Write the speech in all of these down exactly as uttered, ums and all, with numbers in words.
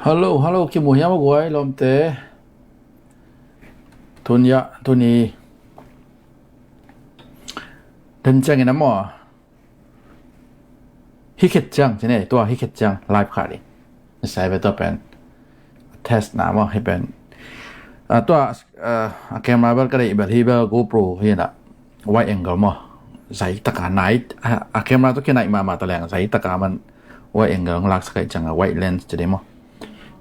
Hello, hello, kimu hiam a guai lawmte? Tun ya, tuni den ciangin a maw? Hi khet ciang, cine, tua hi khet ciang live kha ding. Nasai ve tua pen test na maw, hi pen. Ah, tua, ah, a camera bel ka deih bel hi bel GoPro hi na. Wide angle maw. Zai taka nai, a, a camera tu kinai mama ta leng zai taka man wide angle laksak ai ciang a wide lens ci ding maw.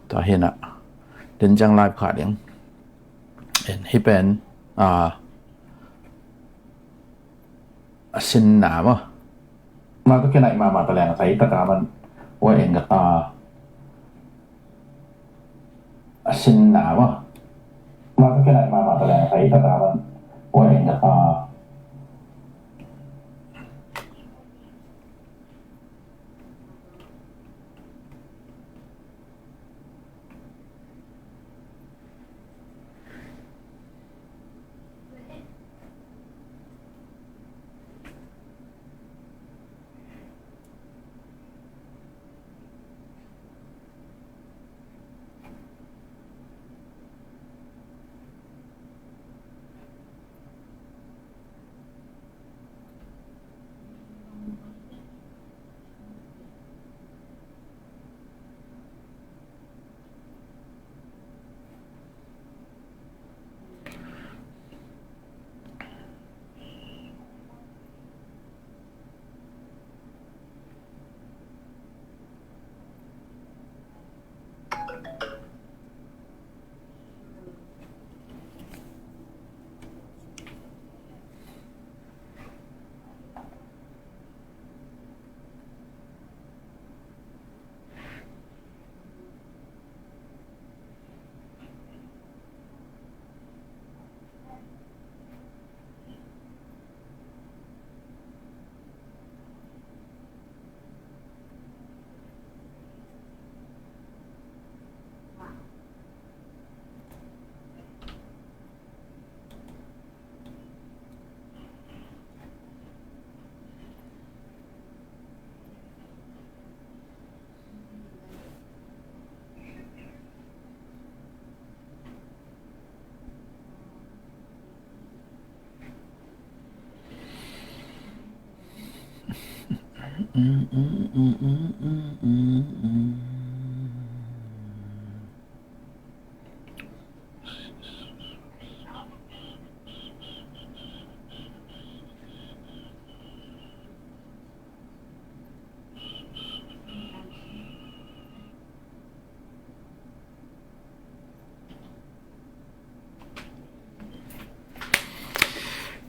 Tua hi na. Den ciang live kha ding. En hi pen, ah, a sin na maw. Ma tu kinai mama ta leng zai taka man wide angle, ah, a sin na maw. Ma tu kinai mama ta leng zai taka man wide angle, ah.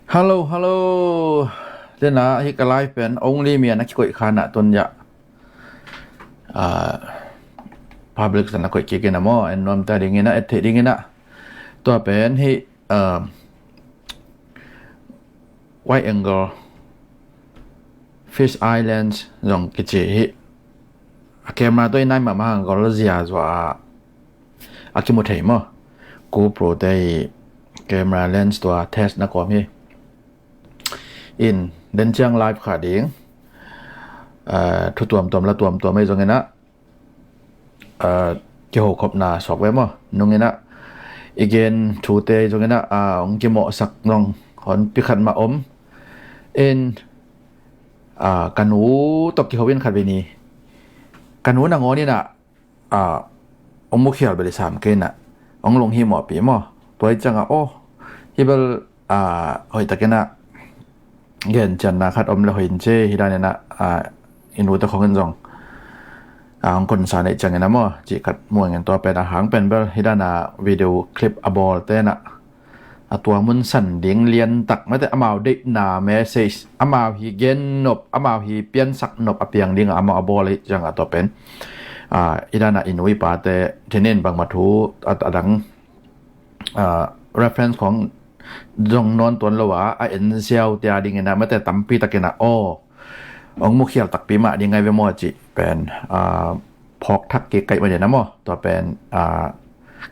Hello, hello. Tena hi ka live pen only mi ana kikoih khana tun ya. Ah, public sana koih kikina mo en nuam ta dingina et thei dingina. Tua pen hi, ah, wide angle fish eye lens zong kici hi. A camera tua i nai mahmah hang gol zia zua a kimu thei maw. GoPro te i camera lens tua test na kawm hi. In den ciang live kha ding. Ah, thu tuamtuam la tuamtuam ei zongina, ah, kiho khopna suak ve maw. Nungina i gen thute zongina, ah, ong kimawhsak nong hon pikhat mah om. In, ah, ka nu tawh kiho in khat ve ni. Ka nu nangawn ina, ah, ong mukhial bel i sam kei ina ong lunghimawhpih maw. Tua i cianga aw, hi bel, ah, hoihtakina gen cianna khat om le hoihin ci hi danina, ah, i nute khongin zong, ah, hong konsa neih ciangina maw cih khat muangin tua pen a hang pen bel hi dana video clip a bawl tena a tua mun san ding liantak mate amau deihna message amau hi gen nop amau hi piansak nop a piang dinga amau a bawl hi cianga tua pen, ah, hi dana i nu i pate thinin bangma thu a, a dang, ah, reference khong zong nawn tuan lo a, a en ziau tia dingina mate tampi takina aw ong mukhial takpi mah ding ngai ve maw cih pen, ah, phawk thak kik kaih mah dina maw. Tua pen, ah,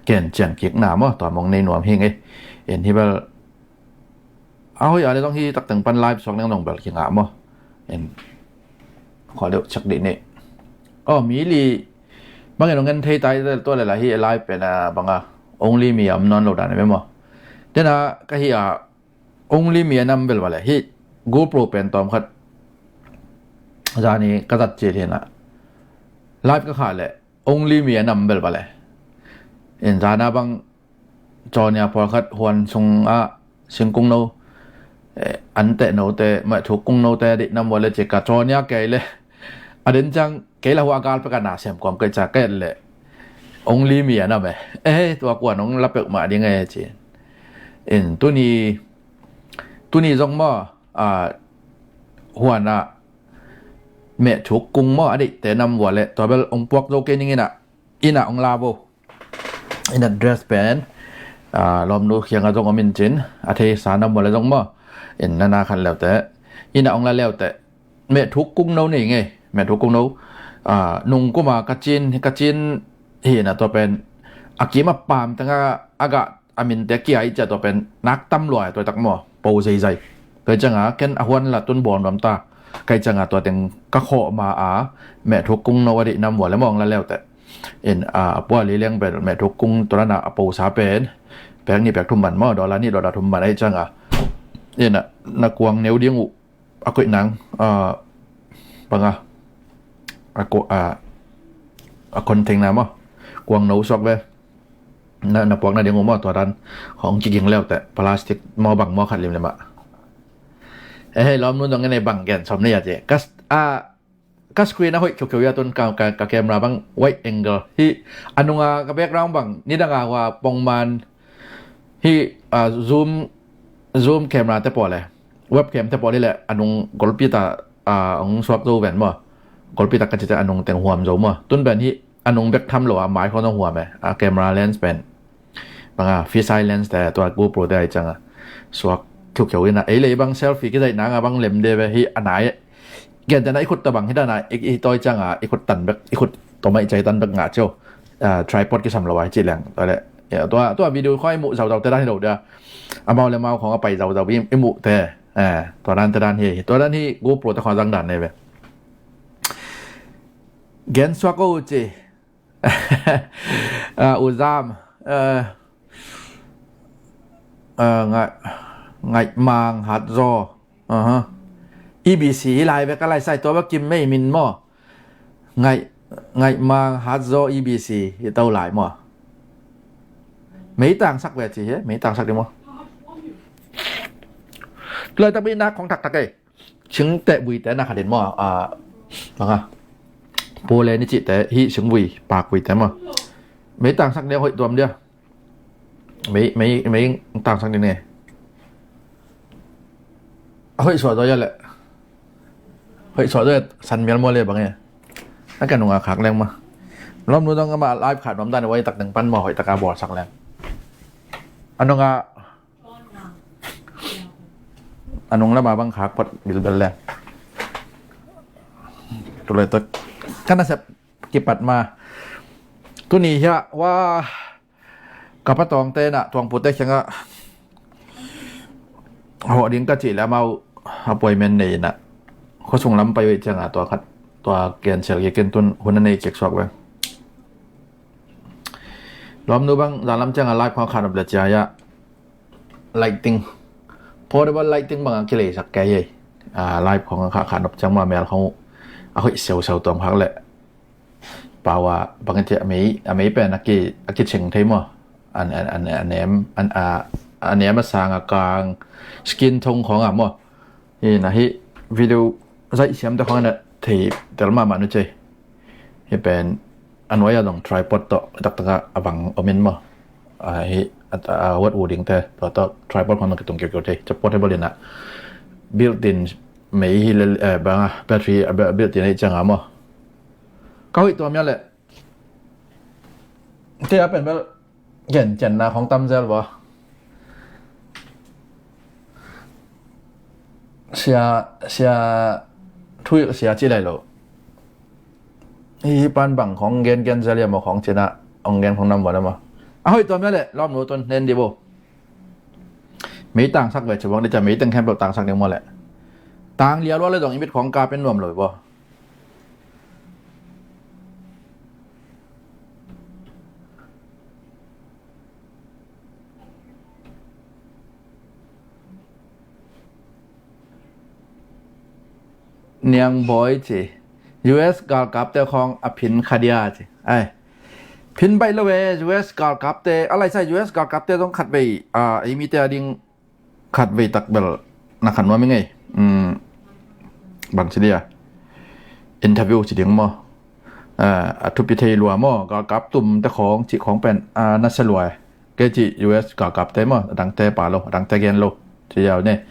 gen cian kikna maw tua mong nei nuam hi ngei. En hi bel a hoih a le zong hi takteng pan live suak neng zong bel kingah maw. En khua deuh ciak dih ni. Aw mi li Bangin hong en thei tai tua le la hi a live pen a banga Only Me a om nawn lo dan e maw. Tena ka hi a Only Me a nam vel vale hi GoPro pen tawm khat zani ka zat cil hi na live ka kha le Only Me a nam vel vale. In zana bang Cawnia pawlkhat huan sungah singkung no, eh, an teh note, meh thuk kung note a deih nam vua le cika cawnia kei le a den ciang kei la hua gal peka na sem kuam kei ca kei le Only Me a nam e. Eh, tua kuan ong la pek mah ding e ci. In tuni, tuni zong maw, ah, huan ah meh thuk kung maw a deihte nam vua le tua bel ong puak zo kei ning in ah, in ah ong la vo. In address pen, ah, lawmnu khianga zong om in cin, a theisa nam vua le zong maw. In nana khan leute, in ah ong la leute, meh thuk kung no nei ngei, meh thuk kung no, ah, nung kuma ka cin, ka cin hi na tua pen, a kim a pam tanga a gah a minte kia i cia tua pen nak tam lua tua tak maw, po zeizai. Tua cianga ken a huan la tun bawl nuam ta. Kai cianga tua teng ka khawh ma a, meh thuk kung no a deih nam vua le maw ong la leute. In a, a pua li leng pen meh thuk kung tua lana a posa pen pek ni pek thum man maw, dollar ni dollar thum man ahi cianga. In a, na kuang neu ding uh a koih nang, a, banga a ko, a, a kon theng na maw. Kuang no suak ve. Na, na puak na ding uh maw tua dan hong kiging leute plastic maw bang maw khat limlim ah. Eh, hei lawmnu dong en ei bang gen som ni a ci. Ka, a, ka screen a hoih khiukheu ia tun ka, ka, ka camera bang wide angle hi. A nunga ka background bang nidanga hua pongman hi, a, zoom, zoom camera te pawl le webcam te pawl hi le a nung golpi ta, a, ong suak zo ven maw. Golpi ta ka ci te a nung teng huam zo maw. Tun ven hi a nung bek tham lo a mai khawng zong huam e. A camera lens pen banga fisheye lens te tua GoPro te ahi cianga suak khiukheu in a ei lei bang selfie kizaih nanga bang lem de ve hi a nai. Gentena i khut ta bang hi dana i, i tawi cianga i khut tan bek, i khut toma i cai tan bek ngah cio. Ah, tripod kisam lo a hi ci leng tua le, tua, tua video khoi muh zauzau te dan hi lo dia. Amau le mau khong a pai zauzau i, i muh te. Eh, tua dan te dan hi, tua dan hi GoPro te khong zang dan ne ve. Gen suak o ci. Ah, u Zam, eh, eh, ngaih, ngaih mang hat zaw. Aha. E B C hi lai ve ka lai sai tua va kim mei min maw. Ngaih, ngaih mang hat zaw E B C hi to lai maw. Mei tang sak ve ci hi, mei tang sak di maw. Lai tak bi nak khong thak thak ei. Singteh buite na khatin maw, a, banga pole ni cihte hi, singvui pakvuite maw. Mei tangsak dia hoih tuam dia. Mei, mei, mei tangsak ding ne. A hoih suah zaw ia leh. Hoih suah zaw ia san mial maw le bang e. A ka nunga khak leng maw. Lawmnu dong amah live khat nuam dan wai tak ding pan maw hoih taka bawlsak leng. A nunga A nung lama bang khak phot bilbel le. Tulai tak. Kana sep kipat ma. Tuni hia wa. Kapa tawng te na tuang pute khianga. Ho ding ka ci le mau appointment nei na. Khosung lam pai wei cianga tua khat. Tua cancel ki ken tun hun a nei kek suak weng. Lawmnu bang zalam cianga live khong khan up le cia ya. Lighting, portable lighting bang a kileisak kei hi. A, live khong a kha kha nop ciang ma mel khong a hoih siau siau tuam khak le. Pau a bang a ci a mei, a mei pen a ki, a kiching thei maw. An, an, an, a nem, an, a, a nem a sang a kang skin tone khong a maw. Hi na hi video zaih siam te khong na thei tel mahmah nu cei. Hi pen a nuai a zong tripod tawh taktak a bang om in maw. A, hi a, a wat u ding te tua tawh tripod khong na kitung kiukiu thei. Ca portable in a built in mei hi le, eh, bang a battery a built in a hi ciang a maw. Ka hoih tua mia le. Te a pen bel Gen, genna khong tam zel bua. Sia, sia, thuil sia ci lai lo. Hi pan bang khong gen gen zel ia maw khong cina, ong gen khong nam bua le maw. A hoih tua mia le, lawm nu tun, nen di bo. Mei tangsak ve, cibang di ca mei teng khempeuh tangsak ding maw le. Tang lia lua le dong i mit khong ka pen nuam lo bua. Niang Bawi ci, U S galkapte khawng a phin kha dia ci. Ai, phin baih lo e, U S galkapte, a laisa U S galkapte zong khatvei, a, ei mite a ding khatvei tak bel na khat nuam i ngei. Um, bang ci dia, interview ci ding maw? A, a thupi thei lua maw? Galkap tumte khawng ci khawng pen, a, na sia lua e. Kei ci U S galkapte maw, a dangte pa lo, a dangte gen lo ci yau ne.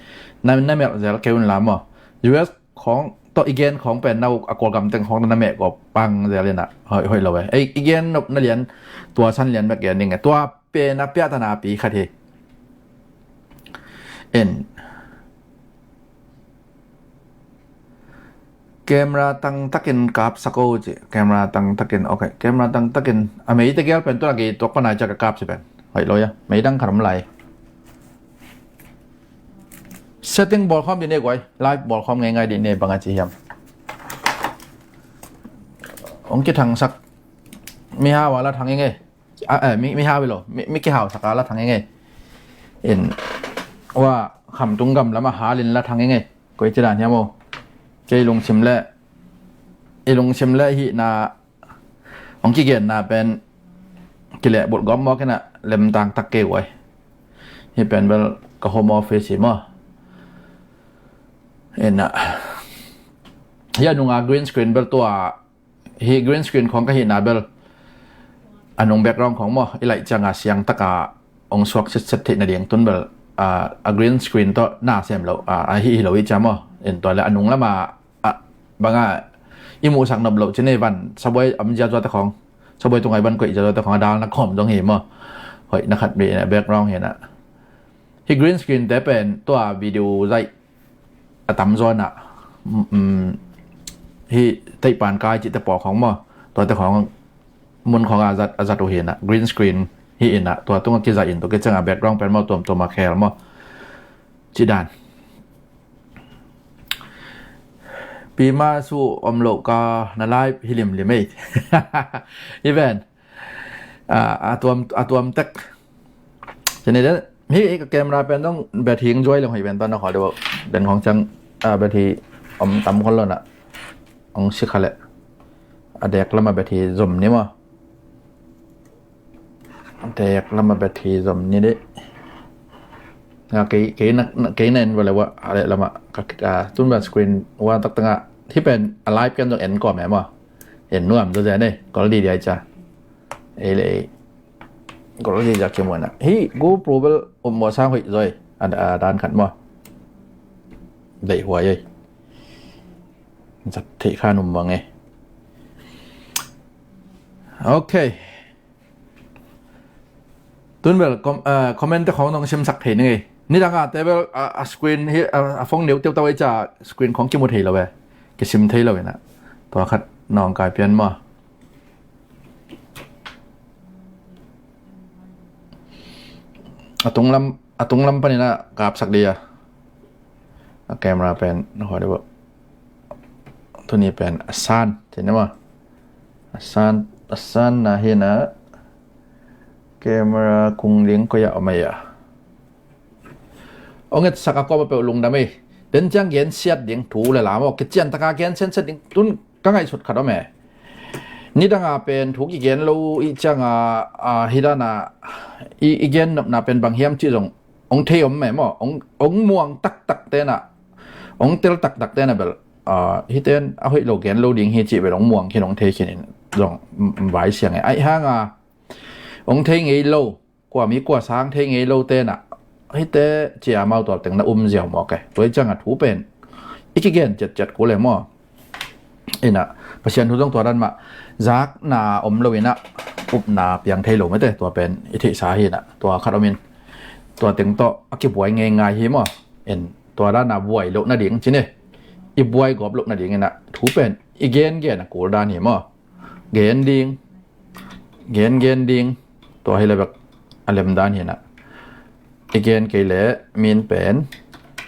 Na, na melh zel kei un la maw? U S khawng tawh i gen khawng pen na uk a Kawlgam teng khawng na meh kawp pang zel in a hoih, hoih lo e. Ei, i gen nop na lian, tua san lian bek gen ding e. Tua pen a piahtana pi khat hi. En. Camera tang takin kap sak o ci. Camera tang takin, ok. Camera tang takin. A mei te gel pen tu a gei tuak panai cak a kap ci pen. Hoih lo ya. Mei dang khat om lai. Setting bawl khawm di ne guai. Live bawl khawm ngei ngai di ne bang a ci hiam. Ong kithang sak. Mi hau a la thang i ngei. A, eh, mi, mi hau i lo. Mi, mi kihau sak a la thang i ngei. In. Wa kham tung gam lam a halin la thang i ngei. Koi ci dan hiam o. Kei lungsim le, i lungsim le hihna, hong kigenna pen kileh bulh gawm mawk in a lemtang tak kei uai. Hih pen bel ka home office hi maw. In a, hih a nunga green screen bel tua, hih green screen khawng ka hihna bel a nung background khawng maw, i laih cianga siang taka hong suak setset theih nading tun bel, a, a green screen tawh na sem lo, a, a hih hi lo i cia maw. In tua le a nung lama, a, banga i muhsak nop loh ci nei van, sabuai am zia zuate khawng, sabuai tungai van koih zia zuate khawng a dal na khawm zong hi maw. Hoih na khat mi na background hi na. Hih green screen te pen tua video zaih a tam zawn ah, um, hih teihpan kai cihte pawl khawng maw, tuate khawng mun khawng a zat, a zat uh hi na, green screen hi in a, tua tungah kizat in tua kiciangah background pen maw tuamtuam a khel maw. Ci dan. Pi ma su om lo ka na live hi limlim ei. Even. A, a tuam, a tuam tek. Ci ni den. Hih ka camera pen dong battery hing zuai leng hoi pen ton na khaw deuh. Den khong ciang, a, battery om tam khol lo na. Hong si kha leh. A dek lama battery zom ni maw. A dek lama battery zom ni dih. Nga kei, kei na, na, kei na en va le wa, a leh lama. Ka, a, tun ba screen wa tak tanga. Hih pen a live ken dong en kawm e maw. En nuam zaw zen e. Kol di di ai ca. Ei le ei. Gol zi zak ci muan ah. Hih GoPro bel um maw sang hoih zoi. A, a dan khat maw. Deih huai ei. Zat theih khan um maw ngei. Ok. Tun bel com-, a, comment te khawng nong simsak thei ni ngei. Nidang a te bel a, a screen hi, a, a phone neu teu tau ei ca screen khawng kimu thei lo e. Kisim thei lo in a. Tua khat nong kai pian maw. A tunglam, a tunglam panin a kapsak dia. A camera pen na hua deuh. Tuni pen a san, ci ni maw. A san, a san na hi na camera kung ding koi a om a ia. Ong etsak a kawm a peuh lungdam ei. Den ciang gensiat ding thu le lam aw. Kician taka gensiat ding tun ka ngaihsut khat om e. Nidanga pen thu kigen lo i cianga, a, hidana i, i gen nopna pen bang hiam cih zong ong thei om me maw. Ong, ong muang taktak tena, ong tel taktak tena bel, a, hiten a hoih lo gen lo ding hi cih bel ong muang khin ong thei khin in zong, m-, m-, vai siang e. Aih hanga ong thei ngei lo. Kua mi kua sang thei ngei lo tena. Hite cia mau tual teng na um ziau mawk e. Tua i cianga thu pen i kigen ciatciat kul e maw. Ina, Pasian thu zong tua dan mah zakna om lo ina, upna piang thei lo mete. Tua pen i theihsa hi ina. Tua khat om in. Tua teng tawh a kibuai ngei ngai hi maw. In, tua dana buai loh nading cine. I buai gawp loh nading ina. Thu pen i gen gen a kul dan hi maw. Gen ding, gen gen ding. Tua hi le bek a lem dan hi na. I gen kei le min pen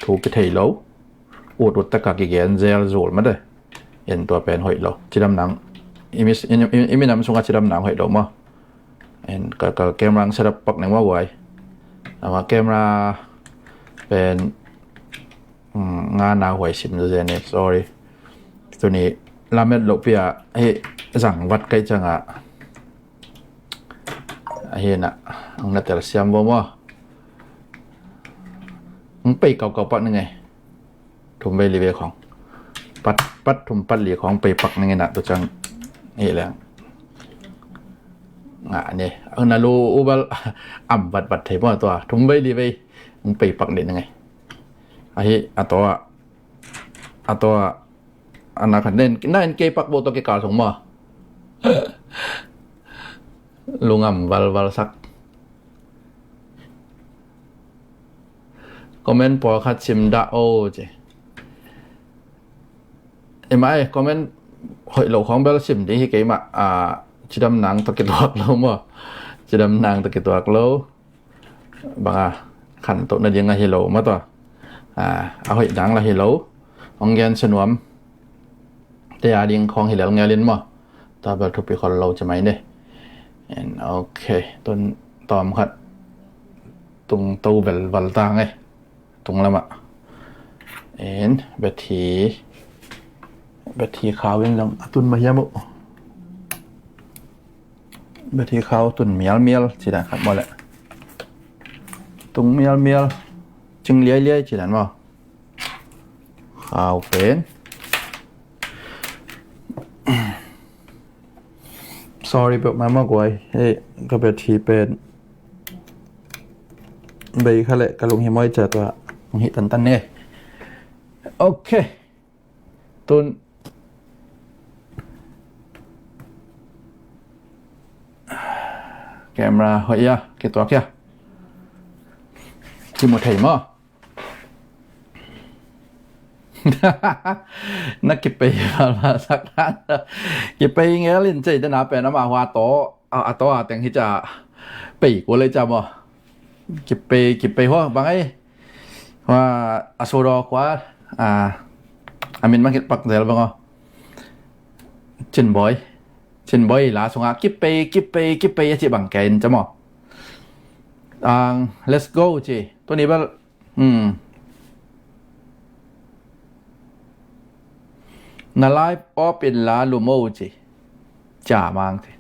thu kithei lo. Ut ut taka kigen zel zul mate. En tua pen hoih lo. Cidam nang. I mi, i, i, i minam sunga cidam nang hoih lo maw. En ka, ka camera ang setup pak neng maw guai. Ama camera pen, mm, nga na huai sim zo zen e, sorry. Tuni lamet loh pia hi zang vat kai ciangah. Ahi na, ang na telsiam bo maw? Ang pei kau kau pak ni ngei. Thum vei li vei khong. Pat, pat thum pat li khong pei pak ni ngei na tu ciang. Hi leng. Nga ni. Ang na lu ubal am vat vat thei maw tua. Thum vei li vei. Ang pei pak ni ngei. Ahi, a tua. A tua. Ana khat nen, na en kei pak bo to kikal thong maw. Lungam valval sak. Comment pawlkhat sim dah o ci. Ema e, comment hoih lo khong bel sim ding hi kei mah, a, cidam nang to kituak lo maw. Cidam nang to kituak lo. Banga khantoh nading ahi lo mah tua. A, a hoih dang la hi lo. Hong gen sinuam te a ding khong hi lel ngelin maw. Tua bel thupi khol lo ci mai ni. En, ok. Tun tawm khat tung to vel val tang e. Tung lamah. En, beth hi beth hi khau in zong a tun mah hiam uh. Beth hi khau tun mialmial ci dan khat maw le. Tung mialmial cing liailiai ci dan maw. Khau pen. Sorry peuh mama guai. Hei, ka beth hi pen. Bei kha le ka lung hi moi ca tua. Hong hi tantan ne. Ok. Tun camera hoih a, kituak a. Kimu thei maw? Na kipei valval sak na. Kipei ngel in cei dena pen ama hua to, a, a to a teng hi ca. Pei kua lei ca maw? Kipei, kipei hua bang ei. Hua a sudo kua, a, a min mang hit pak zel bang o. Cin Boy. Cin Boy la sunga kipei, kipei, kipei a ci bang kei in ca maw. Ang, let's go ci. Tuni bel. Hmm. Na live off in la lu mo ci. Ca mang ci.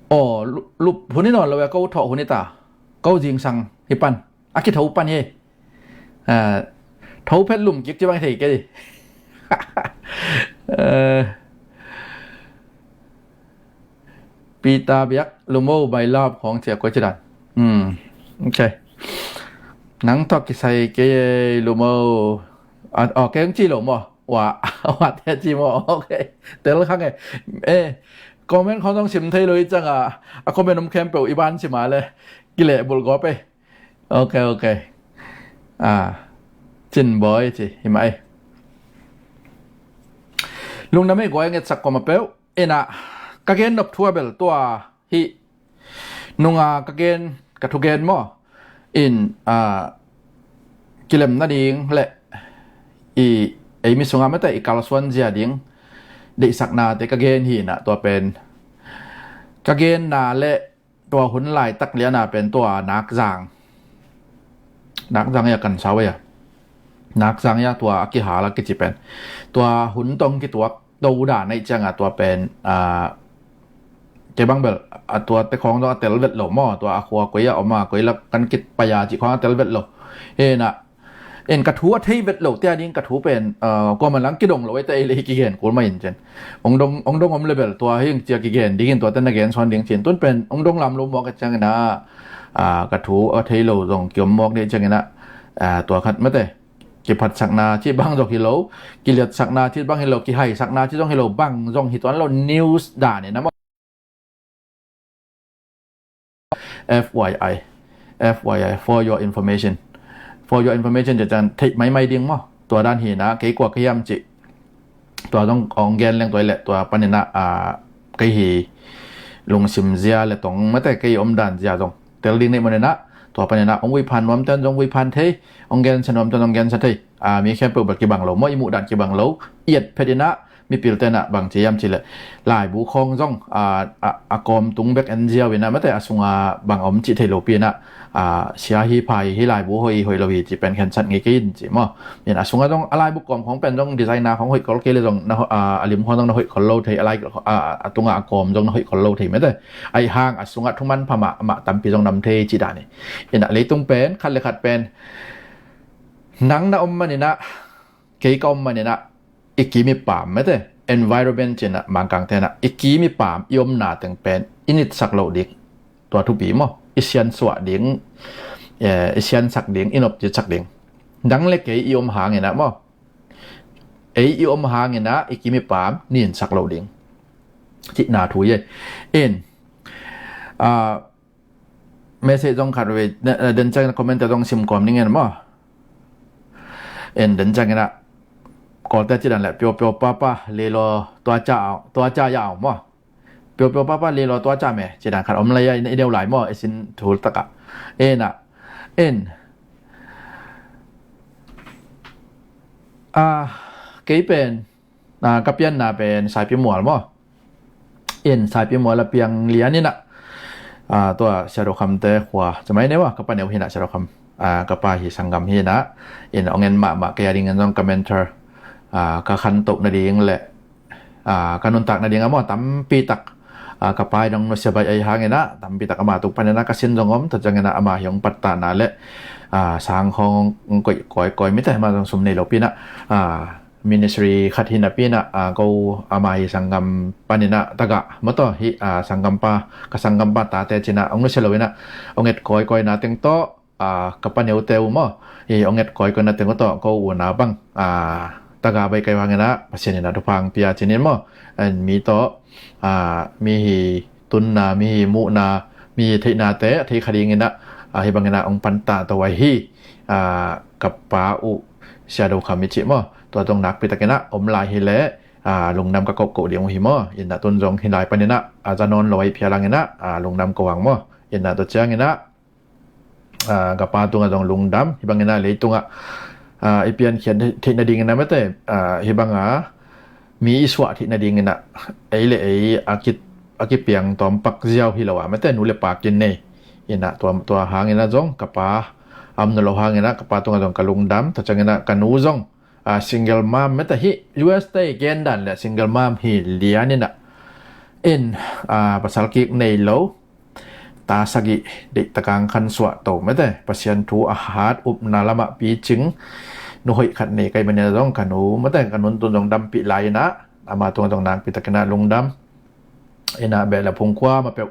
O, lu, lu, huni no lo ya ko tho huni ta. Ko jingsang hi pan. A kitho pan hi. A, tho phet lum kik ci bang thei kei. Eh, Peter Biak, lu mo, my love khong cia koi ci dan. Hmm. Ok. Nang thok kisai kei lu mo. A, ok, keng ci lo mo. Wa, wa te ci mo. Ok. Tel khang e. Eh, comment khong zong sim thei lo i cang a. A comment um khempeuh i ban sim a le. Kile bul gop e. Ok, ok. A, Cin Boy ci, hi mah ei. Lungdam ei guai ngetsak kua mah peuh. Ina, ka gen nop thu a bel tua hi. Nunga ka gen, ka thugen maw. In, a, kilem nading le i, ei mi sunga mete i kalsuan zia ding. Deihsaknate ka gen hi na tua pen. Ka genna le tua hun laitak liana pen tua nakzang. Nakzang ia kan sau ia. Nakzang ia tua a kihal a kici pen. Tua hun tong kituak do dan ei cianga tua pen, a, kei bang bel, a tua te khong zong a tel vet lo maw, tua a khua koi a om a, koi lak kan kit pai a ci khong a tel vet lo. Hena, En ka thu a thei vet lo, tia ding ka thu pen, ah, kua man lang kidong lo, ei ta ei le kigen kul mai in cen. Ong dong, ong dong om le bel, tua hing cia kigen ding in tua ten na gen sawn ding cin. Tun pen, ong dong lam lo mawk a ciangin ah, ah, ka thu a thei lo zong kiom mawk ding ciangin ah, ah, tua khat mate. Kiphatsakna ci bang zong hi lo, kiliatsakna ci bang hi lo, kihaisakna ci zong hi lo, bang zong hi tuan lo, news dan in ah maw. F Y I. F Y I, for your information. For your information, cia cian theih maimai ding maw. Tua dan hi na, kei kua ka hiam ci. Tua zong ong gen leng tua i le, tua panin ah, ah, kei hi lungsim zia le tong mate kei om dan zia zong tel ding nei manin ah, tua panin ah ong vuiphan nuam ten zong vuiphan thei, ong gensia nuam ten ong gensia thei. Ah, mi khempeuh bel kibang lo maw, i muh dan kibang lo. Iat phet in ah, Mipil tenah bang ci hiam cih leh laibu khawng zong a, a, a kawm tung bek en ziau inah mate a sunga bang om cih thei lopi inah, a, sia hi pha hi, laibu hoih hi hoih lo hi cih pen khensat ngei kei in ci maw. In a sunga zong a laibu kawm khawng pen zong design na khawng hoih khol kei le zong na ho-, a, a lim khawng zong na hoih khol lo thei, a lai, a, a tunga a kawm zong na hoih khol lo thei mate. Ahi hang a sungah thuman pha mah, mah tampi zong nam thei cih dan hi. Inah leitung pen khat le khat pen nang na om man inah, kei ka om man inah, i kim i paam mate, environment ci inah Mangkang tenah i kim i paam i omna teng pen i nitsak loh ding, tua thupi maw, i siansuah ding, eh, i siansak ding, i nopcitsak ding. Nang le kei i om hang inah maw, ei i om hang inah i kim i paam ninsak loh ding cihna thu hi. In, a, message zong khat vei, den ciang comment zong sim kawm ning en maw. In den ciang inah Kawlte ci dan le pio pio papa lelo tua ca au, tua ca ya au maw. Pio pio papa lelo tua ca me ci dan khat om lai a, i deu lai maw, i sin thul takah. Inah, in, a, kei pen, a, ka pianna pen Saipi Mual maw. In Saipi Mual a piang lian inah, a, tua Sia Do Kham te khua, ci mai ne maw, ka pa neu hi inah Sia Do Kham, a, ka pa hi sanggam hi inah, in ong en mahmah kei a dingin zong ka mentor, a, ka khantoh nading le, a, ka nuntak nading a maw, tampi tak, a, ka pa in ong nusia baih ahi hang inah, tampi tak ama tung pan inah ka sin zong om, tua ciang inah ama hi ong pattahna le, a, sang khawng ong koih kawikawi mite, ama zong sum nei lopi inah, a, ministry khat hi napi inah, a, ko ama hi sanggam pan inah tagah maw taw hi, a, sanggampa, ka sanggampa tate ci inah ong nusia lo inah ong et kawikawina teng tawh, a, ka pa neute uh maw, hi ong et kawikawina teng uh tawh ko unau bang, a, tagah baih kei uh hang inah Pasian inah thupha ong pia ci in maw. And mi tawh, a, mi hi tunna, mi hi muhna, mi hi theihnate a thei kha ding inah, a, hi bang inah ong pantah to ahi, a, ka pa uh Sia Do Kham i cih maw, tua zong nakpi tak inah om lai hi leh, a, lungdam ka kohkoh ding uh hi maw. Inah tun zong hi lai pan inah a za nawn lo ahi phial hang inah, a, lungdam ko hang maw. Inah tua ciang inah, a, ka pa tungah zong lungdam, hi bang inah leitungah, a, i piankhiat theih nading inah mate, a, hi banga mi i suah theih nading inah ei le ei a ki, a kipiang tawmpak ziau hi lo a mate, nu le pa kin nei. Inah tua, tua hang inah zong ka pa a om na lo hang inah ka pa tungah zong ka lungdam, tua ciang inah ka nu zong, a, single mom mate hi, U S te gen dan le single mom hi lian inah. In, a, pasal kik nei lo, ta sagih deihtak a khansuah to mate, Pasian thu a hat, upna lamah picing nu hoih khat nei ka hih manin zong ka nu mate, ka nun tun zong dampih lai inah ama tungah zong nakpi tak inah lungdam. Inah beh le phung kuamah peuh,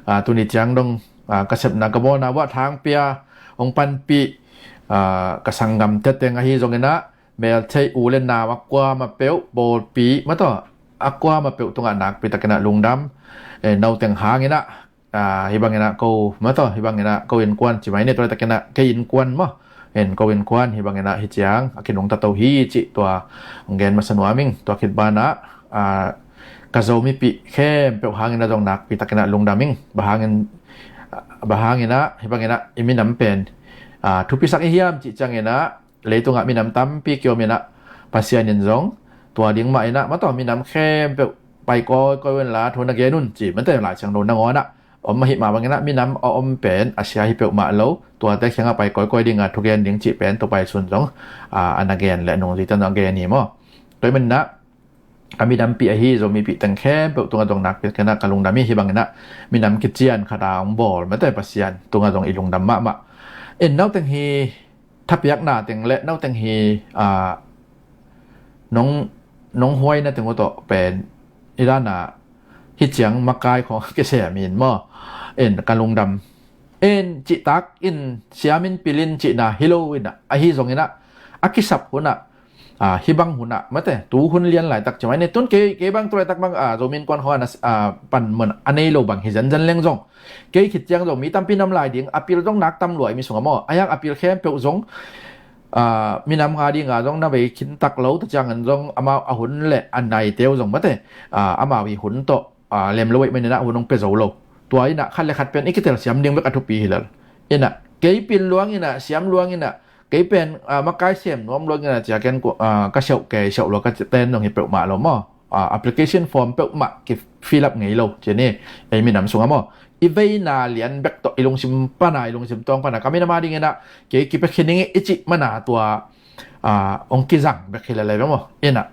a, tuni ciang dong, a, ka sepna ka bawlna uah thangpia ong panpih, a, ka sanggamte teng ahi zong inah, melthei u le nau a kuamah peuh, pawlpi maw taw, a kuamah peuh tungah nakpi tak inah lungdam. Eh, no teng hang inah, a, hi bang inah ko maw taw, hi bang inah ko innkuan ci mai ne, tua laitak inah kei innkuan maw. En, ko innkuan hi bang inah hi ciang a kinungta to hi cih tua ong gen masa nuam ing. Tua khit banah, a, ka Zomipih khempeuh hang inah zong nakpi tak inah lungdam ing. Bang hang in, bang hang inah hi bang inah i minam pen, a, thupisak i hiam cih ciang inah, leitungah minam tampi kiom inah, Pasian in zong tua ding mah inah maw taw minam khempeuh pai kawikawi un la, thu na gen un ci mate, Lai Siangtho nangawn ah om ahi mah bang inah minam a om pen a sia hi peuhmah lo, tuate kiangah pai kawikawi ding a thugen ding cih pen Topa Jesu in zong, a, a na gen le nungzuite in zong a gen hi maw. Tua hih man inah a midampih ahi Zomipih teng khempeuh tungah zong nakpi tak inah ka lungdam hi. Hi bang inah minam kician khat a ong bawl mate, Pasian tungah zong i lungdam mahmah. In no teng hi thapiakna teng le no teng hi, a, nong, nong huaina teng uh tawh pen i dan a hi ciang makai khawng kisem in maw. In ka lungdam. In cihtak in siam in pil in cihna hi lo inah, ahi zong inah a kisap hun ah, a, hi bang hun ah mate, tu hun lian laitak ci mai ne, tun kei, kei bang tu laitak bang, a, Zomi Innkuan khawng a, a, panmun a nei lo bang hi zenzen leng zong, kei khit ciang zong mi tampi nam lai ding, a pil zong nak tam lua i mi sungah maw. A hiang a pil khempeuh zong, a, minam nga ding a zong na vei khin tak lo, tua ciangin zong amau a hun le a naite uh zong mate, a, amau i hun tawh, a, lem lo ahih man inah hun ong pia zo lo. Tua inah khat le khat pen i kitel siam ding bek a thupi hi lel. Inah kei pil luang inah, siam luang inah, kei pen, a, makai sem nuam luang inah cia ken, a, ka siauh kei siauh lua ka ten zong hi peuhmah lo maw. ah, application form peuhmah ki fill up ngei lo ci ni. Ei minam sungah maw, i veina lian bek tawh i lungsim pana, i lungsim tawng pana ka minam a dinginah kei kipia khin ing i cih mana tua, ah, hong kizang bek hi lel ei ve maw. Inah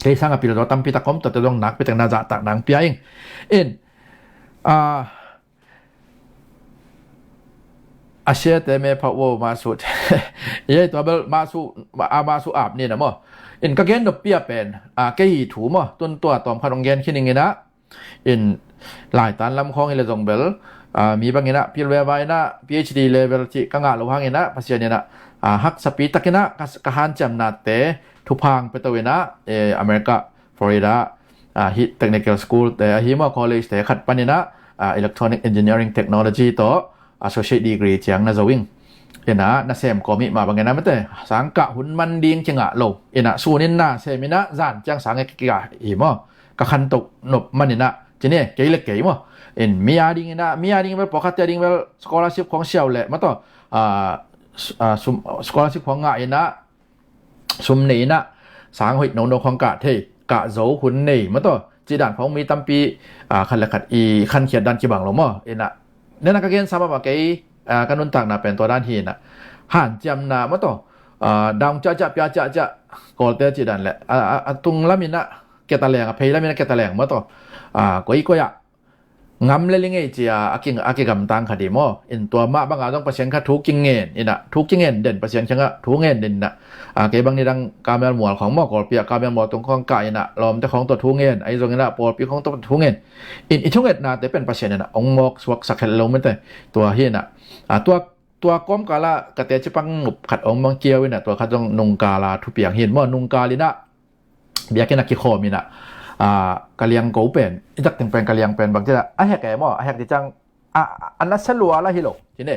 kei sangah pil zaw tampi tak om, tuate zong nakpi tak na zahtak nang pia ing. In, ah, a siate me phauh vo, mahsuh. Ei tua bel mahsuh, a mahsuh ap ni na maw. In ka gen noppi a pen, ah, kei hi thu maw, tun tua tawm khat hong gen khin ing inah. In laitan lam khawng hi le zong bel, ah, mi banginah pilveva inah P H D level cih ka ngah lo hanginah Pasian inah, ah, haksapi takinah ka, ka hanciamnate thupha hong pia to inah, eh, America, Florida, ah, hih technical school te ahi maw, college te khat paninah, ah, electronic engineering technology tawh associate degree ciang na zo ing. Inah na sem kawm hih mah bangin a mate, sang kah hun man ding kingah lo. Inah sunin na sem inah zan ciang sang e kikah hi maw. Ka khantoh nop maninah ci ni, kei le kei maw. In mi a dinginah, mi a ding bel, pawlkhatte a ding bel scholarship khawng siau leh maw taw, ah, s-, ah, sum, scholarship khawng ngah inah sum nei inah sang hoih nono khawng kah thei, kah zo hun nei maw taw, cih dan khawng mi tampi, ah, khat le khat i khankhiat dan kibang lo maw. Inah nena ka gensa mahmah kei, ah, ka nuntakna pen tua dan hi inah, hanciamna maw taw, ah, daung ciahciah pia ciahciah, Kawlte cih dan le, ah, ah, a tung lam inah ketaleng, a phei lam inah ketaleng maw taw, ah, koikoi ah ngam le li ngei cia a ki, a kigamtang kha di maw. In tua mah bangah zong Pasian kha thu kingen inah, thu kingen den Pasian kiangah thu ngen den inah. Ah, kei bang nidang Kamel mual khawng maw, Kawlpi ah Kamel mual tung khawng kah inah lawmte khawng tawh thu ngen, ahi zong inah pawlpi khawng tawh thu ngen. In i thungetnate pen Pasian inah hong mawk suaksak het lo mete. Tua hi inah, ah, tua, tua kawmkala ka teci pang nup khat hong mang kiau inah, tua khat zong nungkala thupiang hi in maw, nungkal inah biakinn a kikhawm inah, ah, ka liang ko pen, i tak teng pen ka liang pen bang ci a, a hek e maw, a hek di ciang, a, a na salua la hi lo ci ne.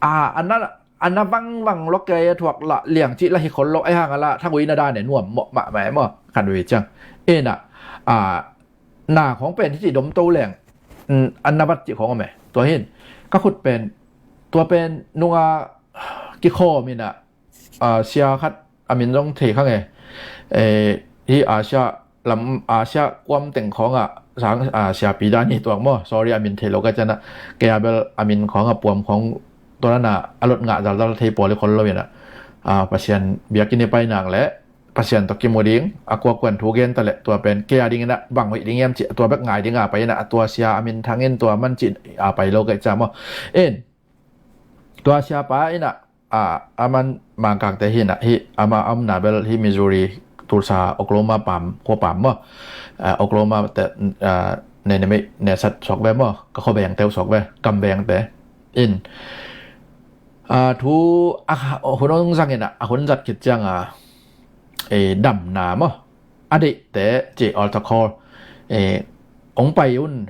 A, a na, a na vangvang lok e, a thuak la liang cih la hi khol lo, a hang a la thagui na dan e nuam mawh mahmah e maw, khan ui ciang. Inah, ah, na khawng pen hi cih dom to leng, mm, a na vat cih khawng om e. Tua hin ka khut pen, tua pen nunga kikhawm inah, ah, sia khat a min zong thei kha nge. Eh, hi Asia lam, Asia kuam teng khawngah sang, ah, siapi dan hi tuak maw. Sorry, a min thei lo ka cianah. Kei a bel a min khawngah puam khawng tua dana a lot ngah zalzal thei pawl i khol lo inah. Ah, Pasian biakinn i pai nang le Pasian tawh kimu ding, a kuakuan thu gen ta le tua pen kei a dinginah bang hoih ding hiam cih tua bek ngai dinga pai inah, a tua sia a min thangin tua man cih a pai lo ka i ca maw. In tua siapa inah, a, a man Mangkangte hi inah, hi ama a omna bel hi Missouri, Tulsa, Oklahoma pam, khua pam maw. A, Oklahoma te, a, ne, ne mei, ne sat suak ve maw, ka khua bengte uh suak ve, kam bengte. In, a, thu, a, hun hong zang inah, a hun zat khit cianga, e, damna maw, a deihte ci, altar call, e, hong pai un,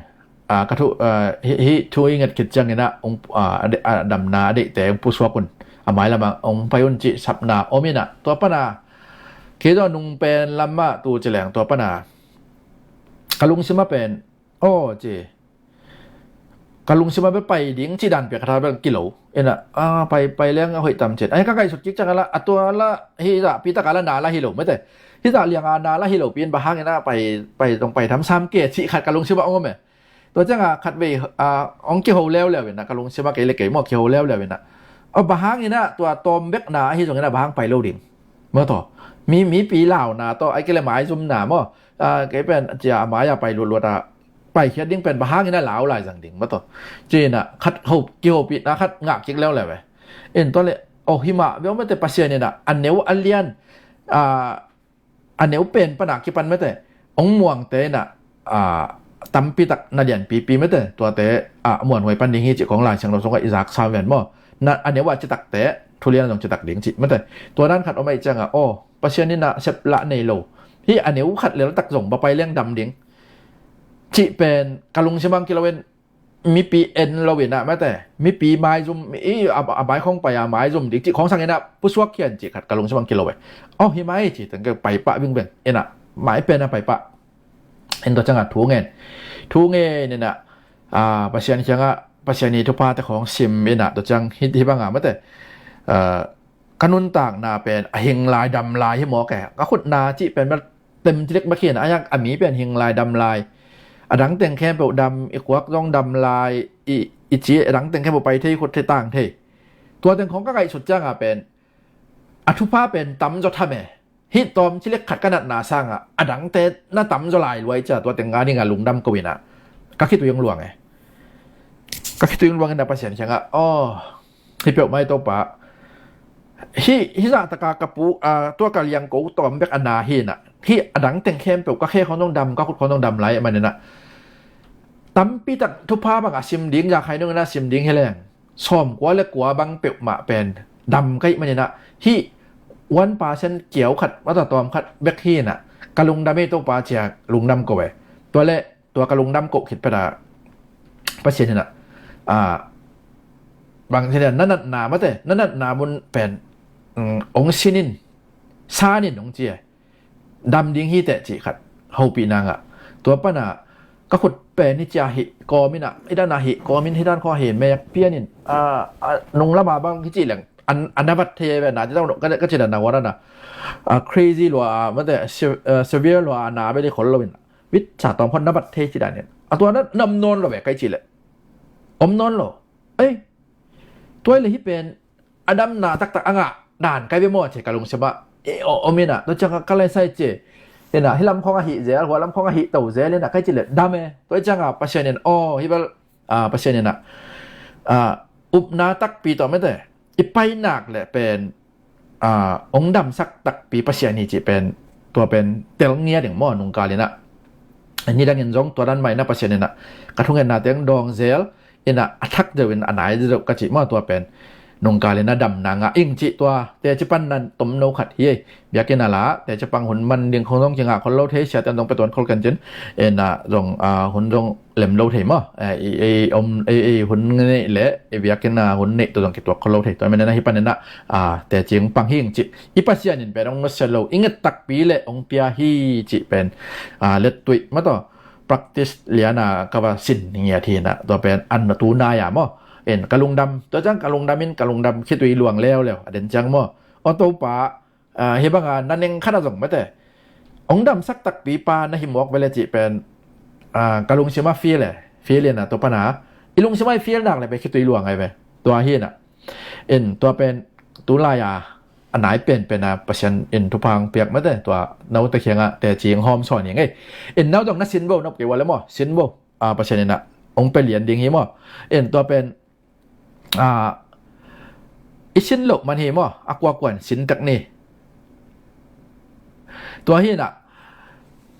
a, ka thu, a, hi, hi thu i nget khit ciang inah, hong, a, a de-, a damna a deihte hong pusuak un, a mailamah hong pai un cih sapna om inah, tua pana kei zaw nung pen lamah tu ci leng tua pana ka lungsimah pen, aw ci, ka lungsimah bel pai ding cih dan pia ka tha bel kilo. Inah, a, pai, pai leng a hoih tam cin. Ai, ka kaihsut kik ciang a la, a tua la, hi zah pi tak a la na la hi lo mete. Hi zah liang a na la hi lo pi in bang hang inah pai, pai tong pai tham sam ke cih khat ka lungsimah ong om e. Tua ciangah khat vei, a, ong kiho leuleu inah, ka lungsimah kei le kei maw kiho leuleu inah. Aw, bang hang inah tua tawm bek na ahi zong inah bang hang pai lo ding. Maw taw. Mi, mipi launa taw, ai kei le maizumna maw. A, kei pen cia a mai a pai lutlut a paikhiat ding pen bang hangin a lau lai zang ding maw taw. Ci inah khat ho, kihopihna khat ngah kik leuleu e. In tua le, oh, hi mah ve mete Pasian inah a neu a lian, a, a neu pen pana kipan mete, ong muangte inah, a, tampi tak na lianpipi mete, tuate, a, muanhuai pan ding hi cih kong Lai Siangtho sungah i zak sam ven maw. Na, a neu a citakte, thulian zong citak ding cih mete. Tua dan khat om aih ciangah, aw, Pasian inah sep lah nei lo. Hi a neu khat leltak zong bang pai leng dam ding cih pen ka lungsim ang kilo in, mipi en lo inah mete, mipi maizum, i, a, a bai khong pai a maizum ding cih khong sang inah pusuak khian cih khat ka lungsim ang kilo e. Aw, hi mai cih teng ka pai pah vingveng inah, mai pen a pai pah. In tua ciangah thu ngen. Thu ngen inah, a, Pasian kiangah, Pasian i thuphate khong sim inah tua ciang hi, hi bangah mete, a, ka nuntakna pen a hing lai dam lai hi mawk e. Ka khutna cih pen bel tem ci lek bek hi na, a yak a mi pen hing lai, dam lai. A dang teng khempeuh dam, i kuak zong dam lai, i, i ci a dang teng khempeuh pai thei, khut thei, tang thei. Tua teng khong ka ngaihsut ciangah pen a thupha pen tamzaw tham e. Hih tawm ci lek khat ka natna sangah a dangte na tamzaw lai lua i cia, tua teng a dingah lungdam ko inah ka khitui hong luang e. Ka khitui hong luang inah Pasian kiangah, aw, hih peuhmah i Topa, hih, hih zahtaka ka pu, a, tua ka liangko tawm bek a na hi inah, hih a dang teng khempeuh ka khe khong zong dam, ka khut khong zong dam lai ahih maninah tampi tak thupha bangah sim ding, za khai nung inah sim ding hi leng sawmkua le kua bang peuhmah pen dam ka hih maninah, hih one percent kiau khat, mata tawm khat bek hi inah ka lungdam e Topa cia lungdam ko e. Tua le tua ka lungdam ko khit peta Pasian inah, a, bang ci na, na natna mate, na natna mun pen, um, ong sin in, san in ong ci e. Dam ding hi teh cih khat hopih nangah, tua pana ka khut pen hi cia hih kawm inah, i dana hih kawm in, hih dan khua hi mek pian in, a, a, nung lama bang hi cih leng an, a na vat thei ve na, ci tang ka, ka ci dan na, wana na, a, crazy lua, mate, se-, a, severe lua, a na ve le khol lo in, mit sa tawm khon na vat thei ci dan in, a tua na, na om nawn lo ve kai cih leh om nawn lo. Ei, tua le hih pen a damna taktak a ngah dan kai ve maw, ci ka lungsim ah, e, o, om inah, tua ciang ka lai sai ci inah, hih lam khong ahih zel, hua lam khong ahih to zel inah kai cih leh dam e. Tua ciangah Pasian in, aw, hih bel, a, Pasian inah, a, upna takpi tawh mate, i painak le pen, a, ong damsak takpi Pasian hi cih pen, tua pen tel ngia ding maw, nungkal inah. Nidangin zong tua dan mah inah Pasian inah ka thungetna teng dawng zel inah, a thak deuh in a nai deuh ka cih maw, tua pen nungkal inah damna ngah ing cih, tua teci pan na tomno khat hi. Biakinn a la teci pang hun man ding khong zong kingah khol lo thei, siate in zong pia tuan khol ken cin inah zong, a, hun zong lem lo thei maw. E, i, i, om, i, i, hun neih le i biakinn a hun neih tawh zong kituak khol lo thei. Tua maninah hih paninah, a, teci ong pang hi ing cih, i Pasian in pen ong nusia lo, i nget takpi le ong pia hi cih pen, a, lettuih mataw practice liana ka va sin ngiat hi inah, tua pen an na tu nai a maw. In ka lungdam, tua ciang ka lungdam in, ka lungdam khitui luang leuleu a den ciang maw. Aw Topa, a, hih banga na neng khat ah zong mate, ong damsak takpi pa na hi mawk ve le cih pen, a, ka lungsim ah feel e, feel inah, tua pana i lungsim ah i feel nak le pen khitui luang ai ve. Tua hi inah, in tua pen tulai a a nai penpen a Pasian in thupha ong piak mate, tua note kiangah teci ong hawm sawn hi ing ei. In no zong na sin vo, nop kei ua le maw, sin vo, a, Pasian inah ong pia lian ding hi maw. In tua pen, a, i sin loh man hi maw, a kuakuan sin tek ni. Tua hi inah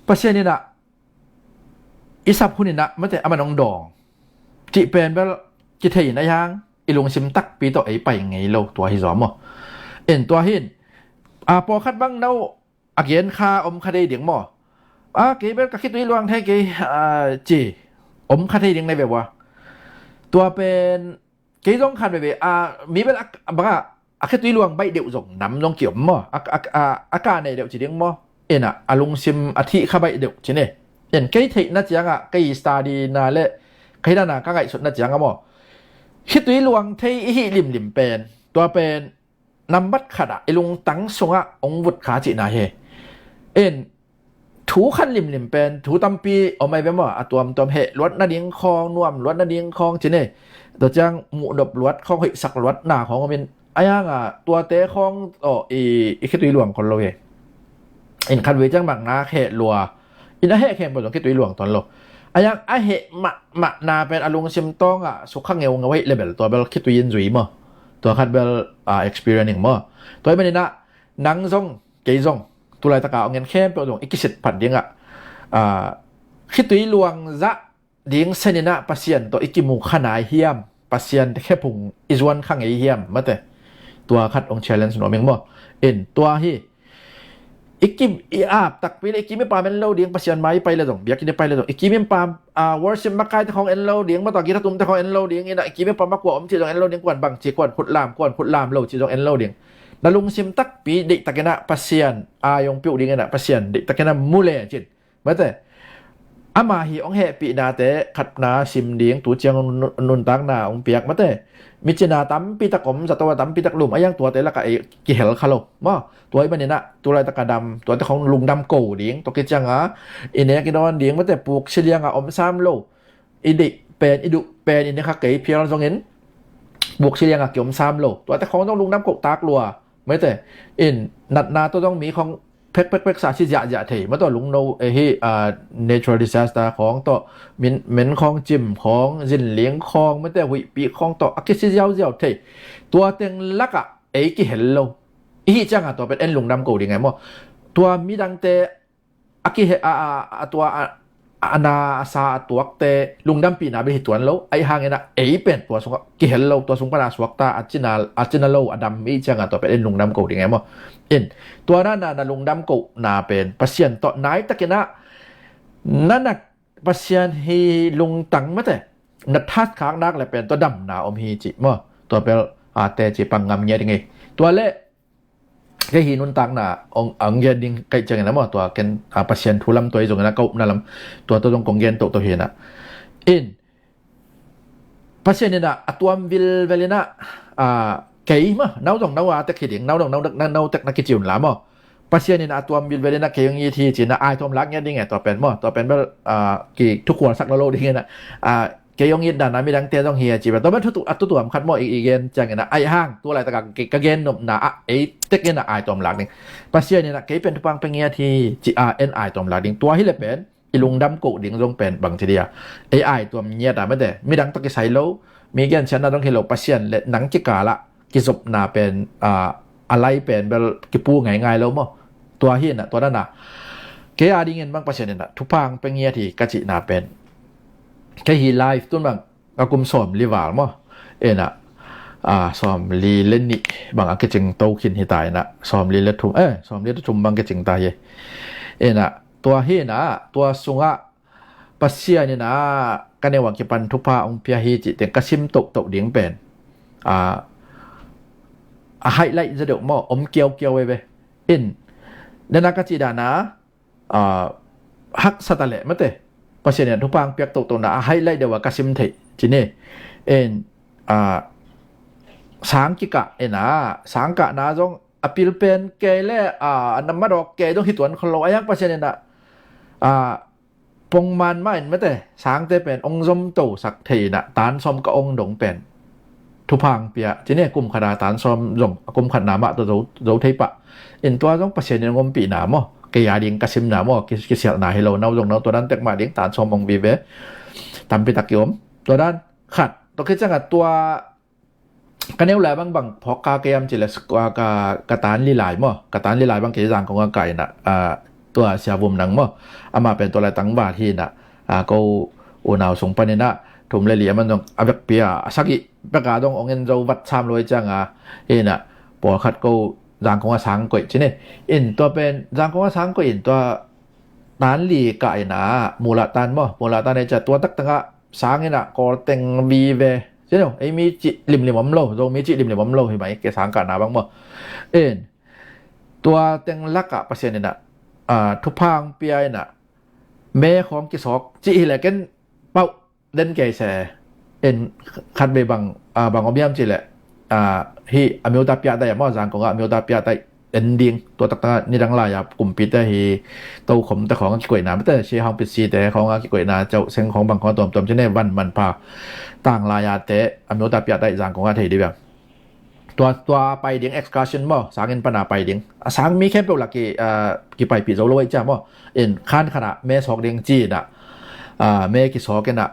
Pasian inah i sap hun inah mate, a man ong dawng cih pen bel kithei inah, i hang i lungsim takpi tawh ei pai ngei lo, tua hi zaw maw. In tua hi in, a, pawlkhat bang no a gen kha om kha dei ding maw. A, kei bel ka khitui luang thei kei, a, ci om kha thei ding na ve ua. Tua pen kei zong khan veve, a, mi bel a, a bangah a khitui luang baih deuh zong nam zong kiom maw, a, a, a, a ka nei deuh ci ding maw. Inah a lungsim a thih kha baih deuh ci ni. In kei theihna ciangah, kei study na le kei dana ka ngaihsutna ciangah maw, khitui luang thei i hih limlim pen, tua pen nambat khatah i lungtang sungah ong vut kha cihna hi. In thu khat limlim pen thu tampi om ai ve maw, a tuamtuam heh luat nading khawng, nuam luat nading khawng ci ni. Tua ciang muhdop luat khawng, hoihsak luatna khawng om in, a yanga tuate khawng tawh i, i khitui luang khol lo hi. In khatvei ciang makna heh lua, in a heh khempeuh zong khitui luang tuan lo. A yang a heh mahmahna pen a lungsim tawngah sukha ngeungeu ahih le bel tua bel khitui in zui maw. Tua khat bel, a, experience ing maw. Tua ahih maninah nang zong kei zong tulaitaka ong en khempeuh zong i kisit phat dingah, a, khitui luang zah ding seninah Pasian tawh i kimu kha nai hiam, Pasian khephung i zuan kha ngei hiam, mate. Tua khat ong challenge nuam ing maw. In tua hi, i kim i ap takpi le i kim i pam en lo ding, Pasian mai i pai le zong, biakinn i pai le zong, i kim i pam, a, worship makaite khawng en lo ding, mataw guitar tumte khawng en lo ding, inah i kim i pam a kua om cih zong en lo ding, kuan bang ci, kuan khutlam, kuan khutlam lo cih zong en lo ding. Na lungsim takpi deihtakinah Pasian a yong piuh dinginah Pasian deihtakinah mu le cin, mate, Ama hi hong hehpihnate khatna sim ding tu ciang nun- nuntakna hong piak mate. Micina tampi tak om, zato a tampi tak lum, a iang tuate lakah ei kihel kha lo. Maw, tua i maninah tulaitak a dam, tuate khong lungdam ko ding, tua kicianga i nek i dawn ding mate, puk silianga om sam lo. I deih pen, i duh pen, i nek kha kei phial zongin puk silianga kiom sam lo. Tuate khong zong lungdam ko tak lua. Mate, in natna tawh zong mi khong phek phek phek sa si ziahziah thei. Mate, lungno, eh, hi, ah, natural disaster khong tawh, min, men khong, cim khong, zinling khong, mate, huihpi khong tawh a kisi ziauziau thei. Tua teng lakah ei kihel lo. I hih cianga tua pen en lungdam ko ding e maw. Tua midangte a kihe a, a, a tua a, a na a sa a tuakte lungdampihna bel hi tuan lo. Ahi hanginah ei pen tua sungah kihel lo, tua sung pana suakta a cina, a cina lo a dam i cianga tua pen en lungdam ko ding e maw. In tua na na, na lungdam ko na pen Pasian tawh naitakinah na na Pasian hi lungtang mate, na thatkhak nak le pen tua damna om hi ci maw. Tua pel a teci pang ngam ngiat ding hi. Tua le kei hi nuntakna ong, ong gen ding kaih ciangin a maw, tua ken, a, Pasian thu lam tua hi zongin a ka upna lam tua tua zong kong gen tohtoh hi na. In Pasian in a, a tuam vilvel in a, a, kei maw, nau zong nau a tek hi ding, nau zong nau, nau, nau tek na kici un la maw. Pasian in a tuam vilvel in a kei ong it hi ci na, ai tuam lak ngiat ding e tua pen maw, tua pen bel, a, ki thukhual sak lo lo ding in a, a, kei ong it dan a midangte zong hi a ci bel. Tua bel thu tu, a tu tuam khat maw i, i gen ciangin a, ai hang, tu laitak a ki, ka gen nopna a, ei tek in a ai tuam lak ding. Pasian in a kei pen thupha ong pia ngiat hi ci a, en ai tuam lak ding. Tua hi le pen, i lungdam koh ding zong pen bang ci dia. Ei ai tuam ngiat a mate, midang tawh kisai lo, mi gensiatna dong hi lo, Pasian le nang kikal ah kizopna pen, a, a lai pen bel kipu ngaingai lo maw. Tua hi na, tua na na. Kei a dingin bang Pasian in a thupha ong pia ngiat hi ka cihna pen, kei hi life tun bang a kum sawmli val maw. Ena, a, sawmli le nih bang a kicing to khin hi ta ena, sawmli le thum, eh, sawmli le thum bang kicing ta hi. Ena, tua hi na, tua sungah Pasian in a ka neu a kipan thupha ong pia hi cih teng ka sim tohtoh ding pen, a, a highlight zaw deuh maw, om kiaukiau veve. In, nena ka cih dan a, a, haksa ta leh mate, Pasian in a thupha ong piak tohtohna a highlight deuh a ka sim theih ci ni. In, a, sang kikah in a, sang kahna zong a pil pen kei le, a, a na madawk kei zong hi tuan khol lo, a iang Pasian in a, a, pongman mah in mate, sangte pen ong zom to sak thei in a, tan sawm ka ong dong pen thupha ong pia ci ni. Kum khat a tan sawm zong, a kum khatna mah tawh zo, zo thei pah. In tua zong Pasian in ong ompihna maw, kei a ding ka simna maw, ki, kisialhna hi lo, nau zong nau tua dan tek mah ding, tan sawm ong vive. Tampi tak ki om. Tua dan khat, tua khit ciang a tua ka neu lai bang bang phawk ka kei am ci le, ka, ka, ka tan li lai maw, ka tan li lai bang kei Zangkong a ka in a, a, tua Sia Vum Nang maw, amah pen tua lai tangval hi na, a, ko unau sung pan in a, thum le li a man zong a vekpi a, a sagih bek a dong ong en zo vat sam lo hi ciang a, hi na, pawlkhat ko Zangkong a sang koih ci ni. In tua pen Zangkong a sang koih in tua tan li kah in a, Mulah tan maw, Mulah tan hi ciang tua tak tang a sang in a kawl teng vive. Ci no, ei mi cih limlim om lo, Zomi cih limlim om lo hi mai, kei sang kahna bang maw. In, tua teng lakah Pasian in a, a, thupha ong pia in a, me khawng kisawk, cih hi le ken pauh den kei se. In khat vei bang, a, bang om hiam ci le, a, hi a miuta piah tai a maw, Zangkong a miuta piah tai en ding, tua tak tang a nidang lai a kumpite hi tokhom te khawng a kikoihna mate, si hong pit si te khawng a kikoihna, cauh seng khawng bang khawng a tuamtuam ci ne, van manpha tang lai a te a miuta piah tai Zangkong a thei di biang. Tua, tua pai ding excursion maw, sang in pan a pai ding. A sang mi khempeuh lak ki, a, kipaipih zo lo ei cia maw. In khan khan a me sawk ding ci in a, a, me kisawk in a,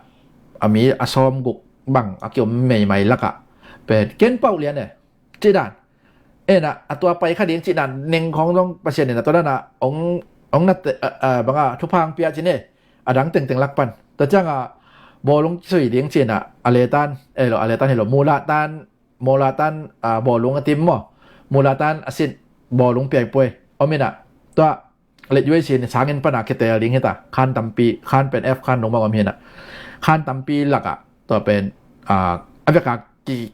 a mi a sawm guk bang a kiom meimai lakah pen ken pauh lian e. Cih dan. Ena, a tua pai kha ding cih dan neng khawng zong Pasian in a tua dan a ong, ong nat, a, a, bang a thupha ong pia ci ne. A dang tengteng lak pan. Tua ciang a bawlung sui ding ci in a, a letan, elo, a letan hilo, Mulah tan, Mulah tan, a, bawlung a tim maw. Mulah tan a sin, bawlung piaipuai. Om in a, tua, let U A C in sangin pana kitel ding hita. Khan tampi, khan pen F khan nung bang om hina. Khan tampi laka, tua pen, a, a veka ki,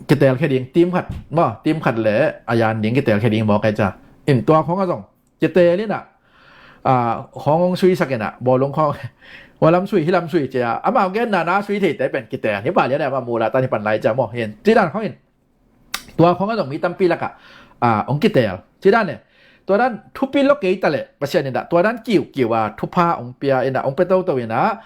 kitel khe ding team khat maw, team khat le a yan ding kitel khe ding maw kai ca. In tua khong a zong kitel ina. ah, khawng hong suisak inah, bawlung khawng, hua lam sui, hi lam sui cia, amau genna na sui theite pen kiteel hi pah lian e, amah mula tan hi pan lai cia maw. Hin, ci dan khawng in, tua khawng a zong mi tampi lakah, ah, hong kiteel. Ci dan e, tua dan thupi lo kei ta leh, Pasian inah, tua dan kiukiu a, thupha hong pia inah, hong pia toto inah,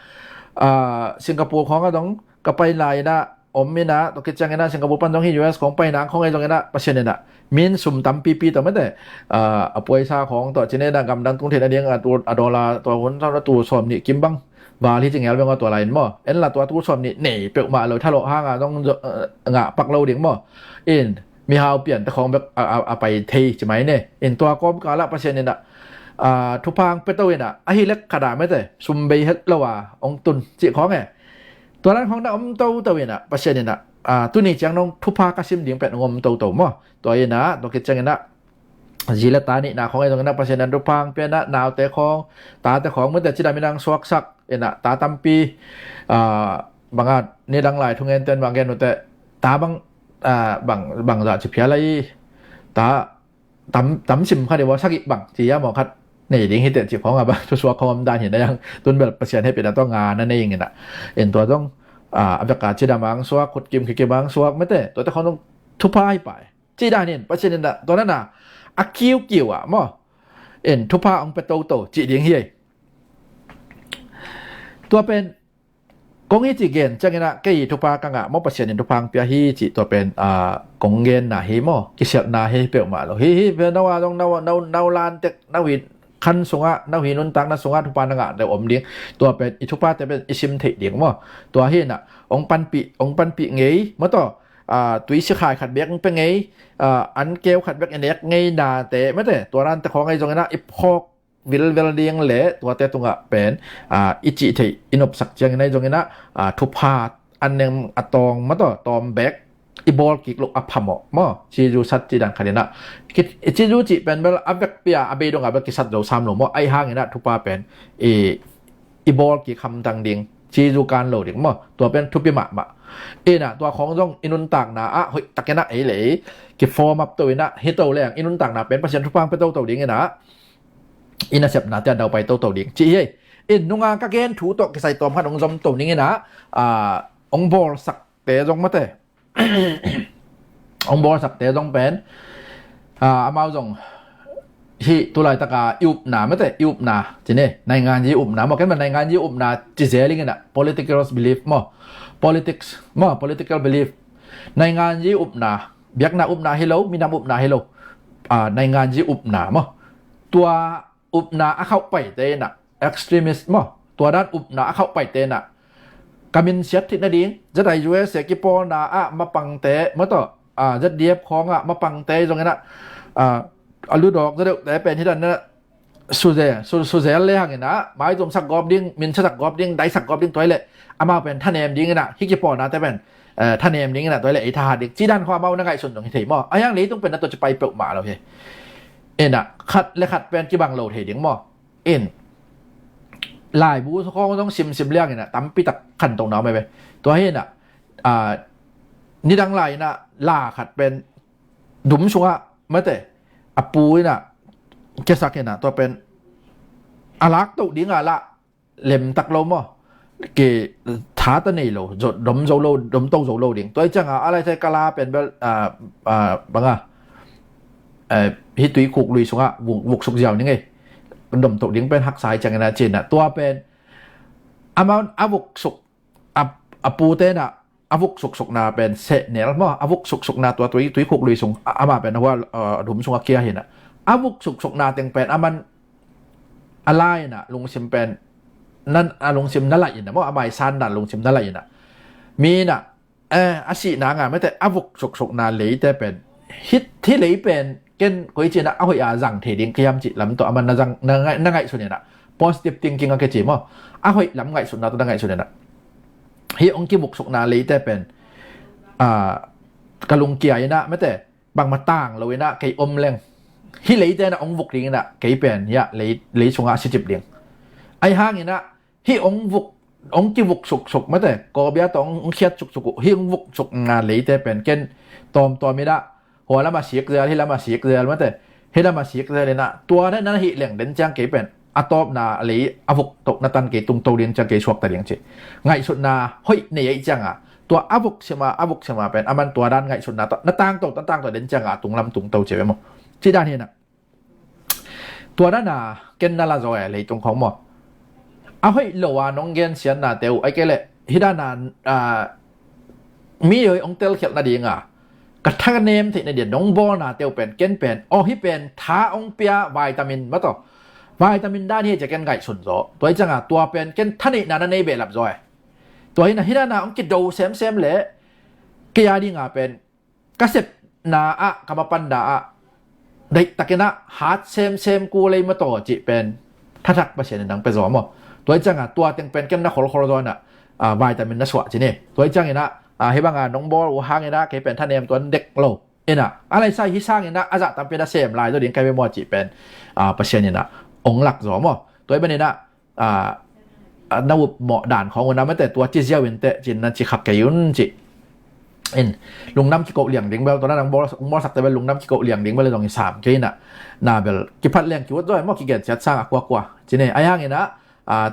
ah, Singapore khawng a zong ka pai lai inah, om inah, tua khit ciang inah, Singapore pan zong hi U S khawng pai inah, khawng ei zong inah, Pasian inah, min sum tampipi tawh mate, ah, a puaisa khawng tawh, ci inah, gamdang tung theihna ding, a tu, a dollar, tua hun, tua tu sawm nih kim bang, val hi ci ngel beng aw tua lai in maw. En la tua tu sawm nih nei peuhmah lo, thalawh hang a zong, ah, ngah pak lo ding maw. In, mihau piante khawng bek a, a, a pai thei ci mai ne. In tua kawmkal ah Pasian inah, ah, thupha hong pia to inah, ahi lek khat ah mate, sum bei het lo a, hong tun cih khawng e. Tua dan khawng na om toto inah, Pasian inah, ah, tuni ciang nong thupha ka sim ding pen hong om toto maw. Tua inah, tua khit ciang inah, zi le ta nihna khawng ei zong inah, Pasian inah thupha hong pia inah, naute khawng, tate khawng, mate cidam inah hong suaksak inah, ta tampi, ah, bang a, nidang lai thungen ten bang gen ute, ta bang, ah, bang, bang zah ci phial lai, ta, tam, tam sim khat i va sagih bang ci a maw khat nei ding hi teh ci khawng a bang, thusuak khawng om dan hi na yang, tun bel Pasian hehpihna tawh nga na nei ing inah. In tua zong, ah, a bek a cidam a hong suak, khutkim khikim a hong suak mate, tuate khawng zong thupha hi pah e. Ci dan in, Pasian inah, tua na na, a kiukiu ah maw. In, thupha hong pia toto, cih ding hi ei. Tua pen, kong hi ci gen, ciang inah, kei thupha ka ngah maw, Pasian in thupha hong pia hi, cih tua pen, ah, kong genna hi maw, kisialhna hi peuhmah lo. Hi, hi, pia no a zong, no, no, no lan tek, no hi khan sungah, no hi nuntakna sungah, thupha na ngah deuh om ding. Tua pen, i thuphate pen, i sim theih ding maw. Tua hi inah, hong panpih, hong panpih ngei, maw tawh, ah, tuisi khai khat bek hong pia ngei, ah, an keu khat bek i nek ngei nate, mate, tua dante khawng ei zong inah, i phawk vilvel ding le tuate tungah pen, ah, i cih theih, i nopsak ciang inah ei zong inah, ah, thupha an neng a tawng maw tawh, tawm bek, i bawl kik loh a phamawh maw. Ci zu sat ci dan khat inah. Ki, ci zu cih pen bel a vekpi a, a bei dong a bel kisat zo sam lo maw. Ahi hang inah thupha pen, i, i bawl kik hamtang ding, ci zu kan lo ding maw. Tua pen thupi mahmah. Inah, tua khawng zong i nuntakna ah, hoih tak inah ei le ei, ki form up to inah, hi to leng, i nuntakna pen Pasian thupha hong pia toto ding inah, i nasepnate a daupai toto ding. Cih hi ei. In nunga ka gen thu tawh kisai tawm khat hong zom to ning inah, ah, hong bawlsakte zong mate. Hong bawlsakte zong pen, ah, amau zong, hih tulaitak a i upna mate, i upna, ci ne, nainganzi upna maw, ken bel nainganzi upna ci zel ing inah, political belief maw, politics maw, political belief, nainganzi upna, biakna upna hi lo, minam upna hi lo, ah, nainganzi upna maw. Tua upna a khauh paite inah, extremist maw, tua dan upna a khauh paite inah, ka minsiat theih nading, Z I U S A kipawlna ah mapangte maw tawh, ah, Z D F khawng ah mapangte zong inah, ah, a ludawk za deuhte pen hi dan inah, suzel, su, suzel le hang inah, maizum sak gawp ding, minsia sak gawp ding, dai sak gawp ding, tua hi leh amau pen thanem ding inah, hih kipawlnate pen, eh, thanem ding inah, tua hi leh ei thahat ding, ci dan khawng amau na ngaihsun zong hi thei maw. Ahi hang leitung pen na tua ci pai peuhmah lo hi. Inah, khat le khat pen kibang lo thei ding maw. In, laibu khawng zong simsim liang inah, tampi tak khantohna om ei ve. Tua hi inah, ah, nidang lai inah, la khat pen, dum sungah, mate, a pu inah, kiasak inah, tua pen, a lak toh ding a lah, lemtak lo maw. Ki, thata nei lo, zo, dom zo lo, dom to zo lo ding. Tua hi ciang a, a lai thai ka la pen bel, ah, ah, bang a, eh, hih tuikhuk lui sungah, vuk, vuksuk ziau ning ei. Dom to ding pen haksa hi ciang inah ci inah. Tua pen, amau, a vuksuk, a, a pute inah, a vuk suksukna pen sehnel maw, a vuk suksukna tua tui, tuikhuk lui sung, a, amah pen hua, a, dum sungah kia hi inah. A vuk suksukna teng pen aman a lai inah lungsim pen, nan a lungsim na laih inah maw, a maisan dan lungsim na laih inah. Mi inah, eh, a sihna nga mate, a vuk suksukna leite pen, hih, hih lei pen, ken koici inah a hoih a zang thei ding ka hiam cih lam tawh aman na zang, na ngaih, na ngaihsun inah. Positive thinking a kici maw. A hoih lam ngaihsutna tawh na ngaihsun inah. Hih hong kivuksukna leite pen, ah, ka lungkia inah mate, bangmah tang lo inah kei om leng, hih leite inah hong vuk ding inah kei pen, ya, lei, lei sungah a sicip ding. Ahi hang inah, hih hong vuk, hong kivuk suksuk mate, kawbia tawh hong, hong khiat suksuk uh, hih hong vuk sukna leite pen ken tawmtawm inah, hua lam a sik zel, hih lam a sik zel mate, hih lam a sik zel inah, tua na, na hih leng den ciang kei pen, a tawpna a lei a vuk toh na tan kei tungto ding ciang kei suakta ding ci. Ngaihsutna hoih nei ahih cianga tua a vuk sima a vuk sima pen aman tua dan ngaihsutna tawh na tangto na tangto den cianga a tunglam tungto ci ve maw? Ci dan hinah. Tua dana ken na la zaw e leitung khong maw? A hoih lo a nong gensiatnate uh ai kei leh hih dana mi hoih hong telkhialh nadinga ka thanem theih nadia nong bawlnate uh pen ken pen aw hih pen tha hong pia vitamin mataw. Vitamin dan hi cia ken ngaihsun zaw. Tua hi cianga tua pen ken thaneihna na nei behlap zaw e. Tua hina hih dana hong kido semsem leh kei a dinga pen ka sepna ah ka mapanda ah daihtakinah hat semsem ku lei mataw cih pen thathak Pasian in nang pia zaw maw? Tua hi cianga tua teng pen ken na kholkhol zaw inah vitamin na suah ci ni. Tua hi cianginah hih banga nong bawl uh hanginah kei pen thanem tuan dek lo inah a laisa hih sanginah a zah tampi na sem lai zaw ding kai ve maw cih pen Pasian inah ong lak zaw maw? Tua hi baninah na up mawh dan khawng un a mate tua ci ziau in teh cin na ci khak kei un ci. In lungdam kikoh liang ding bel tua na nang bawlsak bel lungdam kikoh liang ding bel zong i sam kei inah na bel kiphat leng kiut zaw maw kigensiat sang a kuakua ci ne ai hanginah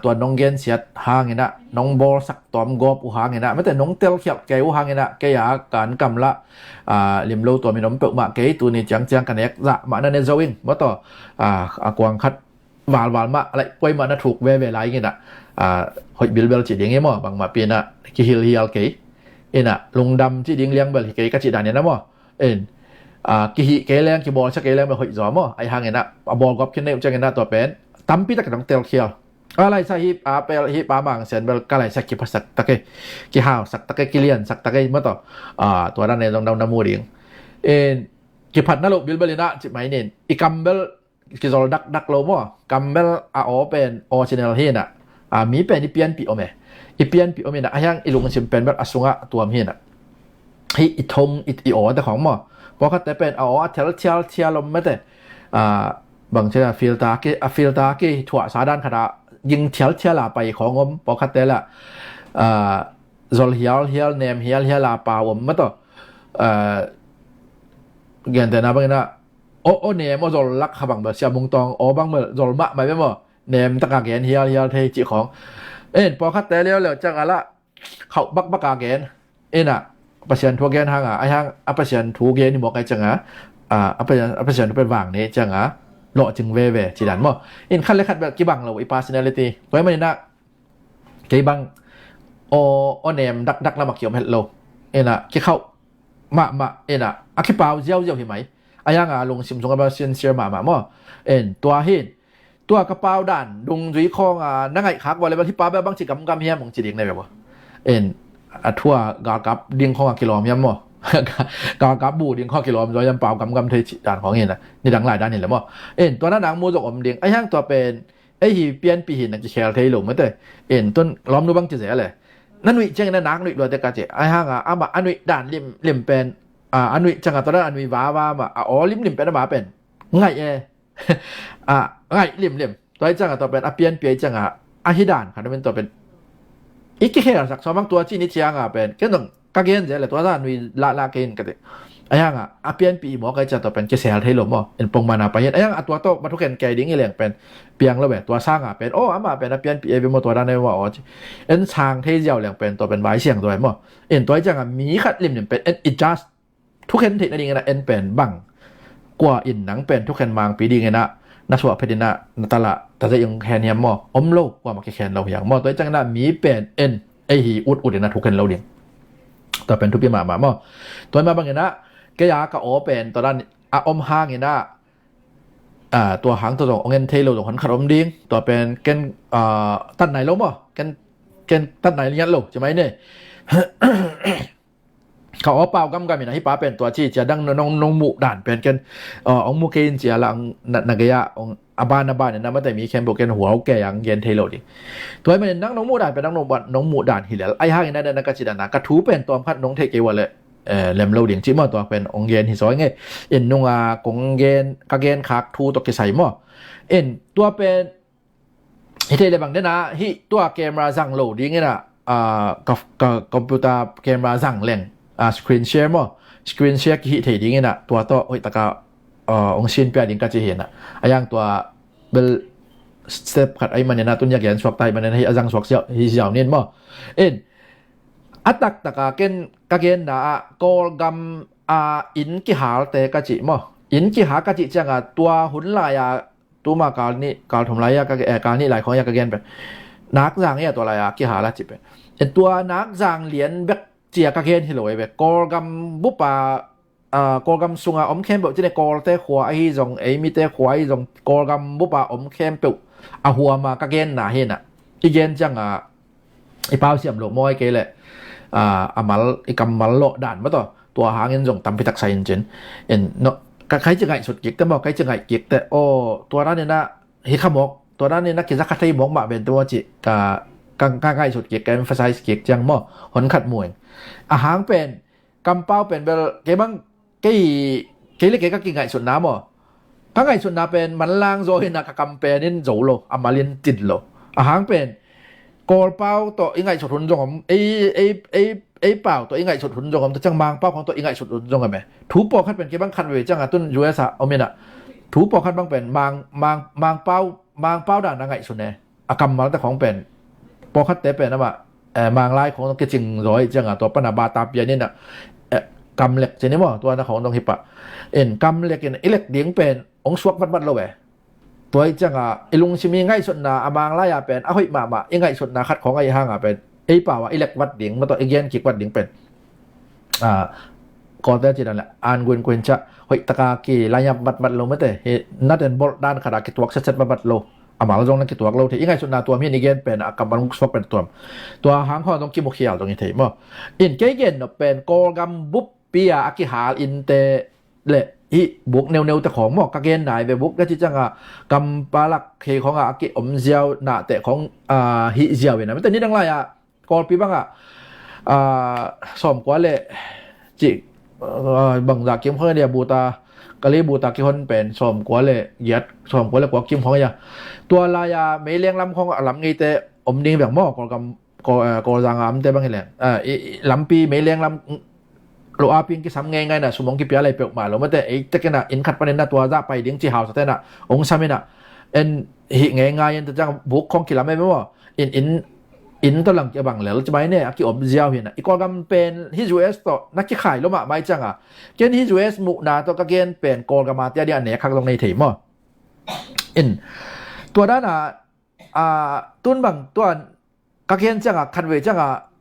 tua nong gensiat hanginah nong bawlsak tawm gawp uh hanginah mate nong telkhialh kei uh hanginah kei a kan kamlah limlo tua min om peuhmah kei tuni ciangciang ka nek zah mah na ne zo ing mataw a kuang khat valval mah laih puai mah na thuk veve lai inah hoih bilbel cih ding hi maw bangmah pinah kihilhial kei inah lungdam cih ding liangbel hi kei ka cih dan inah maw in kihih kei leng kibawlsia kei leng bel hoih zaw maw ai hanginah a bawlgawp khin nei uh cianginah tua pen tampi tak nong telkhial a laisa hih a pel hih pa mangsen bel ka laisa kiphasak take kihausak take kiliansak take mataw tua dan ne zong na mu ding in kiphat na loh bilbel inah cih mai nin i kam bel kizol dakdak lo maw kam bel a aw pen original hinah mi pen i pianpih om e i pianpih om inah a hiang i lungsim pen bel a sungah tuam hinah hih i thong i aw te khawng maw pawlkhatte pen a aw a thel thial thial om mate bang cia filter ki a filter ki thuahsa dan khata ging thial thial a pai khawng om pawlkhatte lah zol hial hial nem hial hial a pau om mataw gentena banginah aw aw nem aw zol lak kha bang bel sia mungtawng aw bang bel zol mah mai be maw nem taka gen hial hial thei cih khawng en pawlkhatte liau liau cianga lah khauh bakbaka gen inah Pasian thu a gen hanga a hiang a Pasian thu gen i mawk ai cianga a Pasian thu pen vang ne cianga lawhcing veve ci dan maw in khat le khat bel kibang lo i personality tua hi maninah kei bang aw aw nem dakdak lamah kiom het lo inah kikhauh mahmah inah a kipau ziauziau hi mai a hianga lungsim sungah bel sincere mahmah maw in tua hin tua ka pau dan dungzui khawnga na ngaihkhak vua le bel hih pa bel bangci gamgam hiam hong ci ding na ve vua in a thua galkap ding khawnga kilawm hiam maw galkap bu ding khawnga kilawm zaw hiam pau gamgam thei cih dan khawng hinah nidang lai dan hin le maw in tua na nang mu zong om ding a hiang tua pen ei hi pianpih hi na kikhel thei lo mate in tun lawmnu bang ci zel e na nuih ciangin na nak nuih luate ka ci a hanga amah a nuih dan limlim pen a nuih cianga tua dan a nuih vava mah a aw limlim pen amah pen ngaih e a ngaih limlim tua hi cianga tua pen a pianpih hi cianga a hi dan khat min tua pen i kikhelsak sawmang tua ci ni cianga pen ken dong ka gen zel le tua dan nui lahlah kei in ka ti a hianga a pianpih i mawk ai cia tua pen kisel thei lo maw in pongmana pai hin a hianga a tua tawh va thukhen kei ding i leng pen piang lo ve tua sanga pen aw amah pen a pianpih e ve maw tua dan e maw aw ci en sang thei ziau leng pen tua pen vai siang zaw e maw in tua hi cianga mi khat limlim pen en i just thukhen theih nadinginah en pen bang kua in nang pen thukhen mangpi dinginah na suah phetinah na talah tazei ong khen hiam maw om lo kuamah kikhen lo hiang maw tua hi cianginah mi pen en ei hi ut utinah thukhen lo ding tua pen thupi mahmah maw tua hi mah banginah kei a ka aw pen tua dan a om hanginah tua hang tua zong ong en thei lo zong hon khat om ding tua pen ken tat nai lo maw ken ken tat nai ngiat lo ci mai ne ka aw pau gamgam inah hih pa pen tua ci cia dang nong nong muh dan pen ken ong mu kei in cia lah na gei ah ong a ban a ban inah mate mi khempeuh ken huau kei ang gen thei lo ding tua hi manin nang nong muh dan pen nang nong muh dan hi lel ai hanginah dana ka ci dana ka thu pen tawm khat nong theih kei ua le lem lo ding cih maw tua pen ong gen hi zaw nge in nunga kong gen ka gen khak thu tawh kisai maw in tua pen hi thei le bang dena hih tua camera zang lo dingin ah ka, ka computer camera zang leng screen share maw screen share kihih thei dingin ah tua tawh hoih taka ong sin pia ding ka ci hi na a yang tua bel step khat ahih manin ah tun i a gen suak ta ahih manin ah hih a zang suak hi ziau ning maw. In a taktaka ken ka genna ah Kawlgam a inn kihalte ka cih maw, inn kihal ka cih cianga tua hun lai-a tuma kal nih kal thum lai-a ka, eh, kal nih lai khong-a ka gen pen Nakzang hi a, tua lai-a kihal a cih pen. Eh, tua Nakzang lian bek cia ka gen hi lo ei ve. Kawlgam bupa, ah, Kawlgam sunga om khempeuh cine, Kawlte khua ahi zong, ei mite khua ahi zong, Kawlgam bupa om khempeuh a huama ka genna hi na. I gen cianga i pau siam loh mawi kei leh, ah, a mal, i kammal lawh dan maw taw, tua hangin zong tampi tak sa in cin. In no, ka khai ci ngaihsut kik te maw, khai ci ngaih kik te, aw, tua dan ina hi kha mawk, tua dan ina kiza kha thei mawk mah ven te maw ci ka, ka, ka ngaihsut kik, ka emphasize kik ciang maw, hon khat muing. A hang pen, kampau pen bel kei bang, kei, kei le kei ka kingaihsutna maw, ka ngaihsutna pen manlang zaw hina, ka kam pen in zo lo, a mal in tin lo. A hang pen Kawlpau tawh i ngaihsut hun zong om, ei, ei, ei, ei pau tawh i ngaihsut hun zong om, ta ciang Mangpau khong tawh i ngaihsut hun zong om e. Thu pawlkhat pen kei bang khat vei cianga tun U S a om ina, thu pawlkhat bang pen Mang, Mang, Mangpau, Mangpau dan a ngaihsun e. A kammalte khong pen pawlkhatte pen amah, eh, Manglai khong kicing zaw i cianga tua pana bata pian ina, eh, kamlek cini maw, tua na khong dong hi pah. In kamlek in i lek ding pen ong suak vatvat lo e. Tua i cianga i lungsim i ngaihsutna a Manglai-a pen a hoih mahmah i ngaihsutna khat khong ahi hanga pen ei pau a i lek vat ding maw taw, i gen kik vat ding pen, ah, Kawlte ci dan le an guin kuin ca hoih taka ki line up vatvat lo mete, hi naten bolh dan khata kituak setset vatvat lo. A mal zong na kituak lo thei. I ngaihsutna tuam hi, i gen pen a kammal suak pen tuam. Tua hang khong zong kimukhial zong hi thei maw. In kei gen nop pen Kawlgam buppi a a kihal innte le hih buk neuneute khong maw, ka gen nai ve, buk ka ci cianga kampalak khei khonga a ki om ziau, nate khong, ah, hih ziau ina mete ni dang lai-a Kawlpi banga, ah, sawmkua le ci, ah, bangza kim khong dia buta, kali buta kihon pen sawmkua le giat, sawmkua le kua kim khong ia. Tua lai-a meileng lam khong a lam ngeite om ding bek maw, Kawlgam, Kawl, eh, Kawlzanga amte bang hileng, ah, i, i, lampi meileng lam lo a ping kisam ngeingai na sum ong kipia lai peuhmah lo mete, ei tekina inn khat panin na tua zah pai ding ci hausa tena ong sam ina en hih ngeingai in ta ciang buk khong kilam e maw. In, in, inn tawh lang ki a bang lel ci mai ne, a ki om ziau hi na. I Kawlgam pen hi U S tawh na kikhai lo mahmah i cianga ken hi U S muhna tawh ka gen pen Kawlgam a tia dia a nek khak zong nei thei maw. In tua dana, ah, tun bang tua ka gen cianga khat vei cianga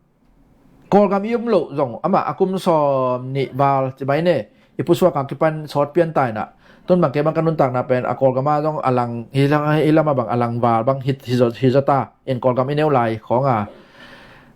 Kawlgam i um loh zong amah a kum sawm nih val ci mai ne, i pusuak a kipan sawt pian ta ina. Tun bang kei bang ka nuntakna pen a Kawlgam a zong a lang hi lam, hi lam a bang a lang val bang hi, hi zaw, hi zaw ta. In Kawlgam i neu lai khonga,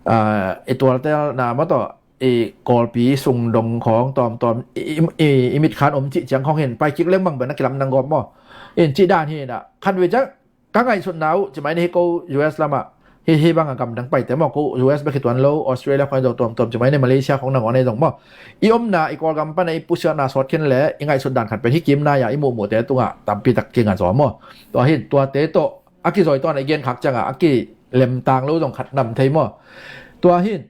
ah, i tualtelna maw taw, i Kawlpi sungdong khong tawmtawm i, i, i, i mitkhan om cih ciang khong hin pai kik leng bang pen a kilam nang gawp maw. In cih dan hi na, khat vei ciang ka ngaihsutna uh ci mai ni hi ko U S lamah, hi, hi banga gamdang paite maw, ko U S bek hi tuan lo, Australia khong zo tuamtuam ci mai ni, Malaysia khong nangawn ei zong maw. I omna i Kawlgam pana i pusiatna sawt khin le i ngaihsut dan khat pen hi kimna ia i muhmuhte tungah tampi tak kinga zaw maw. Tua hin tuate tawh a kizoi tawna i gen khak cianga a kilemtang lo zong khat nam thei maw. Tua hin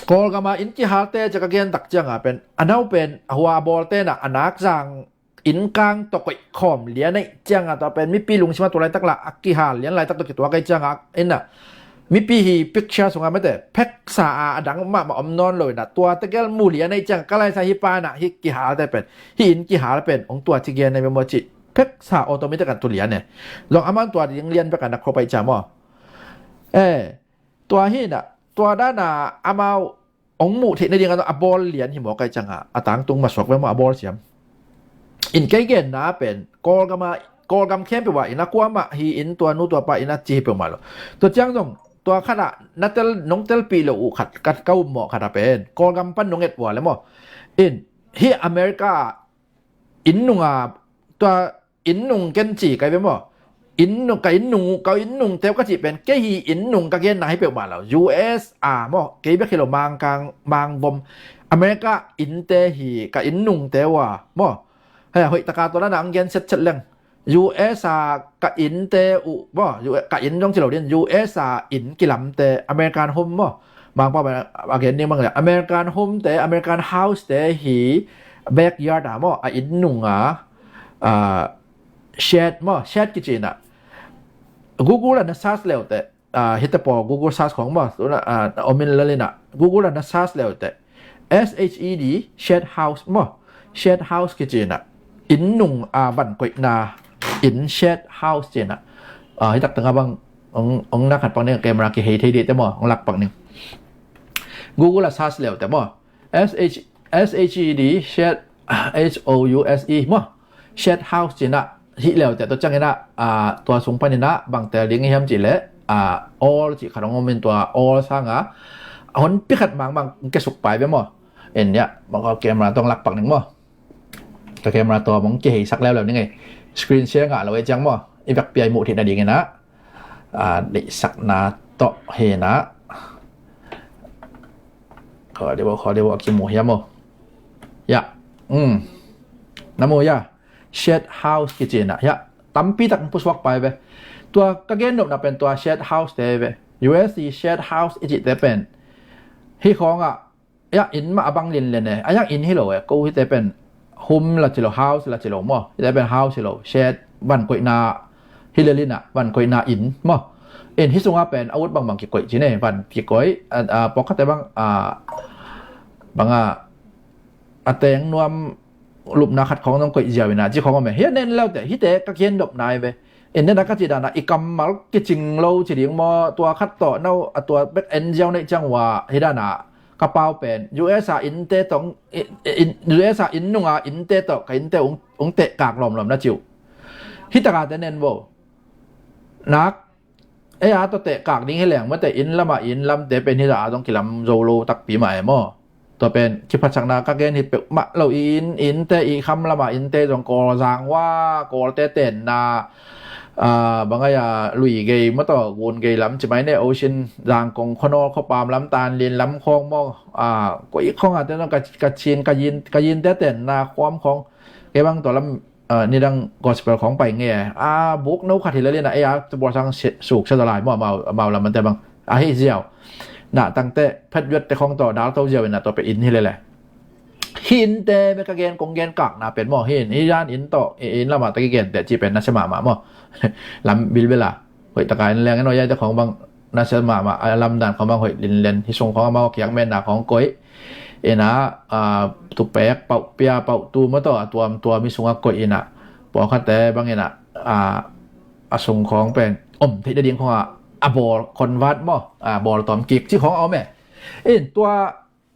Kawlgama inn kihalte cia ka gen tak cianga pen a nau pen a hua a bawlte na a Nakzang inn kang tawh koih khawm lian aih cianga tua pen mipi lungsima tua laitak lah a kihal lian laitak tawh kituak aih cianga ina mipi hi picture sunga mete pheksa a a dang mahmah om nawn lo ina tua tegel mu lian aih cianga ka laisa hi pana hi kihalte pen hi inn kihal pen ong tua ci gen aih memaw ci pheksa automatic a tu lian e. Zong aman tua ding lian bek a na khrop aih cia maw. Eh, tua hi na, tua dana amau ong muh theih nading a bawl lian hi mawk aih cianga a tangtung masuak ve maw a bawl siam. In kei genna pen Kawlgama, Kawlgam khempeuh ah ina kuamah hi in tua nu tua pa ina ci hi peuhmah lo. Tua ciang zong tua khatah na tel, nong telpih lo uh khat, ka, ka um mawh khatah pen Kawlgam pan nong et vua le maw. In hi America ah inn nunga tua inn nung ken ci kai ve maw. Inn nung, ka inn nung, ka inn nung teu ka cih pen kei hi inn nung ka genna hi peuhmah lo. U S a maw, kei bek hi lo, Mangkang, Mangvom, America innte hi ka inn nungte uh a maw. Hei, hoih taka tua dana ang gen setset leng. U S a ka innte uh maw, U-, ka inn zong ci lo din, U S a inn kilamte, American home maw. Mangpau a gen ding bang le American home te, American house te hi backyard a maw, a inn nunga, ah, shed maw, shed kici na. Google ah na search leuteh, ah, hite paw Google search khong maw, tuna, ah, na om in lel inah, Google ah na search leuteh, S H E D, shed house maw, shed house kici inah, inn nung a van koihna, inn shed house ci inah, ah, hitak tengah bang ong, ong na khat pak ning, camera kihei thei dih te maw, ong lak pak ning. Google ah search leuteh maw, S H, S H E D, shed, H O U S E maw, shed house ci inah hih leuteh, tua ciang inah, ah, tua sung pan inah bang tel ding hiam cih leh, ah, all cih khat ong om in, tua all sangah a honpi khat mangmang kiasuk pai ve maw. En ya, maka camera tawh ong lak pak ning maw. Ka camera tawh mong kiheisak leuleu ning ei. Screen share ngah lo ei ciang maw, i vekpi a i muh theih nading inah, ah, deihsakna tawh hi inah. Khaw deuh, khaw deuh a kimu hiam aw. Ya. Um. Na mu ya. Shed house kici inah, ya, tampi tak pusuak pai ve. Tua ka gen nopna pen tua shed house te ve. U S i shed house i cihte pen, hih khawngah, ya, inn mah a bang linlen e, a yang inn hi lo e, ko hite pen home la ci lo, house la ci lo maw, hite pen house hi lo, shed, van koihna, hi lel inah van koihna inn maw. En, hih sungah pen a ut bangbang kikoih ci ne, van kikoih, a, a, pawlkhatte bang, a, bang a, a teng nuam lupna khat khawng zong koih ziau inah ci khawng om e. Hih a nen leuteh, hihte ka gen nopna hi ve. En, nena ka cih danah i kammal kicing lo ci ding maw, tua khat tawh no a tua bek en ziau neih ciang uh a, hih danah ka pau pen U S a innte tawh, i, i, in, U S a inn nunga innte tawh ka innte ung, ung tehkak lawmlawm na ci uh. Hih takate nen vo. Nak, ei a tawh tehkak ding hi leng mate, inn lamah inn lamte pen hih a zong kilam zo lo takpi mah e maw. Tua pen kiphatsakna ka gen hi peuhmah lo, i inn, innte, i kham lamah innte zong Kawlzang uh a, Kawlte tenna, ah, bang ai a, Lui gei maw tawh, Gun gei lam ci mai ne, Ocean, Zangkong, Khuanawl, Khuapam lam, Tanlin lam khawng maw, ah, koi khawng a te zong ka, Kachin, Kayin, Kayinte tenna khuam khawng, kei bang tua lam, ah, nidang gospel khawng pai nge. A buk no khat hi lel inah, ei a tu bawlsang suk sa zalai maw, amau, amau lam ante bang ahi ziau. Na tangte phet yuatte khawng tawh dal to ziau inah tua pen inn hi lel e. Hih innte bek ka gen, kong gen kakna pen maw, hih inn, hih dan inn tawh, i, inn lamah ta kigenteh cih pen nasia mahmah maw. Lam bilbela. Hoih taka en leng en aw, yaite khawng bang nasia mahmah, a lamdan khawng bang hoih linlen, hih sung khawng amau a kiak menna khawng koih. Inah, ah, tupek, pauh pia, pauh tu maw tawh, a tuamtuam hih sungah koih inah. Pawlkhatte bang inah, ah, a sung khawng pen om theih nading khawngah a bawl convert maw, a bawl tawm kik cih khawng a om e. In tua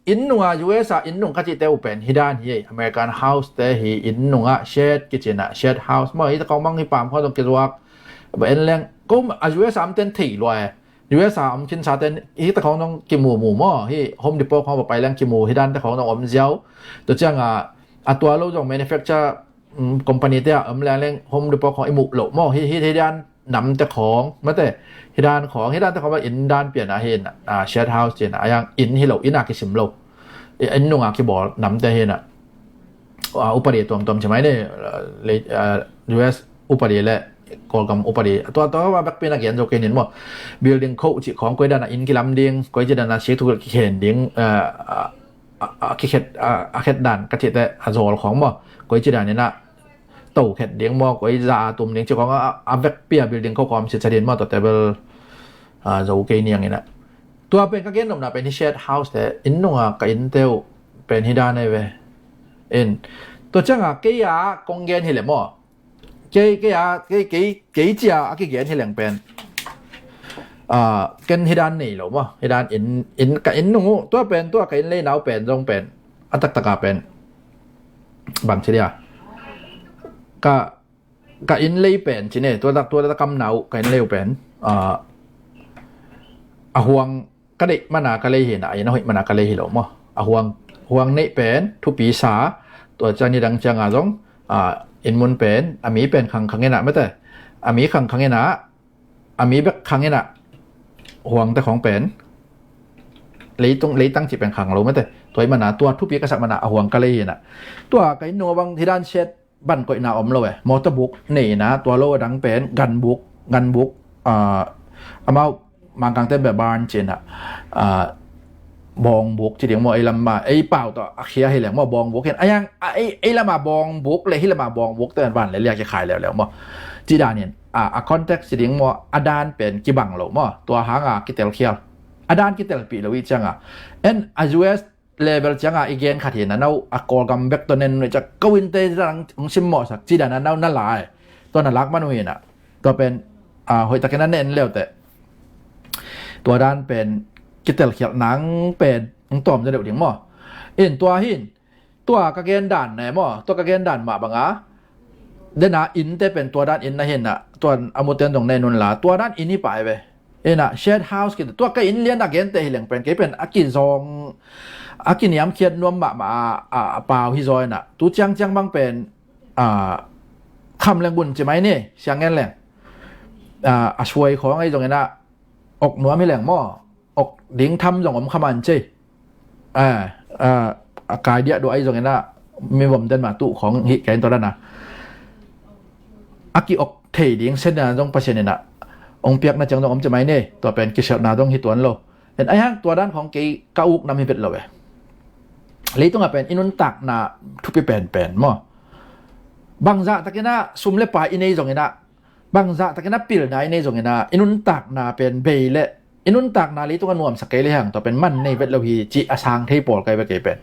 inn nunga, U S a inn nung ka cihte uh pen hih dan hi, American house te hi, inn nungah shed kici inah, shed house maw, hih khawng bang hih pam khawng zong kizuak. Ba en leng, ko a U S a omten thei lua e. U S a om khinsa ten hih ta khawng zong kimu mu maw, hih Home Depot khawng va pai leng kimu, hih dante khawng zong om ziau. Tua ciangah a tua lo zong manufacture, um, company te a om leng leng Home Depot khawng i muh loh maw, hih, hih, hih dan namte khawng mate, hih dan khawng, hih dante khawng mah inn dan pian a hi, ah, shed house ci inah, a yang inn hi lo, inn a kisim lo. I, inn nunga kibawl namte hi inah. Ah, upadi tuamtuam ci mai ne, ah, le, ah, U S upadi le Kawlgam upadi. Tua, tua bekpi na gen zo kei ning maw. Building code cih khawng, koi dana inn kilam ding, koi ci dana sikthuk kikhen ding, ah, ah, ah, kikhet, ah, a khet dan ka cihte, a zawl khawng maw. Koi ci dan inah to khet ding maw, koi za a tum ding cih khawng a, a, a bekpi a building code khawng sit sa din maw, tua table, ah, zo kei niang inah. Tua pen ka gen nopna pen hih shed house te, inn nunga ka innte uh pen hih dan ahi ve. In, tua ciangah kei a kong gen hi leh maw. Kei, kei a, kei, kei, kei cia a kigen hi leng pen, ah, ken hih dan nei lo maw. Hih dan inn, inn, ka inn nung uh, tua pen, tua ka inn lei nau pen zong pen, a taktaka pen bang ci dia. Ka, ka inn lei pen ci ne, tua tak, tua tak kam nau, ka inn lei uh pen, ah, a huang ka deih mana ka lei hi inah, a inn a hoih mana ka lei hi lo maw. A huang, huang neih pen thupi sa, tua ciang nidang cianga zong, ah, inn mun pen, a mi pen khangkhang inah mate. A mi khangkhang inah, a mi bek khang inah, huangte khawng pen leitung, leitang cih pen khang lo mate. Tua hi mana, tua thupi ka sak mana a huang ka lei hi inah. Tua ka inn nung a bang hih dan shed, van koihna om lo e. Motor buk nei inah, tua lo a dang pen gan buk, gan buk, ah, amau Mangkangte beh barn ci inah, ah, bawng buk ci ding maw, ei lam mah, ei pau tawh a khia hi leng maw, bawng buk hi in. A yang, a, ei, ei lama bawng buk le hih lama bawng buk te van le lia kikhai leuleu maw. Ci dan in, a, a context ci ding maw, a dan pen kibang lo maw, tua hanga kitelkhial, a dan kitelpih lo i cianga, en a U S level cianga i gen khat hi na, no a Kawlgam bek tua nen nuih ciak ko in te hong simmawhsak ci dan a no na lai, tua na lak man uh hi na, tua pen a, hoihtakin a nen leute, tua dan pen kitelkhial nang pen hong tawm za deuh ding maw. In tua hin, tua ka gen dan ne maw, tua ka gen dan mah banga, dena innte pen tua dan inn na hinna, tuan a muten zong ne nunla, tua dan inn hi pai ve. Ina shared house kit, tua ka inn lian a gente hi leng pen kei pen a kizawng, a kiniamkhiat nuam mahmah a, a, a pau hi zaw ina, tu ciangciang bang pen a, kham leng bun ci mai ni, siang ngen leng a, a suai khawng ahi zongina, ok nuam hi leng maw, ok ding tham zong om khaman ci. A, a, a kai diah duah ahi zongina, mi vom den ma tuh khawng hi kein tua dana, a ki ok thei ding sen dana zong Pasian ina hong piakna ciang zong om ci mai ni, tua pen kiselhna zong hi tuan lo. En aihang tua dan khawng kei ka uk nam hi bet lo e. Leitungah pen i nuntakna thupi penpen maw, bangzah takina sum le pai i nei zongina, bangzah takina pilna i nei zongina, i nuntakna pen bei le i nuntakna leitunga nuamsak kei le hang tua pen man nei vet lo hi ci a sang thei pawl kai ve kei pen.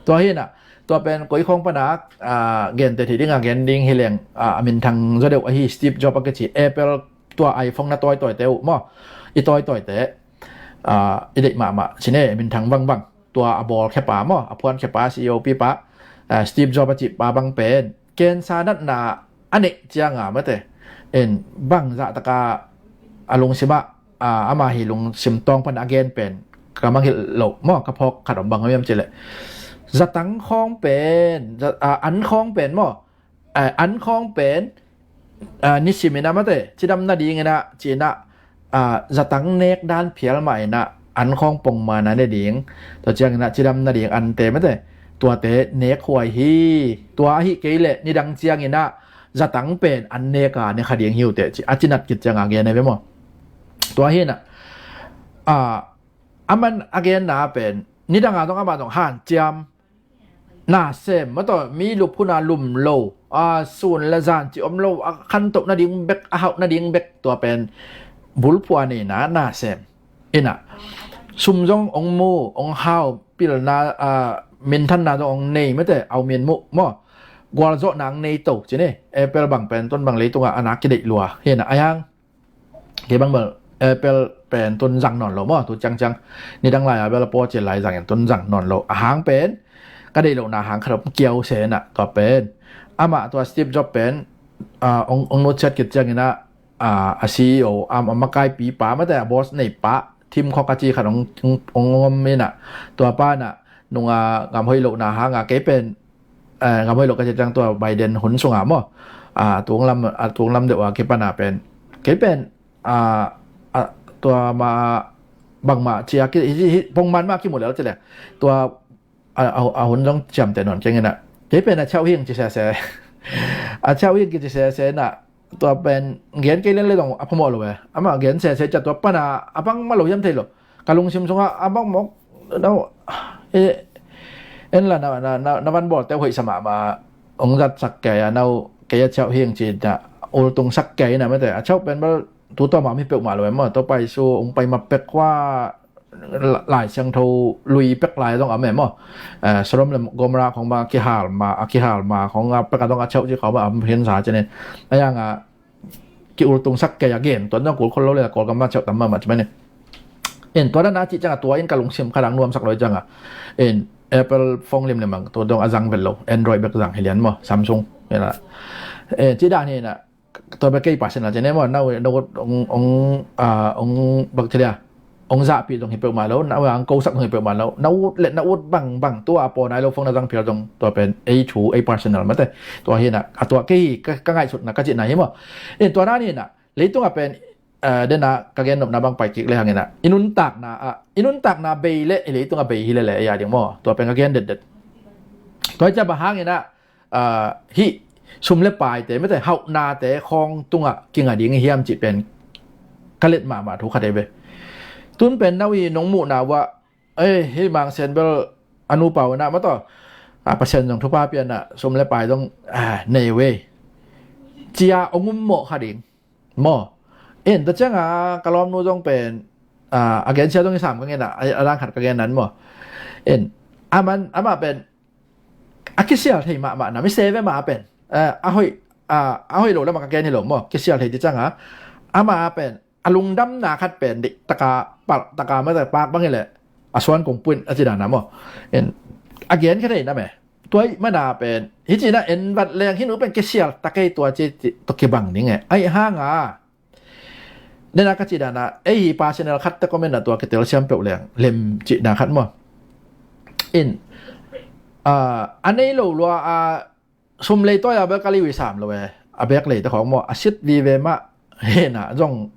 Tua hina, tua pen koi khawng pana a, gente thei dinga gen ding hi leng a, a minthang zaw deuh ahi Steve Jobs a kici Apple, tua iPhone na tawitawite uh maw, i tawitawite a, i deih mahmah cine, minthang vangbang, tua a bawl khepa maw, a phuan khepa, C E O pipa, a, Steve Jobs a cihpa bang pen cancer natna a neih cianga mate, en bangzah taka a lungsimah a, ama hi lungsim tawng pan a gen pen ka mangilh loh maw, ka phawk khat om bang hiam cileh, zatang khawng pen za, a, an khawng pen maw, a, an khawng pen a, nisim ina mate cidam nadingina cina, a, zatang nek dan phial mah ina an khawng pongmana ne ding, tua ciangina cidam nading ante mate, tuate nek huai hi. Tua ahi kei le nidang ciangina zatang pen an neka ne kha ding hiute ci a cinat kit cianga gen e ve maw. Tua hina a, aman a genna pen nidanga zong ama zong hanciam, nasem mataw, mi luphuna lum lo, a, sun le zan ci om lo, a khantoh nading bek, a hauh nading bek, tua pen bulphua neina nasem ina, sum zong ong mu ong hau, pilna a, minthanna zong ong nei mate, au min muh maw, gualzawhna ong nei to cine. Apple bang pen tun bang leitunga a na kideih lua hina aihang. Kei bang bel Apple pen tun zang nawn lo maw, tu ciangciang nidang lai a bel a pawcil lai zangin tun zang nawn lo. A hang pen ka deih lohna hang khat om kiau sena, tua pen amah tua Steve Jobs pen a, ong, ong nutsiat kit ciangina a, a C E O a, a makaipipa mate, a boss neipa Tim Cook a ci khat ong, ong, ong om ina, tua pana nunga ngam hoih lohna hanga kei pen eh, ngam hoih lo ka ci ciang tua Biden hun sunga maw, a, tung lam, a, tung lam deuh a kipana pen kei pen a, a, tua ma bangmah cia ki hi, hi, pongman mah kimu lel ci le, tua a, a, a hun zong ciamte nawn kengina kei pen a chauh hing ci sese. A chauh hing ki ci sese na, tua pen gen kei len le dong a phamawh lo e. Amah gen sese cia tua pana a bangmah lo hiam thei lo. Ka lungsim sungah a bangmawk no, e, en la na, na, na, na van bawlte hoih sa mahmah, ong zatsak kei a no, kei a chauh hing ci na, ultung sak kei na mate, a chauh pen bal tu tawmah mi peuhmah lo e maw, to pai su ong pai map pek hua, Lai Siangtho lui pek lai zong a om e maw. Eh, Sodom le Gomorrah khong bang a kihal ma, a kihal ma khong a pek a zong a chauh ci khong bang a om hin sa cinin. A yang a ki ultung sak kei a gen tuan zong kul khol lo le Kawlgam bang chauh tam mahmah ci mani. In tua dan a ci ciang a tua in ka lungsim ka dang nuamsak lo ciang a. In Apple phone limlim ang tua zong a zang vet lo, Android bek zang hi lian maw, Samsung. Ina. Eh, ci dan hi na. Tua bek kei personal ci ne maw, na ut, na ut ong, ong, a, ong bak ci dia, ong zahpih zong hi peuhmah lo, na ut ang kosak zong hi peuhmah lo, na ut le na ut bangbang tua a paw nai lo phone na zang phial zong tua pen ei thu ei personal mate. Tua hi na, a tua kei ka, ka ngaihsutna ka cihna hi maw. In tua dan hi na, leitungah pen a, dena ka gen nopna bang pai kik le hangina, i nuntakna a, i nuntakna bei le i leitungah bei hi lele ei a ding maw, tua pen ka gen detdet. Tua hi cia bang hangina a, hih sum le paite mate, hauhnate khawng tungah kinga ding i hiam cih pen ka let mahmah thu khat ei ve. Tun pen no i nong muhna uah, ei, hih Mang Sen bel a nupa unah mataw, a, Pasian zong thupha pianah sum le pai zong a, nei ve, cia ong um mawh kha ding. Maw, in tua cianga ka lawmnu zong pen, a gensia zong i sam ka ngen a, a dang khat ka gen nan maw. In aman amah pen a kisial thei mahmah na, mi se ve mah pen, a hoih a hoih lo lamah ka gen hi lo maw, kisial thei ti cianga amah pen a lungdamna khat pen dik taka palh taka mate pak bang hileh a suan kong puin a ci dana maw. In a gen kha thei na me. Tua ih mana pen hi cina en vat leng hi nu pen kisial takei tua ci tua kibang ding e. Aih hanga nena ka ci dana ei hi personal khat te comment a tua kitel siam peuh leng lem cina khat maw. In a nei lo lua a sum lei tawi a bel ka liu i sam lo e. A bek lei te khawng maw a sit vive mah hena zong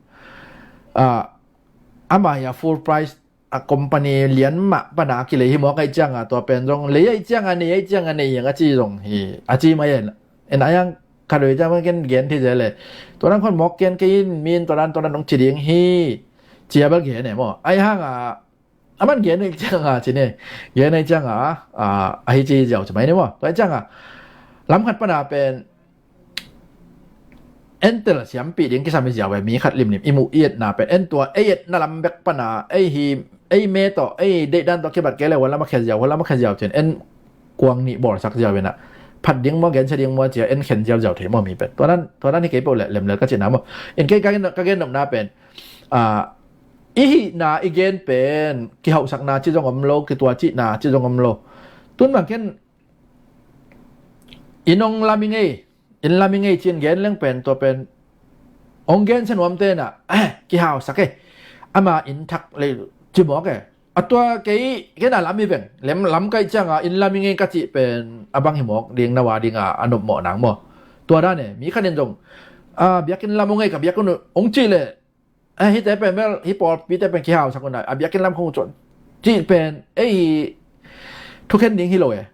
ama hi a full price a company lian mah pana a kilei hi mawk aih cianga tua pen zong lei aih cianga nei aih cianga nei hiang a ci zong hi a ci mai en. En a yang khat vei ciang ken gen thei zel e. Tua dang khon mawk ken kei in min tua dan tua dan dong ci ding hi. Cia bel gen e maw aih hanga aman gen aih cianga ci ne. Gen aih cianga a hi ci ziau ci mai ne maw tua aih cianga lam khat pana pen en tel siampi ding kisam i ziau e. Mi khat limlim i muh i etna pen en tua ei etna lam bek pana ei hi ei me tawh ei deihdan tawh kibat kei le huan lama khen ziau huan lama khen ziau cin en kuang nih bawlsak ziau ina phat ding maw gensia ding maw cia en khen ziau ziau thei maw mi pen tua dan hi kei peuh le lemlel ka cina maw. In kei ka gen nopna pen i hihna i gen pen kihauhsakna ci zong om lo, kitua cihna ci zong om lo. Tun bang ken i nong lam i ngei in lam i ngei cin gen leng pen tua pen ong gen sa nuam tenah kihausak e. Ama in thak lei ci mawk e. A tua kei kena lam i veng lem lam kaih cianga in lam i ngei ka cih pen a bang hi mawk ding na wa dinga a nopmawh nang maw. Tua dan e mi khanin zong a biakinn lam ong ngei ka biakinn ong cih leh hite pen bel hi pawlpite pen kihausak una a biakinn lam khong cuan cih pen ei hi thukhen ding hi lo e.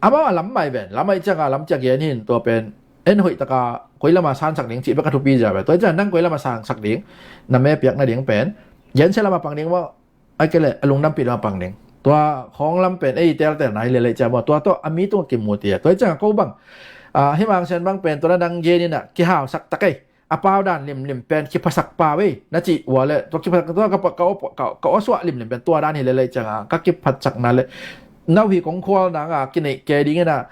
Amau a lam mai ven lam aih cianga lam ciak gen hin tua pen en hoih taka koi lama sansak ding cih bek a thupi zia ve. Tua ciang nang koi lama sansak ding na me piak nading pen gensia lama pang ding maw. Ai kei le a lungdampi lama pang ding tua khawng lam pen ei teltel na hi lelei cia maw tua tawh a mi tunga kimu tia tua cianga ko bang himang sian bang pen tua na nang gen ina kihausak takei a pau dan limlim pen kiphasak pau ei na cih ua le tua kiphasak tua ka awsuah limlim pen tua dan hi lelei cianga ka kiphatsakna le nau hi kong khual nanga kineih ke dingina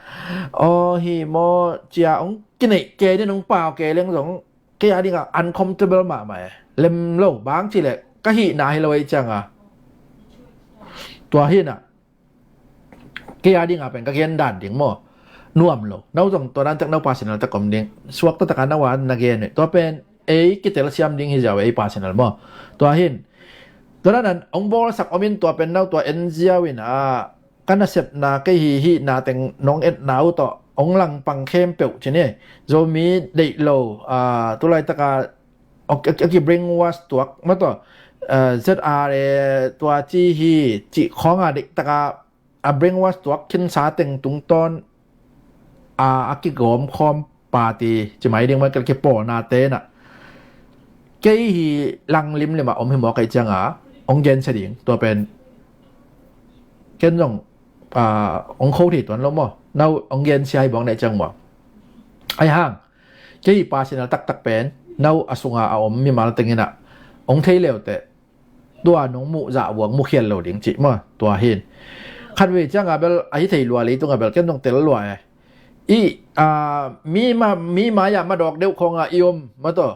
aw hi maw cia ong kineih ke din ong pau ke leng zong kei a dinga uncomfortable mahmah e. Lem lo bang cileh ka hihna hi lo ei cianga tua hina kei a dinga pen ka gen dan ding maw. Nuam lo nau zong tua dan tek nau personal tek om ding suak tataka nau a na gen tua pen ei kitel siam ding hi ziau ei personal maw. Tua hin tua dan an ong bawlsak omin tua pen nau tua en ziau in a ka nasepna kei hi hihna teng nong etna uh tawh ong langpang khempeuh cine. Zomi deih lo tulaitaka a ki brainwash tuak maw tawh ZRA tua ci hi cih khawnga deihtaka a brainwash tuak khinsa teng tungtawn a kigawm khawm party ci mai ding maw kei kipawlna tenah kei hi lang limlim ah om hi mawk aih cianga ong gensia ding tua pen ken zong ong kho thei tuan lo maw. Nau ong gensia hi bawng neih ciang maw. Aih hang kei hi personal taktak pen nau a sunga a om mimal tenginah ong thei leuteh tua nong muh zahvuak mukhial lo ding cih maw. Tua hin khatvei cianga bel ahi thei lua leitunga bel ken zong tel lua e. I mi mai-ah madawk deuh khawnga i om maw tawh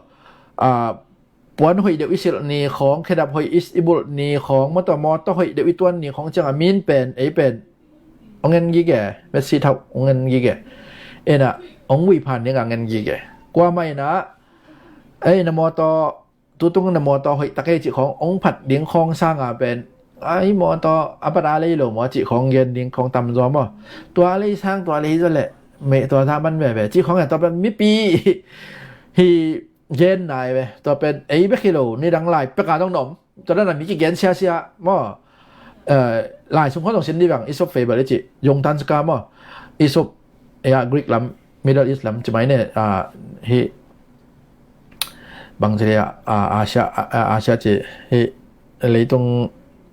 puan hoih deuh i silh ni khawng khedap hoih i bulh ni khawng maw tawh mawtaw hoih deuh i tuan ni khawng cianga min pen ei pen ong en gige met si thauh ong en gige. Ena ong vui phan dinga ong en gige kuamah ina ei na mawtaw tutung na mawtaw hoih takei cih khawng ong phat ding khawng sanga pen ai mawtaw a pat a lei lo maw cih khawng gen ding khawng tamzaw maw. Tua lei sang tua lei zaw leh meih tua ta man veve cih khawng e tua pen mipi hi gen nai ve. Tua pen ei bek hi lo nidang lai peka dong na om tua dana mi kigen siasia maw. Lai sung khawng zong sin di bang i sop fei bal i cih yongtan sika maw i sop eia Greek lam Middle East lam ci mai ne hi bang ci le Asia Asia ci hi leitung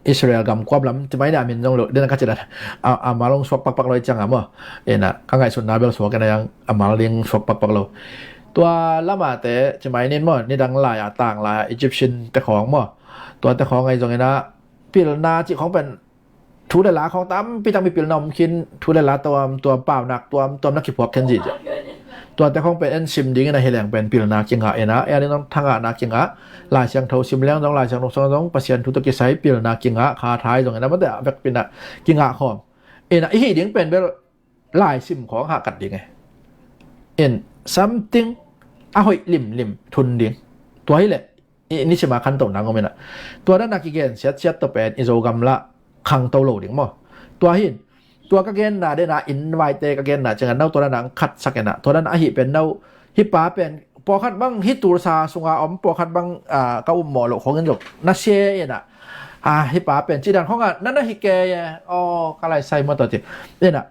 Israel gam kuam lam ci mai ne a min zong lo dena ka ci dan a mal ong suak pakpak lo i cianga maw. Ena ka ngaihsutna bel suak ena yang a mal ding suak pakpak lo. Tua lamate ci mai nin maw, nidang lai-a tang lai-a Egyptian te khawng maw, tua te khawng ahi zongin ah pilna cih khawng pen thu le la khawng tampi tampi pilna om khin, thu le la tuamtuam, paunak tuamtuam na kiphuak khin zihziah. Tuate khawng pen en sim dingin ahi leng pen pilna kingah in ah, en in zong thangahna kingah, Lai Siangtho sim leng zong, Lai Siangtho sung zong Pasian thu tawh kisai pilna kingah, kha thai zongin ah mate a vekpi in ah kingah khawm in ah, i hih ding pen bel lai sim khawng hahkat ding e. In something a hoih limlim thun ding. Tua hi leh i, ni sima khantohna ngom in ah, tua dan a kigen siatsiat tawh pen i Zogam lah khangto lo ding maw. Tua hi in, tua ka genna den a, innvite ka genna ciangin no tua dan a ang khatsak in ah, tua dan a ahi pen no, hih pa pen pawlkhat bang hih tulsa sunga om, pawlkhat bang, ah, ka um mawh loh khawngin zong na sia in ah, ah, hih pa pen cih dan khawng ah na na hi kei e. Aw, ka lai sai maw tua ci in ah,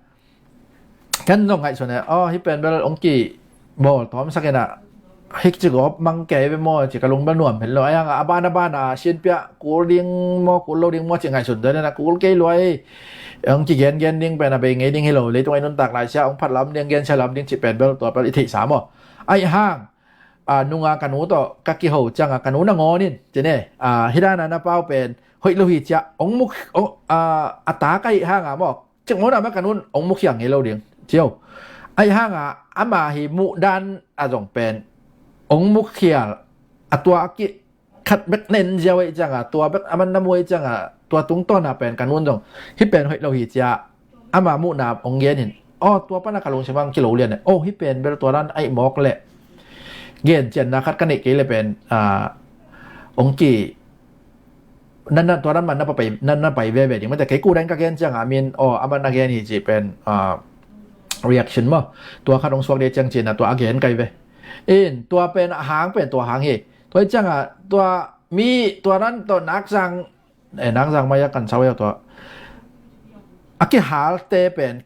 ken zong ngaihsun e, aw, hih pen bel ong kibawl tawmsak in ah, hih ci gawp mang kei ve maw ci, ka lung bel nuam hen lo. Ahi hang a, a ban a ban a sinpiah kul ding maw, kul lo ding maw ci ngaihsun tua in ah, kul kei lua hi. Ong kigengen ding pen a bei ngei ding hi lo, leitung a i nuntak lai sia ong phat lam ding, gensia lam ding cih pen bel tua bel i theihsa maw. Ahi hang a, nunga ka nu tawh ka kiho ciangin ka nu nangawn in ci ne, a, hih dan a na pau pen hoih lo hi ci a ong mu, ong, a, a ta ka hih hang a maw, cik maw na ma ka nun ong mukhial ngei lo ding ci o. Ahi hang a, ama hi muhdan a zong pen ong mukhial a, tua a kikhat bek nen ziau ahih ciangin, tua bek a man na mu ahih ciangin, tua tungtawn a pen ka nun zong hih pen hoih lo hi ci a, ama muhna ong gen in, aw, tua pan a ka lungsim ah ong kilo lian e. Aw, hih pen bel tua dan ahi mawk leh, gen cianna khat ka neih kei leh pen, a, ong ki, nan, nan, tua dan man na pai, nan na pai veve ding. Mate kei ku dan ka gen ciangin, a min, aw, a man a gen hi ci pen, a, reaction maw, tua khat ong suak ding ciang ci in ah tua a gen kai ve. In tua pen a hang pen tua hang hi. Tua hi ciangin tua mi, tua dan tawh nakzang, eh, nakzang mai a kan sau hi a, tua a kihalte pen,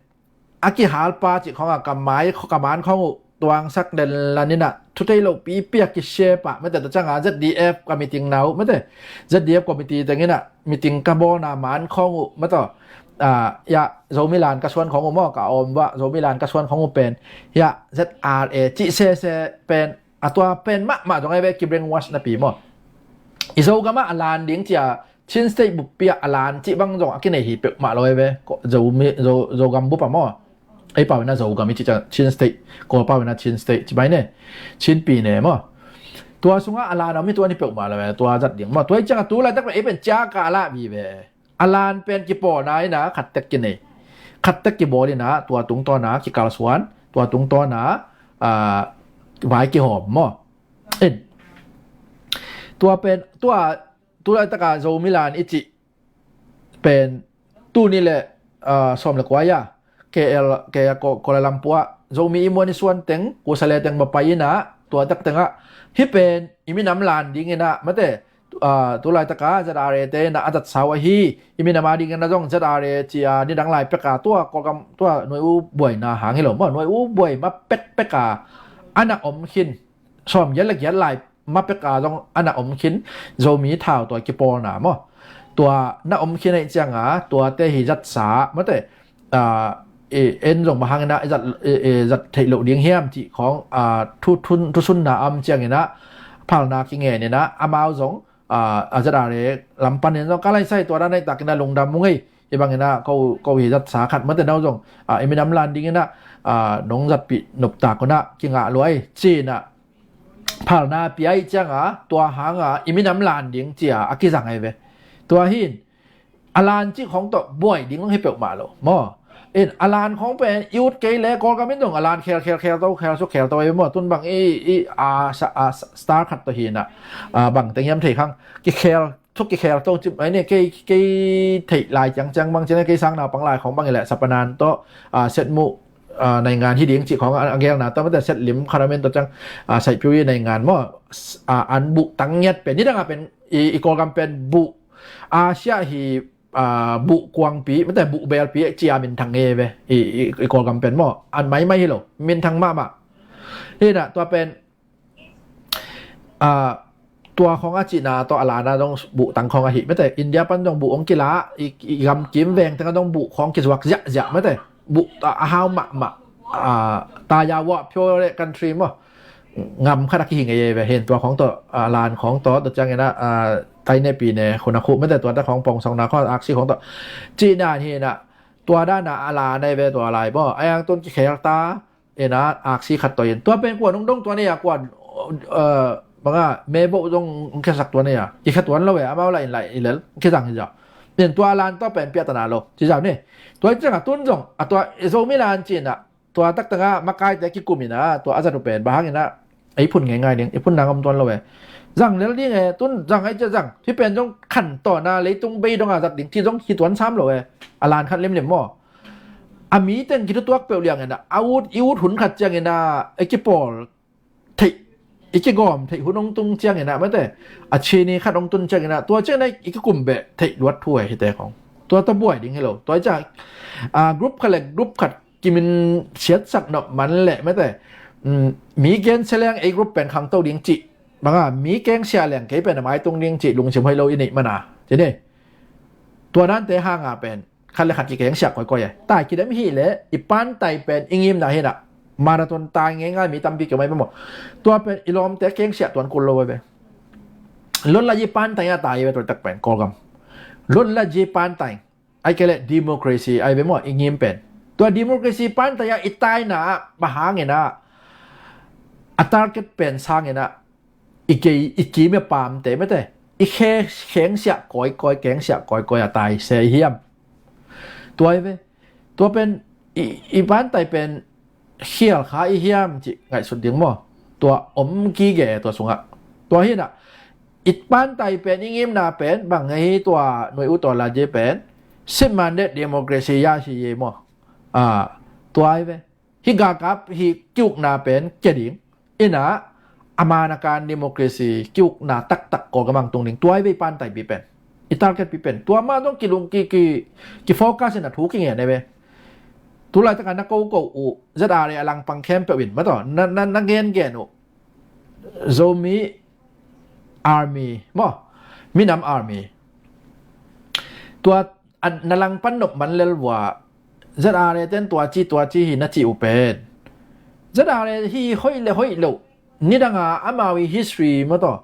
a kihalpa cih khawng a ka mai, ka man khawng uh tuangsak den la in ah, thu thei lo pipi a kisia pah, mate, tua ciangin Z D F ka meeting na uh, mate, Z D F committee teng in ah meeting ka bawlna man khawng uh, mate, a, ya, Zomi Lan ka suan khawng uh maw, ka om vah Zomi Lan ka suan khawng uh pen, ya, Z R A cih sese pen, a, tua pen mahmah zong ahi ve, ki brainwash napi maw. I Zogam ah a lan ding ci a, Chin State buppi ah a lan cih bang zong a kinei hi peuhmah lo ahi ve. Ko-, Zomi, Zo-, Zogam bup ah maw. Ei pau in ah Zogam i ci ciang Chin State, Kawl pau in ah Chin State ci mai ne. Chin pi ne maw. Tua sungah a lan a om hi, tua ni peuhmah lo ahi ve, tua zat ding maw. Tua hi ciang a tu laitak pen ei pen cia ka lah vive. A lan pen kipawlna in ah khat tek kinei, khat tek kibawl in ah, tua tungtawn a kikalsuan, tua tungtawn a, a, vai kihawm maw. In, tua pen, tua, tu laitak a Zomi Lan i cih pen, tuni le, a, sawm le kua a, K L, K L Ko-, Kuala Lumpur ah Zomi i muan i suan teng, kusa le teng va pai in ah, tua tak teng ah, hih pen i minam lan ding in ah, mate, a, tu laitak a Z R A te in ah a zat sau ahi, i minam a ding in ah zong Z R A ci a, nidang lai pek a, tua Kawlgam, tua nuai u buaina hang hi lo maw, nuai u buai ma pekpek a, a na om khin, sawm giat le giat lai ma pek a zong a na om khin, Zomi thau tua kipawlna maw. Tua na om khin ahih ciang a, tuate hi zatsa, mate, a, e, en zong bang hang in ah, e, zat, e, e, zat theih loh ding hiam cih khawng, a, thu, thu, thusunna a om ciang in ah, phalna kingen in ah, amau zong, a, a Z R A lam pan in zong, ka lai sai tua dan ahih tak in ah lungdam ung ei, hih bang in ah, ko, ko hi zatsa khat, mate, no zong, a, i minam lan ding in ah, a, nong zatpih noptak un ah, kingah lua ei, ci in ah, phalna pia ahih ciang a, tua hang a i minam lan ding ci a, a kizang ahi ve. Tua hi in, a lan cih khawng tawh buai ding hong hi peuhmah lo maw. In, a lan khawng pen i ut kei le, Kawlgam in zong a lan khel, khel, khel to, khel suk, khel to ahi ve maw. Tun bang i, i, a, sa, a, sa, star khat tawh hi in ah, a, bang teng hiam thei khang, kikhel, thuk kikhel to ci mai ne, kei, kei theih lai ciang ciang bang ci ne, kei sang naupang lai khawng bang hi leh, Sapanan tawh, a, Setmuh, a, naingan hi ding cih khawng a, a gelna tawh, mate, Setlim khat a om in, tua ciang, a, Saiphiu i naingan maw, s-, a, an buh tang ngiat pen, nidang a pen, i, i Kawlgam pen buh, Asia hi, a, buh kuangpi, mate, buh belpi ci a minthang ngei ve, i, i, i Kawlgam pen maw, an maimai hi lo, minthang mahmah. Hi in ah, tua pen, a, tua khawng a cihna tawh a lan a zong buh tang khawng ahi, mate, India pan zong buh hong kila, i, i gamkim veng teng a zong buh khawng kizuak ziahziah, mate, buh a, a hau mahmah, a, taya wah pure country maw. ngam khat a kihi ngei ve. Hin tua khawng tawh, a, lan khawng tawh, tua ciangin a, a, taine pine khuna khuh mete tua ta khawng pawngsawkna khawng aksi khawng tawh cihna hi na, tua dana a la nei ve tua lai baw a yang tun kikhel ta. Ina aksi khat tawh in tua pen kuan hong dong tua nei a kuan, a, banga mevoh zong hong khiasak tua nei a kikha tuan lo ve, amau la in lai i lel hong khizang hi zau. In tua lan tawh pen piahtana lo ci zau ni. Tua in ciangah tun zong a tua Zomi lan cina tua taktanga makaite kikum ina tua a zat uh pen bang hangina ei phun ngeingai ding, i phun nang om tuan lo e. Zang lel ding e, tun zang ai cia zang. Hi pen zong khan tawna leitung bei donga zat ding ci zong hi tuan sam lo e. A lan khat limlim maw? A mi teng kithutuak peuh liangina a ut, i ut hun khat ciangina ei kipawl theih, i kigawm theih hun hong tung ciangina mete a chini khat hong tun ciangina tua ciangina i kikum beh theih luat thu e hite khawng. Tua ta buai ding hi lo. Tua i ciang, a, group khat le group khat kimin siatsak nop man leh mete, um, mi gensia leng ei group pen khangto ding cih banga mi kengsia leng kei pen a maitung ding cih lungsim hoih lo i neih mana ci ni. Tua dante hanga pen khat le khat kikengsia koikoi e. Tai kidem hi le i pantai pen i ngimna hina marathon tai ngeingai mi tampi kio mai pemaw. Tua pen i lawmte kengsia tuan kul lo ve. Lotla ji pantai a tai ve tua tak pen Kawlgam. Lotla ji pantai ai kei le democracy ai ve maw i ngim pen. Tua democracy pantai a i taina ah bang hangina a target pen sangina i kei i kim i pamte mete i khe khengsia koikoi, kengsia koikoi a tai se i hiam? Tua ai ve. Tua pen i, i pantai pen khial kha i hiam cih ngaihsut ding maw? Tua om kige tua sungah. Tua hina i pantai pen i ngimna pen bang hi tua nuai u tua la je pen sip man de democracy ya si ye maw? A, tua ai ve. Hi galkap hi kiukna pen kia ding ina a manakan democracy kiukna taktak Kawlgam ang tung ding tua i vei pantai pi pen i target pi pen tua ma dong kilung ki, ki, ki focus ina thu kingen e ve. Tulai taka na ko ko u Z R A a langpang khempeuh in mataw na, na, na gen gen uh Zomi Army maw, minam army. Tua a na langpan nop man lel vua Z R A ten tua ci tua ci hi na ci uh pen Z R A hi hoih le hoih lo nidanga amau i history mataw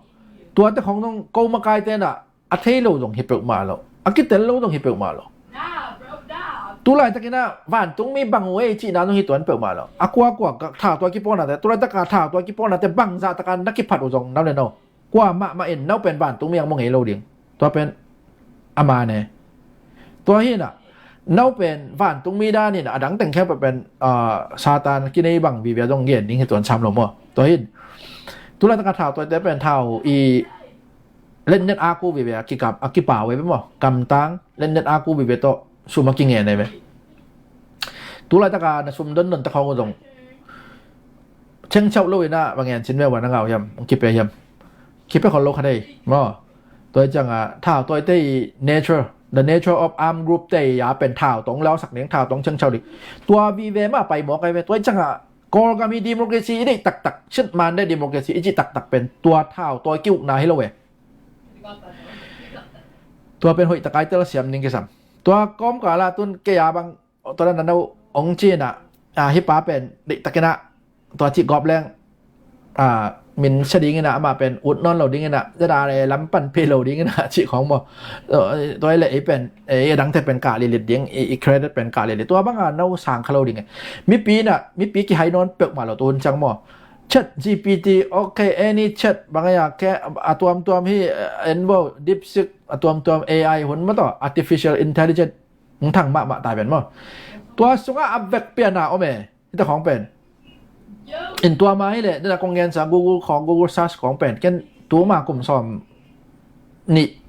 tuate khong nong ko makai tena a thei lo zong hi peuhmah lo, a kitel lo zong hi peuhmah lo. Tulai takina vantungmi bang uh ei cihna zong hi tuan peuhmah lo. A kuakua thau tua kipawlnate, tulai taka thau tua kipawlnate bangzah taka na kiphat uh zong nau le no kua mahmah in nau pen vantungmi ang maw ngei lo ding. Tua pen ama ne. Tua hina nau pen vantungmi dan hina a dang teng khempeuh pen, ah, Satan kinei bang vivia zong gen ding hi tuan sam lo maw? Tua hin tulai taka thau tuate pen thau i letnet a ku vivia kikap a kipau ve maw? Kamtang letnet a ku vivia tawh sum a kingen e ve. Tulai taka na sum dondon ta khawng uh zong chengchauh lo ina bang ngen sin ve ua na ngau hiam, kipe hiam? Kipe khol lo kha dei maw? Tua i cianga thau tuate i nature, the nature of arm group te i a pen thau tong lausak ding, thau tong chengchauh ding. Tua vive ma pai mawk ai ve. Tua i cianga Kawlgam hi democracy i deih taktak, sit man de democracy i cih taktak pen tua thau tua kiukna hi lo e. Tua pen hoih takai telsiam ding kisam. Tua kawmkala tun kei a bang tua na nau ong cina, ah, hi pa pen deih takina tua cih gawp leng, ah, min sia dingina ama pen ut nawn lo dingina Z R A lam pan pe lo dingina cih khong maw? Tua le ei pen ei a dangte pen kah lilit ding, i, i credit pen kah lilit tua banga nau sang kha lo ding e. Mipi na mipi kihai nawn peuhmah lo tu hun ciang maw? Chat G P T, okay, any chat bang a ke a tuamtuam hi, eh, Envo, DeepSeek a tuamtuam A I hun mataw artificial intelligence hong thang mahmah tai pen maw? Tua sungah a vek piana om e. Hita khawng pen in tua ma hi leh dena kong gensa Google khawng, Google search khawng pen ken tuma kum sawm nih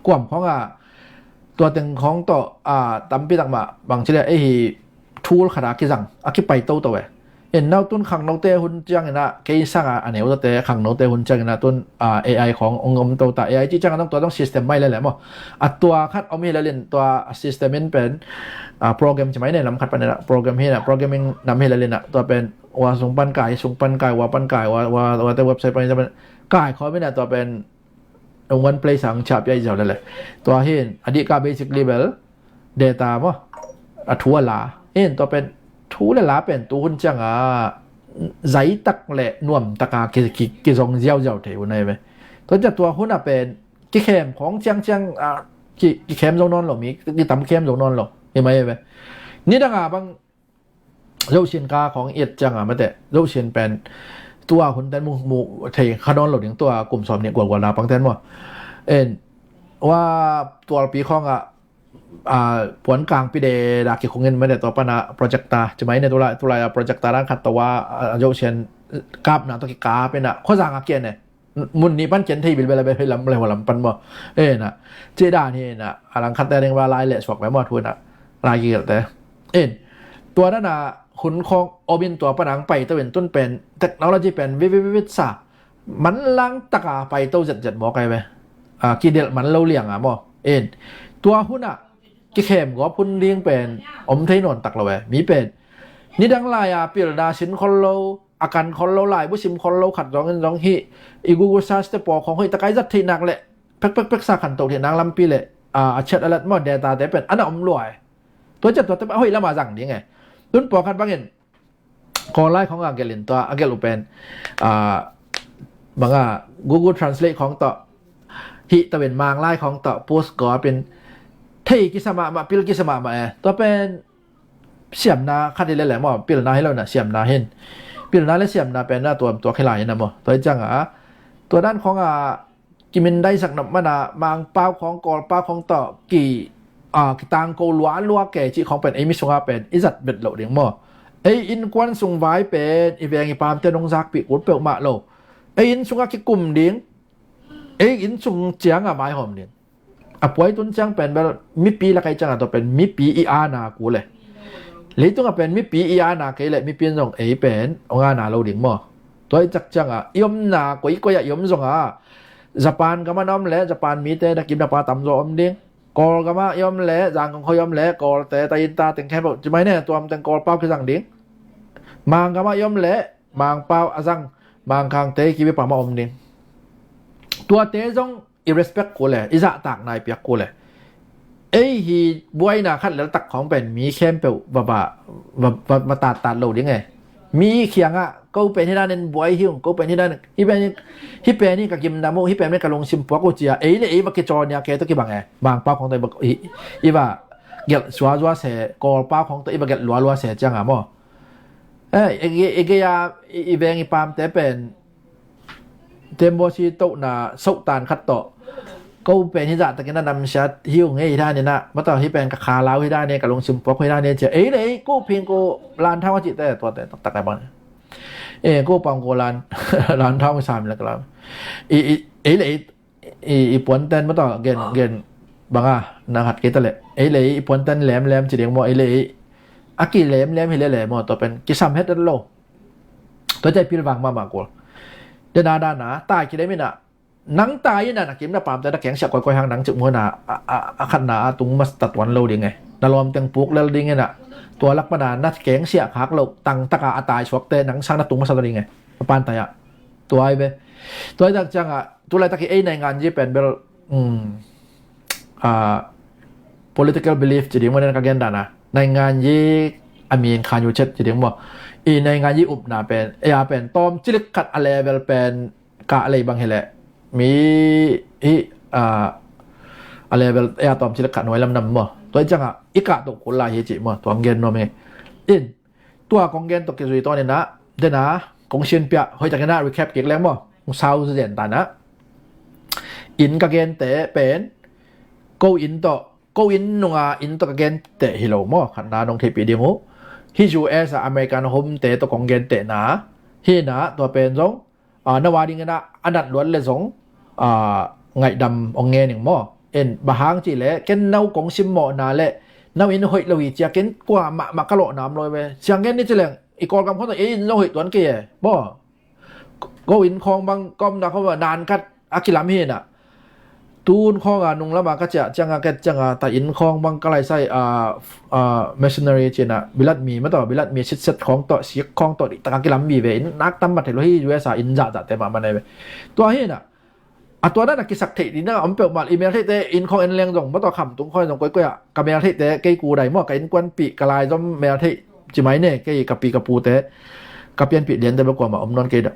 kuam khawng a tua teng khawng tawh, a, tampi tak mah bang ci leh ei hi thul khat a kizang a kipai toto e. In nau tun khangnote hun ciangina kei sanga a neu tate khangnote hun ciangina tun, a, A I khawng ong om tota. A I ci cianga nong tua tong system mai lele maw? A tua khat om hi lelin tua system in pen, a, program ci mai ne lam khat panina program hina programming nam hi lelina tua pen ua sung pan kai, sung pan kai, ua pan kai, ua, ua, ua te website pan kai khawmina tua pen one place ang chap ya i zau lele. Tua hin a dih ka basic level data maw? A thu a la. In tua pen thu le la pen tu hun cianga zaitak le nuamtaka ki, ki, kizong ziauziau thei uh nai ve. Tua ciah tua hunah pen kikhem khawng ciangciang, ah, ki, kikhem zo nawn lo, mi kitam khem zo nawn lo hi mai ve. Nidanga bang Zosin ka khawng i et cianga mate, Zosin pen tua hunten mu, mu thei kha nawn lo ding, tua kum sawm nih gualgual na pangten maw. En, ua tualpi khawngah, a, puan kangpi deda kikhungin mate, tua pana projector ci mai ne, tulai, tulai a projector dan khat tawh a, a, Zosin kapna tawh kikapinah khuazanga kian ne. Mun nih pan kian thei bilbel a bel hei lam le hua lam pan maw. Ena, ci dan hi na, a langkhatte ding va lai le suak ve maw, thu na lai kigelte. En, tua dana hun khawng omin tua pana ang paito in tun pen technology pen vivivivit sa manlang taka paito zetzet mawk ai ve. A, kidelh man lo lianga maw. En, tua hunah kikhem gawp hun ding pen om thei nawn tak lo e. Mi pen nidang lai-a pilna sin khol lo, a kan khol lo, laibu sim khol lo khat zongin zong hih i Google search te paw khawng hoih taka i zat theihnak le pekpekpek sa khanto theihnak lampi le, a, a chat a lat maw, data te pen a na om lua e. Tua ciah tuate a hoih lama zang ding e. Tun pawlkhat bangin Kawl lai khawng a gelhin tua a gelh uh pen, a, banga Google Translate khawng tawh hih tawin Mang lai khawng tawh post gawpin thei kisa mahmah, pil kisa mahmah e. Tua pen siamna khat hi lele maw, pilna hi lo na, siamna hin. Pilna le siamna pen na tuam tuak hi lai hi na maw. Tua hi cianga tua dan khawng a kimindaisak nop mana Mangpau khawng, Kawlpau khawng tawh ki, a, kitangko lualua ke cih khawng pen ei mi sunga pen i zat bet loh ding maw. Ei innkuan sung vai pen i veng i pamte nong zakpih kul peuhmah lo. Ei inn sunga kikum ding, ei inn sung cianga maihawm ding. A puai tun ciang pen bel mipi lakai cianga tua pen mipi i ana kul e. Leitungah pen mipi i ana kei le mipi in zong ei pen hong ana lo ding maw. Tua i cak cianga i omna koikoi ah i om zonga Japan gama na om le Japan mite na kimna pa tamzaw om ding. Kawl gama i om le, Zangkong khoi om le, Kawlte ta inn ta teng khempeuh ci mai ne, tuam teng Kawlpau kizang ding. Mang gama i om le, Mangpau a zang, Mangkangte kibipa ma om ding. Tuate zong i respect kul e, i zahtakna i piak kul e. Ei hi buaina khat leltak khawng pen mi khempeuh va, va, va, va, va tattat lo ding e. Mi khiangah ko pen hi danin buai hi ung, ko pen hi danin, hi pen hi, hi pen hi ka gimdam uh, hi pen hi ka lungsim puak uh cia ei le ei va kicawnia kei tawh kibang e. Mangpau khawng tawh i va, i, i va gelh suazua se, Kawlpau khawng tawh i va gelh lualua se cianga maw. E, i, i, i gei a i, i veng i pamte pen tembaw si tohna sohtan khat tawh ko pen hi zahtakin a namsiat hi ung e, hi danin ah mataw hi pen ka khalau hi danin, ka lungsim puak hi danin cia ei le ei ko phing ko lanthau a cihte tuate taktak e bang. E, ko pang ko lan, lanthau sam le ka lam. I, i, ei le ei, i, i puanten mataw gen, gen banga na khat kei ta le ei le ei i puanten lemlem ci ding maw, ei le ei a kilemlem hi lele maw, tua pen kisam het lo. Tua cia i pilvang mahmah kul. Dena dana tai kilemin ah nang tai in ah na kimna pamte na kengsiah koikoi hang nang cik muhna a, a, a khatna a tung masa tuan lo ding e. Na lawm teng puk lel ding in ah tua lak pana na kengsiah khak lo tangtaka a tai suakte nang sang na tung masa ding e. A pantai ah tua i be. Tua i tak ciangah tulaitak hi ei naingan ji pen bel, um, a, political belief ci ding maw, ka gen dana naingan ji a min khanyu chet ci ding maw. I naingan ji upna pen ei a pen tawm cilik khat a level pen ka lei bang hileh mi hi, a, a level ei a tawm cilik khat nuai lam nam maw. Tua i ciangah i kah toh kul lai hi cih maw, tua hong gen nuam hi. In tua kong gen tawh kizui tawn inah dena kong sinpiah hoihtakinah recap kik leng maw, kong sau zen tanah. In ka gente pen ko in tawh, ko in nunga in tawh ka gente hi lo maw, khatna nong theihpih ding uh. Hih U S a American homete tawh kong gentehna hinah tua pen zong, a, na wa dinginah a nat luat le zong, a, ngaihdam hong ngening maw. En bang hang cihleh ken no kong simmawhna le no in hoih lo hi cia ken kua mahmah ka lawhna om lo ve. Siang gen ni cileng i Kawlgam khawng tawh ei in lo hoih tuan kei e maw. Ko in khawng bang ka omna khawng naan khat a kilam hinah tun khawnga nung lama ka ciah cianga ket cianga ta in khawng bang ka laisai, a, a, machinery cinah bilat mi mataw, bilat mi sitset khawng tawh sik khawng tawh dihtaka kilam mi ve. In nak tam mat thei lo hi, U S a in zahzahte mahmah nei ve. Tua hinah a tua dana kisak theih dina om peuhmah, i meltheihte in khawng en leng zong mataw, khamtung khawng zong koikoi ah ka meltheihte kei ku dai maw, ka innkuanpih ka laizom meltheih ci mai ne, kei ka pi ka pute ka pianpih liante bel kuamah om nawn kei dah.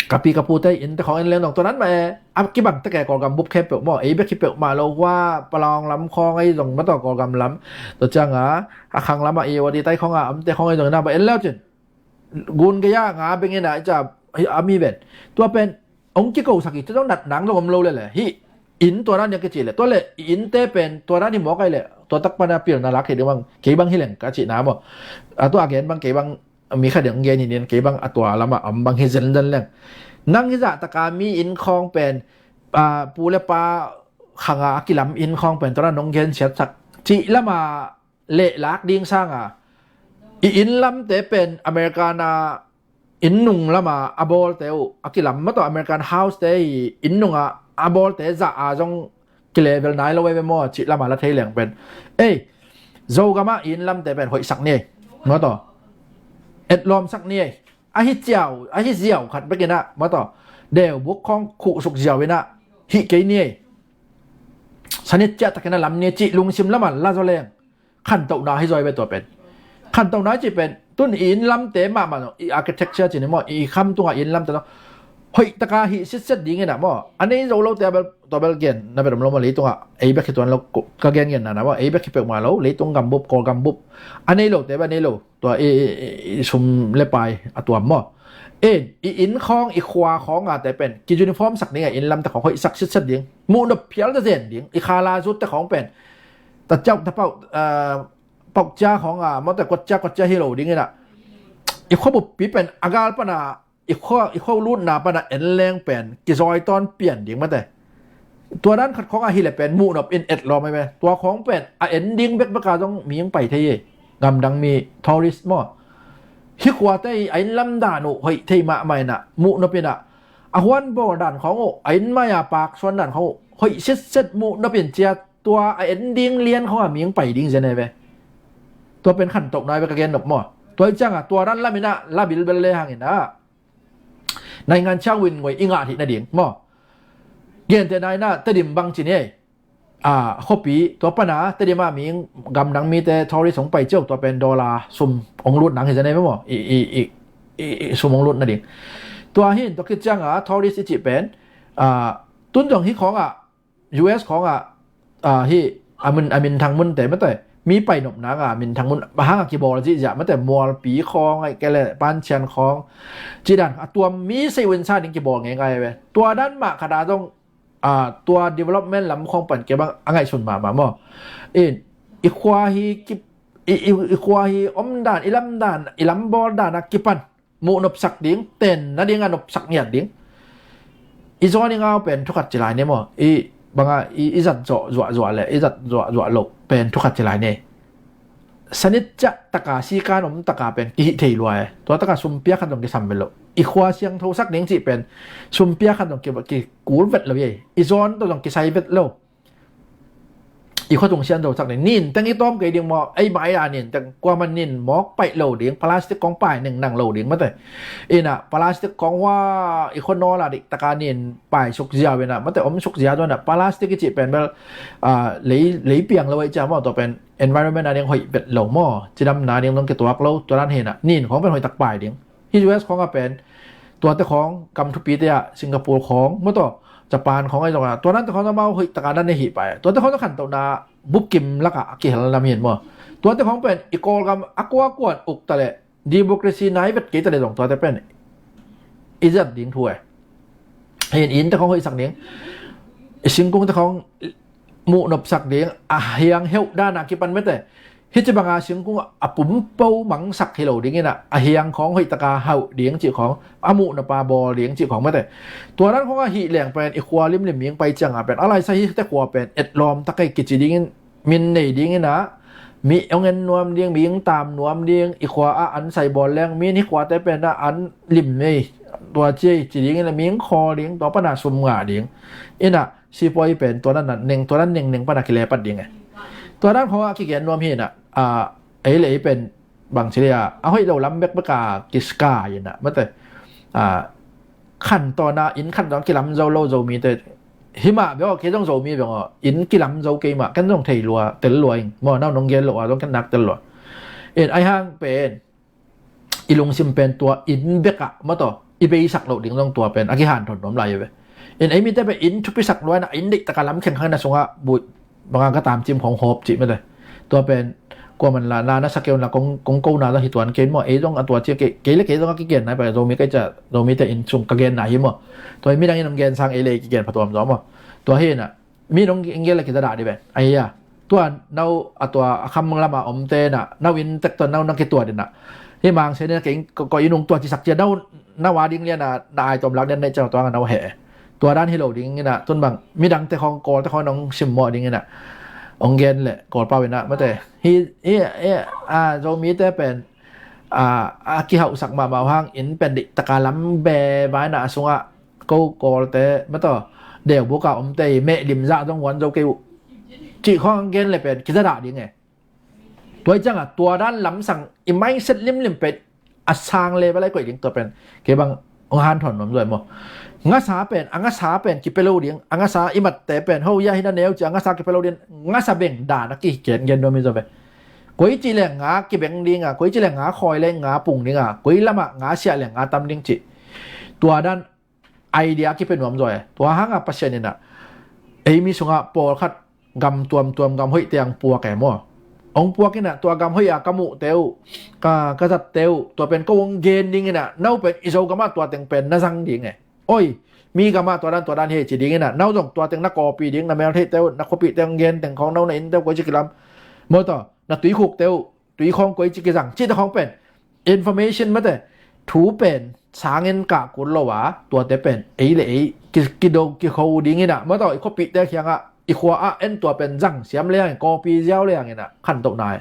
Ka pi ka pute innte khawng en leng dong tua dan mah e. A kibang tek e Kawlgam bup khempeuh maw, ei bek hi peuhmah lo hua, Palawng lam khawng ahi zong maw, tua Kawlgam lam, tua cianga a khang lamah i wadi tai khawng a omte khawng ahi zong ina ba en leu cin gun gei-a nga beng ina i ca a mi ven. Tua pen hong kikosak i, tua zong natna zong om lo lele hi. Inn tua dan ding kici le, tua le i innte pen tua dan hi mawk ai le, tua tak pana pilna lak hi ding bang, kei bang hi leng ka cihna maw. A tua a gen bang kei bang mi kha ding gen hi nin, kei bang a tua lama om bang hi zenzen leng. Nang hi zah taka mi inn khawng pen, a, pu le pa khanga a kilam inn khawng pen tua dan nong gen siatsak cih lama lehlak ding sanga, i inn lamte pen American a inn nung lama a bawlte uh a kilam maw, tua American house te i inn nunga a bawlte zah a zong kilevel nai lo veve maw, cih lama la thei leng pen, ei, Zogama i inn lamte pen hoihsak ni ei maw, tua etlawmsak ni ei. Ahi ciau, ahi ziau khat bekin ah maw, tua deubuk khawng khuhsuk ziau in ah hih kei ni ei. Sanit ciah takin a lam ni cih lungsim lama la zaw leng khantohna hi zaw ve tua pen. Khantohna hi cih pen tun i inn lamte mahmah zong, i architecture cih ni maw, i kham tunga i inn lamte zong hoih taka hih sitset dingin ah maw, a nei zo lote a bel, tua bel gen na bel om lo maw, leitungah ei bek hi tuan lo, ka gen gen na na maw, ei bek hi peuhmah lo, leitung gambup, Kawl gambup, a nei lote bel a nei lo. Tua i, i, i, i sum le pai a tuam maw. In, i inn khawng, i khua khawng a te pen ki uniform sak ding a, inn lamte khawng hoih sak sitset ding, muhnop phial ta zen ding, i khala zut te khawng pen ta ciauh ta pauh, eh, pauh cia khawng a maw, ta kuat cia kuat cia hi lo ding in ah, i khua buppi pen a gal pana, i khua, i khua lutna pana en leng pen kizawi tawn pian ding maw te. Tua dan khat khawng a hi le pen muhnop in etlawm ai ve. Tua khawng pen a en ding bekbek a zong mi hong pai thei hi. Gamdang mi tourist maw, hih khuate i a inn lam dan uh hoih thei mahmah in ah, muhnop in ah, a huan bawl dan khawng uh, a inn mai a pak suan dan khawng uh hoih sitset muhnop in ciat, tua a en ding lian khawng a mi hong pai ding zen ai ve. Tua pen khantohna ai ve ka gen nop maw. Tua i cianga tua dan lam in ah la bilbel le hang in ah naingan ciang win ngoi i ngah hih nading maw. Gentehna in ah Tedim bang ci ni ei. A, khuapi tua pana Tedim a mi, gamdang mite tourist hong pai ciau, tua pen dollar sum hong lut nang hi zen ei maw. I, i, i, i, i sum hong lut nading. Tua hin tua khit cianga tourist i cih pen, a, tun zong hih khawngah, U S khawngah, a, hih a min, a minthang munte maw te, mi pai nop nanga minthang mun bang hanga kibawl zihziah maw te, Mualpi khawng ai kei le Pancian khawng, cih dan a tuam mi sei win sa ding kibawl ngeingai ve. Tua dan mah khat a zong, a, tua development lam khawng pan kei bang a ngaihsun mahmah maw. In, i khua hi ki, i, i, i khua hi omdan, i lamdan, i lam bawldan a kipan muh nopsak ding, ten nading a nopsak ngiat ding. I zawn i ngau pen thukhat ci lai ni maw. I banga i, i zat zawh zuahzuah le i zat zuahzuah loh pen thukhat ci lai ni. Sanit ciah taka sikan om taka pen kihih thei lua e. Tua taka sumpiak khat zong kisam vet lo. I khua siangthosak ding cih pen sumpiak khat zong ki, kikul vet lo e. I zawn tawh zong kisai vet lo. I khua tung siangthosak ding, nin teng i tawm kei ding maw, ei mai a nin teng kuaman nin mawk paih lo ding, plastic kong pai nengnang lo ding mate. Ina plastic kong hua i khua nawl a dik taka nin pai suk ziau ina mate, om suk ziau ina, plastic i cih pen bel, a, lei, lei piang lo ei cia maw, tua pen environment a ding hoih vet lo maw, cidamna ding dong kituak lo, tua dan hina nin khong pen hoih tak pai ding. Hih U S khawng a pen tuate khawng, kam thupite ah Singapore khawng maw, tua Japan khawng ahi zongah tua nante khawng amau hoih taka nan nei hi pai. Tuate khawng khantohna bupkim lakah a kihel nam hin maw. Tuate khawng pen i Kawlgam a kuakuan uk taleh democracy nai vet kei taleh zong tuate pen i zat ding thu e. Hin innte khawng hoihsak ding, i singkungte khawng muh nopsak ding, a hiang heuh dana kipan mete. Hih ci banga singkung a pumpo mangsak hi lo ding ina, a hiang khawng hoih taka hauh ding cih khawng, a muh napa bawl ding cih khawng mete. Tua dan khawng a hih leng pen i khua limlim ming pai cianga pen a laisa hihte khua pen etlawm takei kici dingin, min nei ding ina, mi hong en nuam ding, mi hong tam nuam ding, i khua a an sai bawl leng min hih khuate pen a an lim mei, tua ci ei ci ding ina, mi hong khawl ding, tua pana sum ngah ding ina, sipuai pen tua dan neng, tua dan neng neng pana kilepat ding e. Tua dan khawng a kigen nuam hi ina, a, ei le ei pen bang ci le a, a hoih lo lam bekbek a kiska ina mate. A, khan tawna inn khan tawna kilam zo lo Zomite, himah beng aw, kei zong Zomi beng aw, inn kilam zo kei mah, ken zong thei lua, tel lua ing maw, nau nong gen lo a zong ken nak tel lua. In ai hang pen i lungsim pen tua inn bekah mataw i beisak loh ding zong tua pen a kihanthawn nuam lai hi ve. In ei mite pen inn thupisak luai na inn deihtak a lam khengkhang na sungah buh banga ka tamcim khong hawp cih mete. Tua pen kuaman la na na sakeu na kong kong ko na zong hi tuan kei maw ei zong a tua cia kei kei le kei zong a kigen nai pai Zomi kei ca Zomite inn sung ka gen na hi maw. Tua hi midang in hong gen sang ei le ei kigen phatuam zaw maw. Tua hi na mi nong gen le kizadah di ven ahi a. Tua nau a tua a kham lama omte na nau inn tek tua nau na kituat ina hi mang se ne kei ko inn ung tua cisak cia nau nau a ding lian a na ai tom lak lian nei cau tua nga nau he. Tua dan hi lo ding ina tun bang midang te khong kol te khong nong simmawh ding ina ong gen le kol pau ina mate hi hi hi a Zomite pen a a kihauhsak mahmah uh hang inn pen dik taka lam be vai na a sungah ko kawlte mataw deuh buka omte i meh lim zah zong huan zo kei uh cih khong gen le pen kizadah ding e. Tua i ciangah tua dan lamsang i mindset limlim pen a sang level ai koih ding tua pen kei bang ong hanthawn nuam zuai maw. Ngasa pen a ngasa pen kipia lo ding a ngasa i matte pen ho ia hi na neu ci a ngasa kipia lo ding ngasa beng dan a kigen gen nuam i zaw ve. Koi ci le nga kibeng ding a koi ci le nga khawi le nga pung ding a koi lamah nga siah le nga tam ding ci. Tua dan idea kipe nuam zaw e. Tua hanga Pasian ina ei mi sungah pawlkhat gam tuamtuam gam hoih tiang puak e maw. Ong puak ina tua gam hoih a ka muhte uh ka ka zatte uh tua pen ko ong gen ding ina nau pen i Zo gamah tua teng pen na zang ding e. Oi mi gamah tua dan tua dan hi ci ding ina nau zong tua teng na kawpi ding na mel theihte uh na khuapihte ong gen teng khawng nau na innte uh koi ci kilam maw taw na tuikhukte uh tui khawng koi ci kizang cihte khawng pen information mate thu pen sangin kah kul lo a tuate pen ei le ei kido kikho ding ina mataw i khuapihte khiangah i khua ah en tua pen zang siam le angin kawpi ziau le angina khantoh nai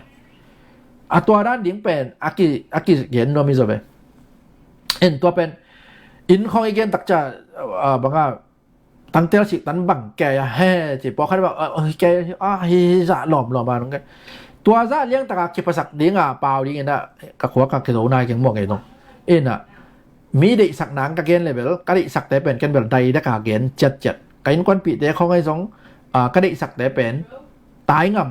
a tua dan ding pen a ki a kigen nuam i zaw ve. En tua pen inn khawng i gen takcia banga tangtel sik tan bang kei a he ci pawkhat bang kei a hi zah lawm lawm a nung kei tua zah liang taka kiphasak dinga pau ding ina ka khua ka kizo nai keng muak ei nung ina mi deihsak nang ka gen level ka deihsakte pen ken bel dai daka gen ciatciat ka innkuanpihte khawng ei zong ka deihsakte pen tai ngam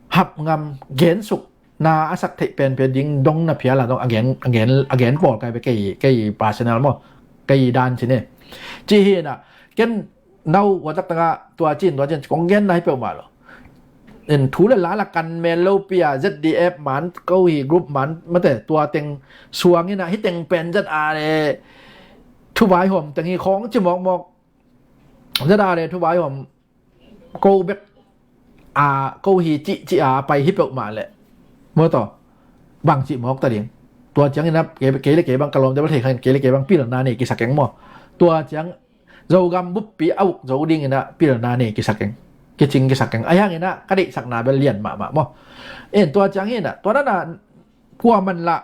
hap ngam gen suk na a sak theih penpen ding dong na phial a dong a gen a gen a gen pawl kai ve kei kei personal maw kei dan ci ne. Ci hi na ken nau watak tanga tua cin tua cin kong gen na hi peuhmah lo. In thu le la la kan men lo pia Z D F man ko hi group man mate tua teng suang ina hi teng pen zat a le thuvai hom teng hi khong ci mawk mawk zat a le thuvai hom ko bek a ko hi cih cih a pai hi peuhmah leh maw taw bang cih mawk ta ding. Tua ciang ina kei le kei bang ka lawmte bel thei khan kei le kei bang pilna nei kisak keng maw. Tua ciang Zogam buppi a uk zo ding ina pilna nei kisak keng kicing kisak keng a hiang ina ka deihsakna bel lian mahmah maw. En tua ciang hi ina tua dana kuaman lah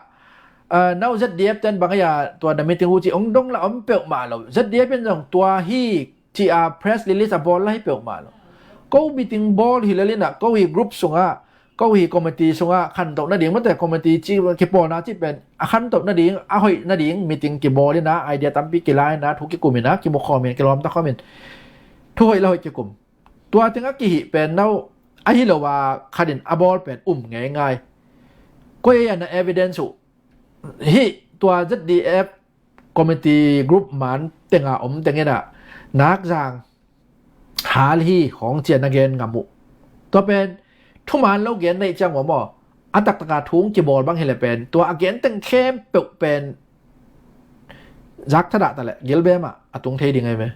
nau Z D F ten bang a tua na meeting uh ci ong dong lah om peuhmah lo Z D F in zong tua hi ci a press release a bawl la hi peuhmah lo. Ko meeting bawl hi lel ina ko hi group sungah ko hi committee sungah khantoh nading mate committee ci kipawlna ci pen a khantoh nading a hoih nading meeting kibawl ina idea tampi kila ina thu kikum ina kimukhawm in kilawmta khawm in thu hoih la hoih kikum. Tua teng a kihih pen nau ahi lo a khat in a bawl pen um ngeingai. Koi a na evidence uh hih tua Z D F committee group man tenga om tengin ah nakzang hal hi khawng cian a gen ngam uh. Tua pen thuman lo gen neih ciang maw maw a taktaka thung kibawl bang hileh pen tua a gen teng khempeuh pen zak thadah taleh gilbem ah a tung thei ding ai ve.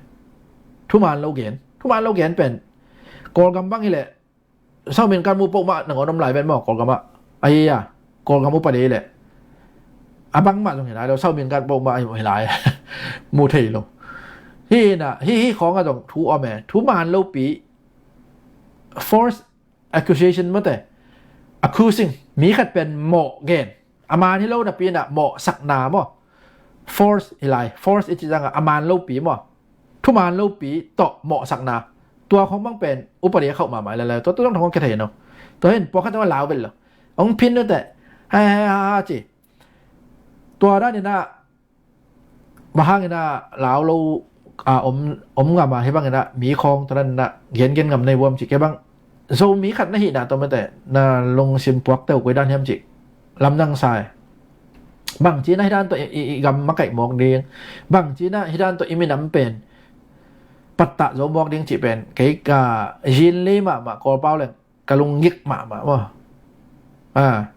Thuman lo gen thuman lo gen pen Kawlgam bang hileh Saumin kan mu pohmah nangawn om lai ven maw Kawlgam ah. Ahi a Kawlgam upa dei leh a bangmah zong hi lai lo saumin kan pohmah ahi lai mu thei lo. Hi na hi hi khawng a zong thu om e thu man lopi force accusation mate accusing mi khat pen mawh gen a man hi lo napi na mawh sakna maw force hi lai force i ci zanga a man lopi maw thuman lopi tawh mawhsakna tua khong bang pen upadi a khauh mahmah lele tua tua zong thong kithei no. Tua hin pawkhat zong a lau vel lo ong phin nute hai hai ha ha ci. Tua dan ina bang hang ina lau lo a om om ngam a hi bang ina mi khong tua dan ina gen gen ngam nei vuam ci ke bang Zomi khat na hihna tawh mate na lungsim puak teuh koi dan hiam cih lamdang sa e. Bang ci na hi dan tawh i, i, i gam makaih mawk ding, bang ci na hi dan tawh i minam pen pattah zo mawk ding cih pen kei ka zin lei mahmah, Kawlpau leng ka lungngik mahmah maw. A,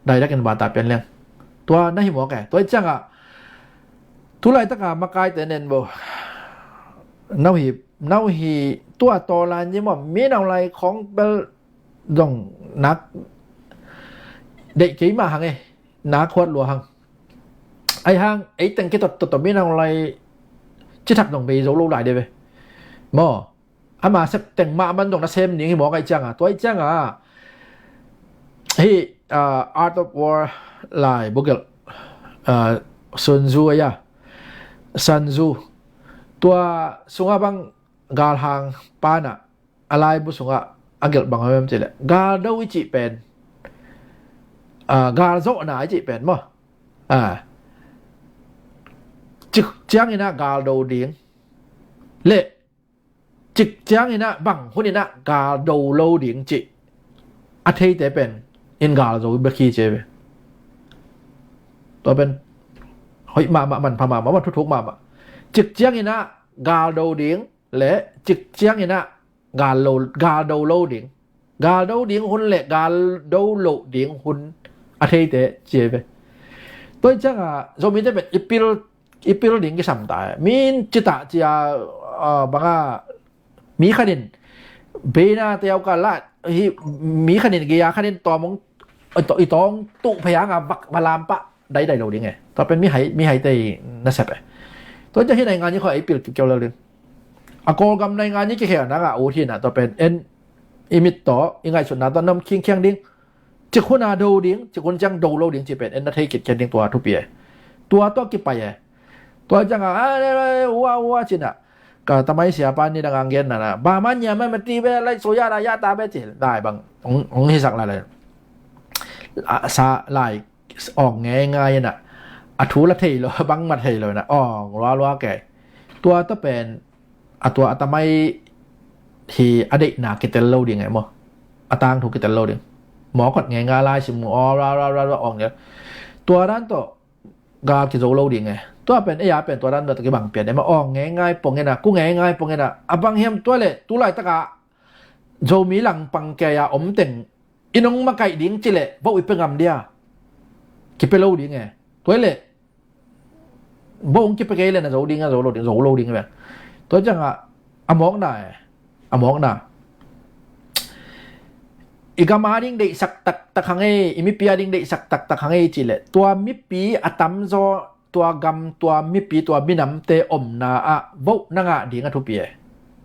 daidakin bata pian leng tua na hi mawk e. Tua i ciangah tulaitaka makaite nen bo, nau hi, nau hi tua tawlan ci maw, mi nau lai khawng bel dong nak deih kei mah hang e, nak huat lua hang. Ai hang ei teng kitot toto mi nau lai cithak dong bei zo lo lai de ve maw. Ama sep teng mah man dong na sem ning hi mawk ai cianga, tua ai cianga hi, uh, Art of War lai bugelh, uh, Sun Tzu aya, Sun Tzu, tua sunga bang galhang pana a laibu sungah a gelh bang hawem cileh galdo i cih pen, uh, galzawhna i cih pen maw. Uh, cik cianginah galdo ding le cik cianginah bang huninah galdo lo ding cih a theite pen in galzo bek hi ci ve. Tua pen hoih mahmah, manpha mahmah, man thuthuk mahmah. Cik cianginah galdo ding le cik cianginah galdo, galdo lo ding, galdo ding hun le galdo lo ding hun a theite ci ve. Tua i cianga Zomite pen i pil i pil ding kisam ta. Min cita cia, uh, banga mi khanin beina te au ka la hi, mi khanin geia khanin tawmong i tawng tuh phei hanga bak balam pah daidai lo ding e. Tua pen mi hai, mi hai te nasep e. Tua cia hi nai nga ni kho ei pil kiu kiu lo ding. A Kawlgam nai nga ni kikhel nanga ut hina tua pen en i mit tawh i ngaihsutna tawh nam khingkhiang ding. Cik hun a do ding, cik hun ciang do lo ding ci pen en na thei kitkhen ding tua thupi e. Tua tua kipai e. Tua cianga a ua ua cina ka tamai siapa ni dang ang gen nana ba man nia man mati be lai soya da ya ta be ci lai bang ong, ong hisak lai lai. A, sa lai ong ngei ngai na a thu la thei lo bang ma thei lo na ong lua lua ke. Tua tua pen a tua a tamai hi a deihna kitel lo ding e maw. A tangthu kitel lo ding. Mawkot ngei nga lai sim mu aw ra ra ra ra ong nge. Tua dan tawh gal kizo lo ding e. Tua pen ei a pen tua dan tawh kibang pian e maw. Ong ngei ngai pongena, ku ngei ngai pongena, a bang hiam tua le tulaitaka Zomi langpang kea om teng i nong makaih ding cileh voh i pe ngam dia. Kipe lo ding e. Tua le voh ong kipe kei le na zo ding a zo lo ding, zo lo ding ve. Tua cianga a mawkna e, a mawkna i gama ding deihsak taktak hang ei, i mipi a ding deihsak taktak hang ei cileh tua mipi a tamzaw tua gam, tua mipi, tua minamte omna ah voh na ngah ding a thupi e.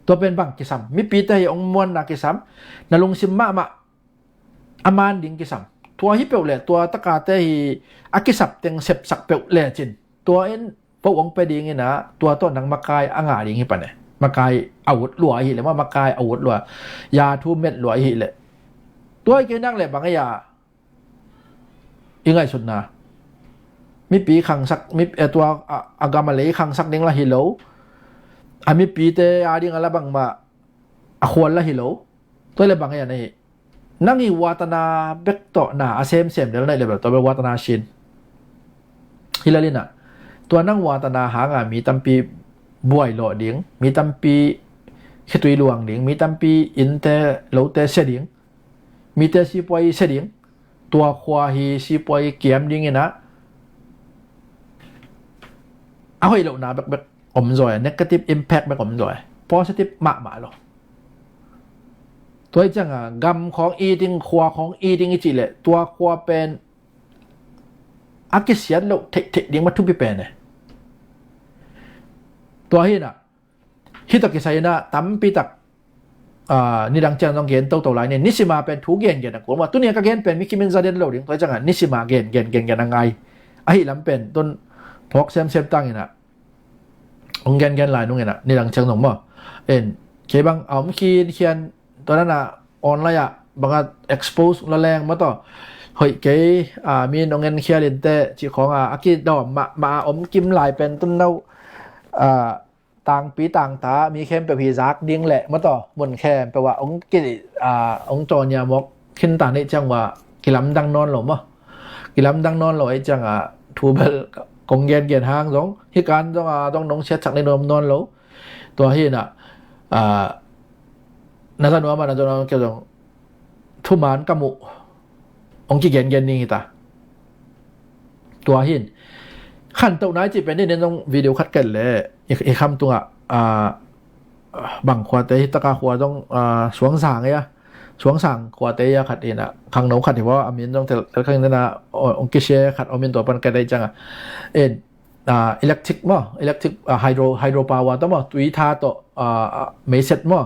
Tua pen bang kisam, mipite hi ong muanna kisam, na lungsim mahmah a man ding kisam. Tua hi peuh le tua takate hi a kisap teng sepsak peuh lecin tua in voh ong pe dinginah tua tawh nang makai a ngah ding hi pan e. Makai a ut lua ahih le maw, makai a ut lua, ya thu met lua ahih le tua i kei nak le bang a ya i ngaihsutna mipi khangsak, mi, eh, tua a, a gam a lei khangsak ding la hi lo. A mipite a ding a la bangmah a khual la hi lo. Tua le bang a ya na hi nang i watana bek tawh na a semsem del naih le bel tua bel watana sin. Hi lalinah tua nang watana hanga mi tampi buai lawh ding, mi tampi khitui luang ding, mi tampi innte lote sia ding, mite sipuai sia ding, tua khua hi sipuai kiam dinginah a hoih lohna bekbek om zaw e, negative impact bek om zaw e, positive mahmah lo. Tua i cianga gam khawng i ding, khua khawng i ding i cih leh tua khua pen a kisiat loh theihtheih ding ma thupi pen e. Tua hinah hita kisai inah tampitak, ah, nidang ciang zong gen toto lai ni, nisima pen thu gengen a kul ma. Tunia ka gen pen mi kimin za den lo ding, tua i cianga nisima gen gen gen gen a ngai. Ahi lam pen tun phawk semsem tanginah ong gengen lai nunginah nidang ciang zong maw. En kei bang a om khinkhian tua nana online ah banga expose la leng maw taw. Hoih kei, ah, min ong en khial inte cih khawnga a kidawm mahmah a om kim lai pen tun no, ah, tangpi tangta mi khempeuh hi zak ding leh maw taw, mun khempeuh ah ong ki, ah, ong tawnia mawk khinta neih ciang uh ah kilamdang nawn lo maw. Kilamdang nawn lo ei cianga Thu bel kong gengen hang zong, hih kan zong a zong nong siatsak ni nuam nawn lo. Tua hi inah, a, na za nuam a, na za nuam kei zong thuman ka muh hong kigengen ning hi ta. Tua hi in, khantohna i cih pen ni nen zong video khat ken le i, i kham tungah, a, bang khuate hi taka khua zong, a, Suangsang ei a, Suangsang khuate ei a khat hi inah, khangno khat hi vaw, a min zong tel, tel khang inah, ong kisia khat om in tua pan ka dei ciang a. En, a, electric maw, electric, a, hydro, hydro power tawh maw, tui tha tawh, a, a, meiset maw,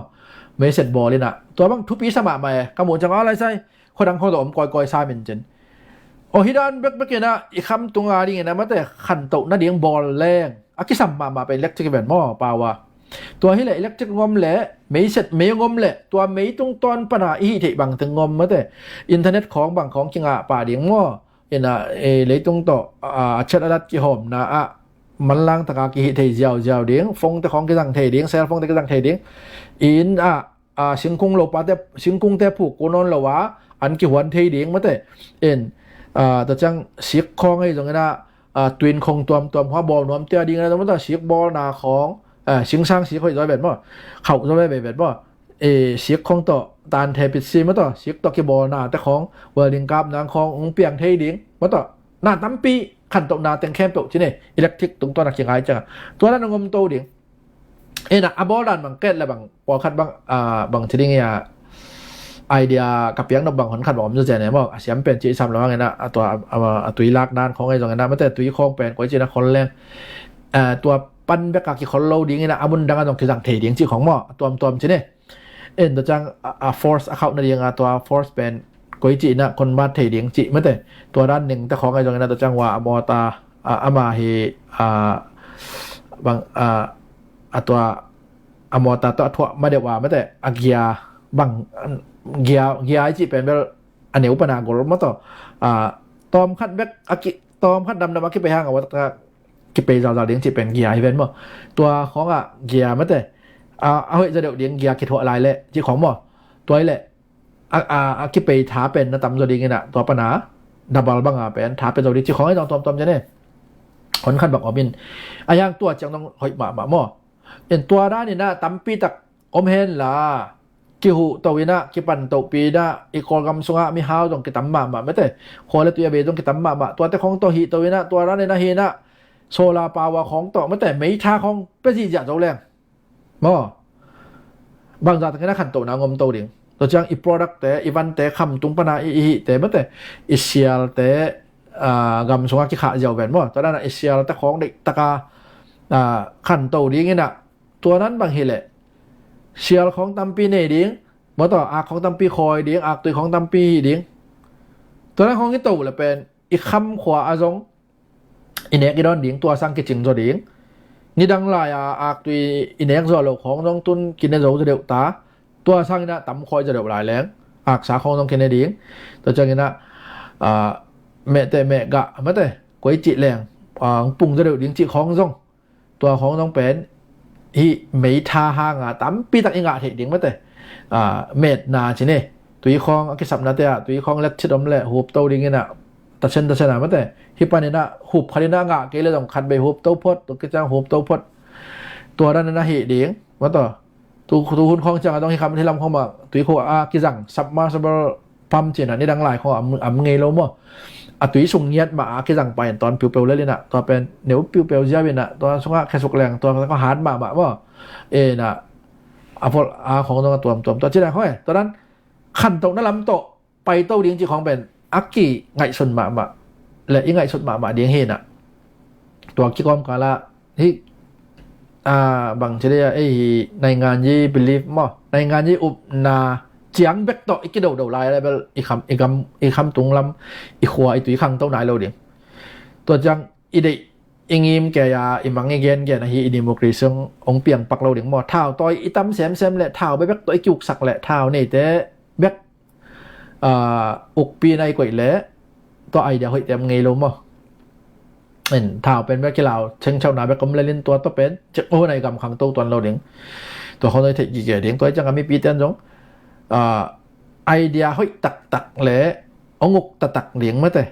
meiset bawl inah. Tua bang thupi sa mahmah e, ka muh ciang a lai sai, khuadang khawng tawh om kawikawi sa min cin. Aw, hi dan bekbek inah, i kham tunga ding inah, mate, khantohna ding bawl leng a kisam mahmah pen electric ven maw, power. Tua hi leh electric ngom leh, meiset mei ngom leh, tua mei tungtawn pana i hih theih bangteng ngom, mate, internet khawng bang khawng kingah pah ding maw. Inah, e, leitung tawh, a, a chat a dat kihawmna ah manlang taka kihih thei ziauziau ding, phone te khawng kizang thei ding, cell phone te kizang thei ding. Inn ah, a, singkung lopate, singkungte phuk ko nawn lo a, an kihuan thei ding, mate. In, a, tua ciang sik khawng ahi zong inah, a, tuin khong tuamtuam khua bawl nuam tia ding inah, mate, sik bawlna khawng, a, singsang sik hoih zaw vet maw, khauh zaw vet vet maw. E, sik khawng tawh, tan the pit si maw tawh, sik tawh kibawlna te khawng, welding kap nang khawng, hong piang thei ding maw tawh. Na tampi khantohna teng khempeuh ci ne, electric tungtawn a kingai ciang a. Tua dan a ngom to ding. E na, a bawl dan bang ket le bang, pawlkhat bang, a, bang ci ding ia, idea ka piang nop bang hon khat bang om zaw zen e maw. A siam pen ci sam lo hang ina, a tua, a, a tui lak dan khawng e zong ina, mate tui khawng pen koi ci na khol leng. A, tua pan bek a kikhol lo ding ina, a mun dang a zong kizang thei ding ci khawng maw. A tuamtuam ci ne. En tua ciang a, a force a khauh nading a tua force pen koi cihna convert thei ding cih mate. Tua dan ning te khawng ahi zongin a tua ciang ua a mawta, a, ama hi, a, bang, a, a tua a mawta tawh a thuah ma deuh a mate. A gia bang, gia, gia i cih pen bel a neu pana gol maw tawh. A, tawm khat bek a ki, tawm khat damdam a kipei hang a ua taka kipei zauzau ding cih pen gia hi ven maw. Tua khawngah gia mate. A, a hoih zaw deuh ding gia kithuah lai leh cih khawng maw. Tua i leh a, a, a kipei tha pen na tam zaw ding ina, tua pana double banga pen tha pen zaw ding cih khawng i zong tuamtuam cian e. Hon khat bang om in. A hiang tua ciang zong hoih mahmah maw. In tua dan ina tampi tak om hen la, kihuh to ina, kipan tohpi ina, i Kawlgam sungah mihau zong kitam mahmah mate. Khua le tui a bei zong kitam mahmah. Tuate khawng tawh hih to ina, tua dan ina hi ina, solar power khawng tawh mate, meitha khawng pia zihziah zo leng maw. Bangzah takin a khantohna ngom to ding. Tua ciang i product te, i vante, khamtung pana i, i hihte mate, i sialte, a, gam sungah kikhah ziau ven maw. Tua dan a i sialte khawng deih taka, a, khanto ding ina, tua nan bang hileh sial khawng tampi nei ding maw tawh, ak khawng tampi khawi ding, aktui khawng tampi hih ding. Tua nan khawng i to le pen i kham khua a zong i nek i dawn ding, tua sang kicing zaw ding. Nidang lai a aktui i nek zaw lo khawng zong tun kine zo zaw deuh ta. Tua sang ina tam khawi zaw deuh lai leng aksa khawng zong kine ding. Tua ciang ina, a, mehte mehgah mate koi cih leng, a, pung zaw deuh ding cih khawng zong. Tua khawng zong pen hih meitha hanga tampi tak i ngah theih ding mate. A, metna ci ne. Tui khawng a kisapnate ah tui khawng let cit om le hup to ding ina, tasen tasen a mate. Hih pan ina hup khat ina ngah kei le zong khat bei hup to phot, tua kiciang hup to phot. Tua dan ina hih ding maw tawh. Tu, tu hun khawng ciang a zong hih kham hih lam khawng mah tui khua a kizang submersible pump cihna nidang lai khawng am, am ngei lo maw. A tui sung ngiat mah a kizang pai in tawn piupeu lel ina, tua pen neu piupeu ziau ina, tua sungah khesuk leng tua khawng hat mahmah maw. E na, a phol a khawng zong a tuamtuam tua cihna khawng e. Tua dan khantohna lam tawh pai to ding cih khawng pen a kingaihsun mahmah le i ngaihsut mahmah ding hi ina. Tua kikawm kala hih, a, bang ci dei a, ei hi naingan yi belief maw, naingan yi upna ciang bek tawh i kidodo lai le bel i kham, i gam, i khamtung lam, i khua, i tui khangto nai lo ding. Tua ciang i deih i ngim kei a, i mang i gengen ahi i democracy hong piang pak lo ding maw. Thau tawi i tam semsem le thau bekbek tawh i kiuksak le thau neite bek, a, ukpi na i koih le tua idea hoih tem ngei lo maw. In thau pen bek kilau chengchauna bek om lelin tua tawh pen cek maw, hun a i gam khangto tuan lo ding. Tua khawng i theih kikei ding. Tua i ciang a mipi ten zong, a, idea hoih taktak le hong uk taktak ding mate.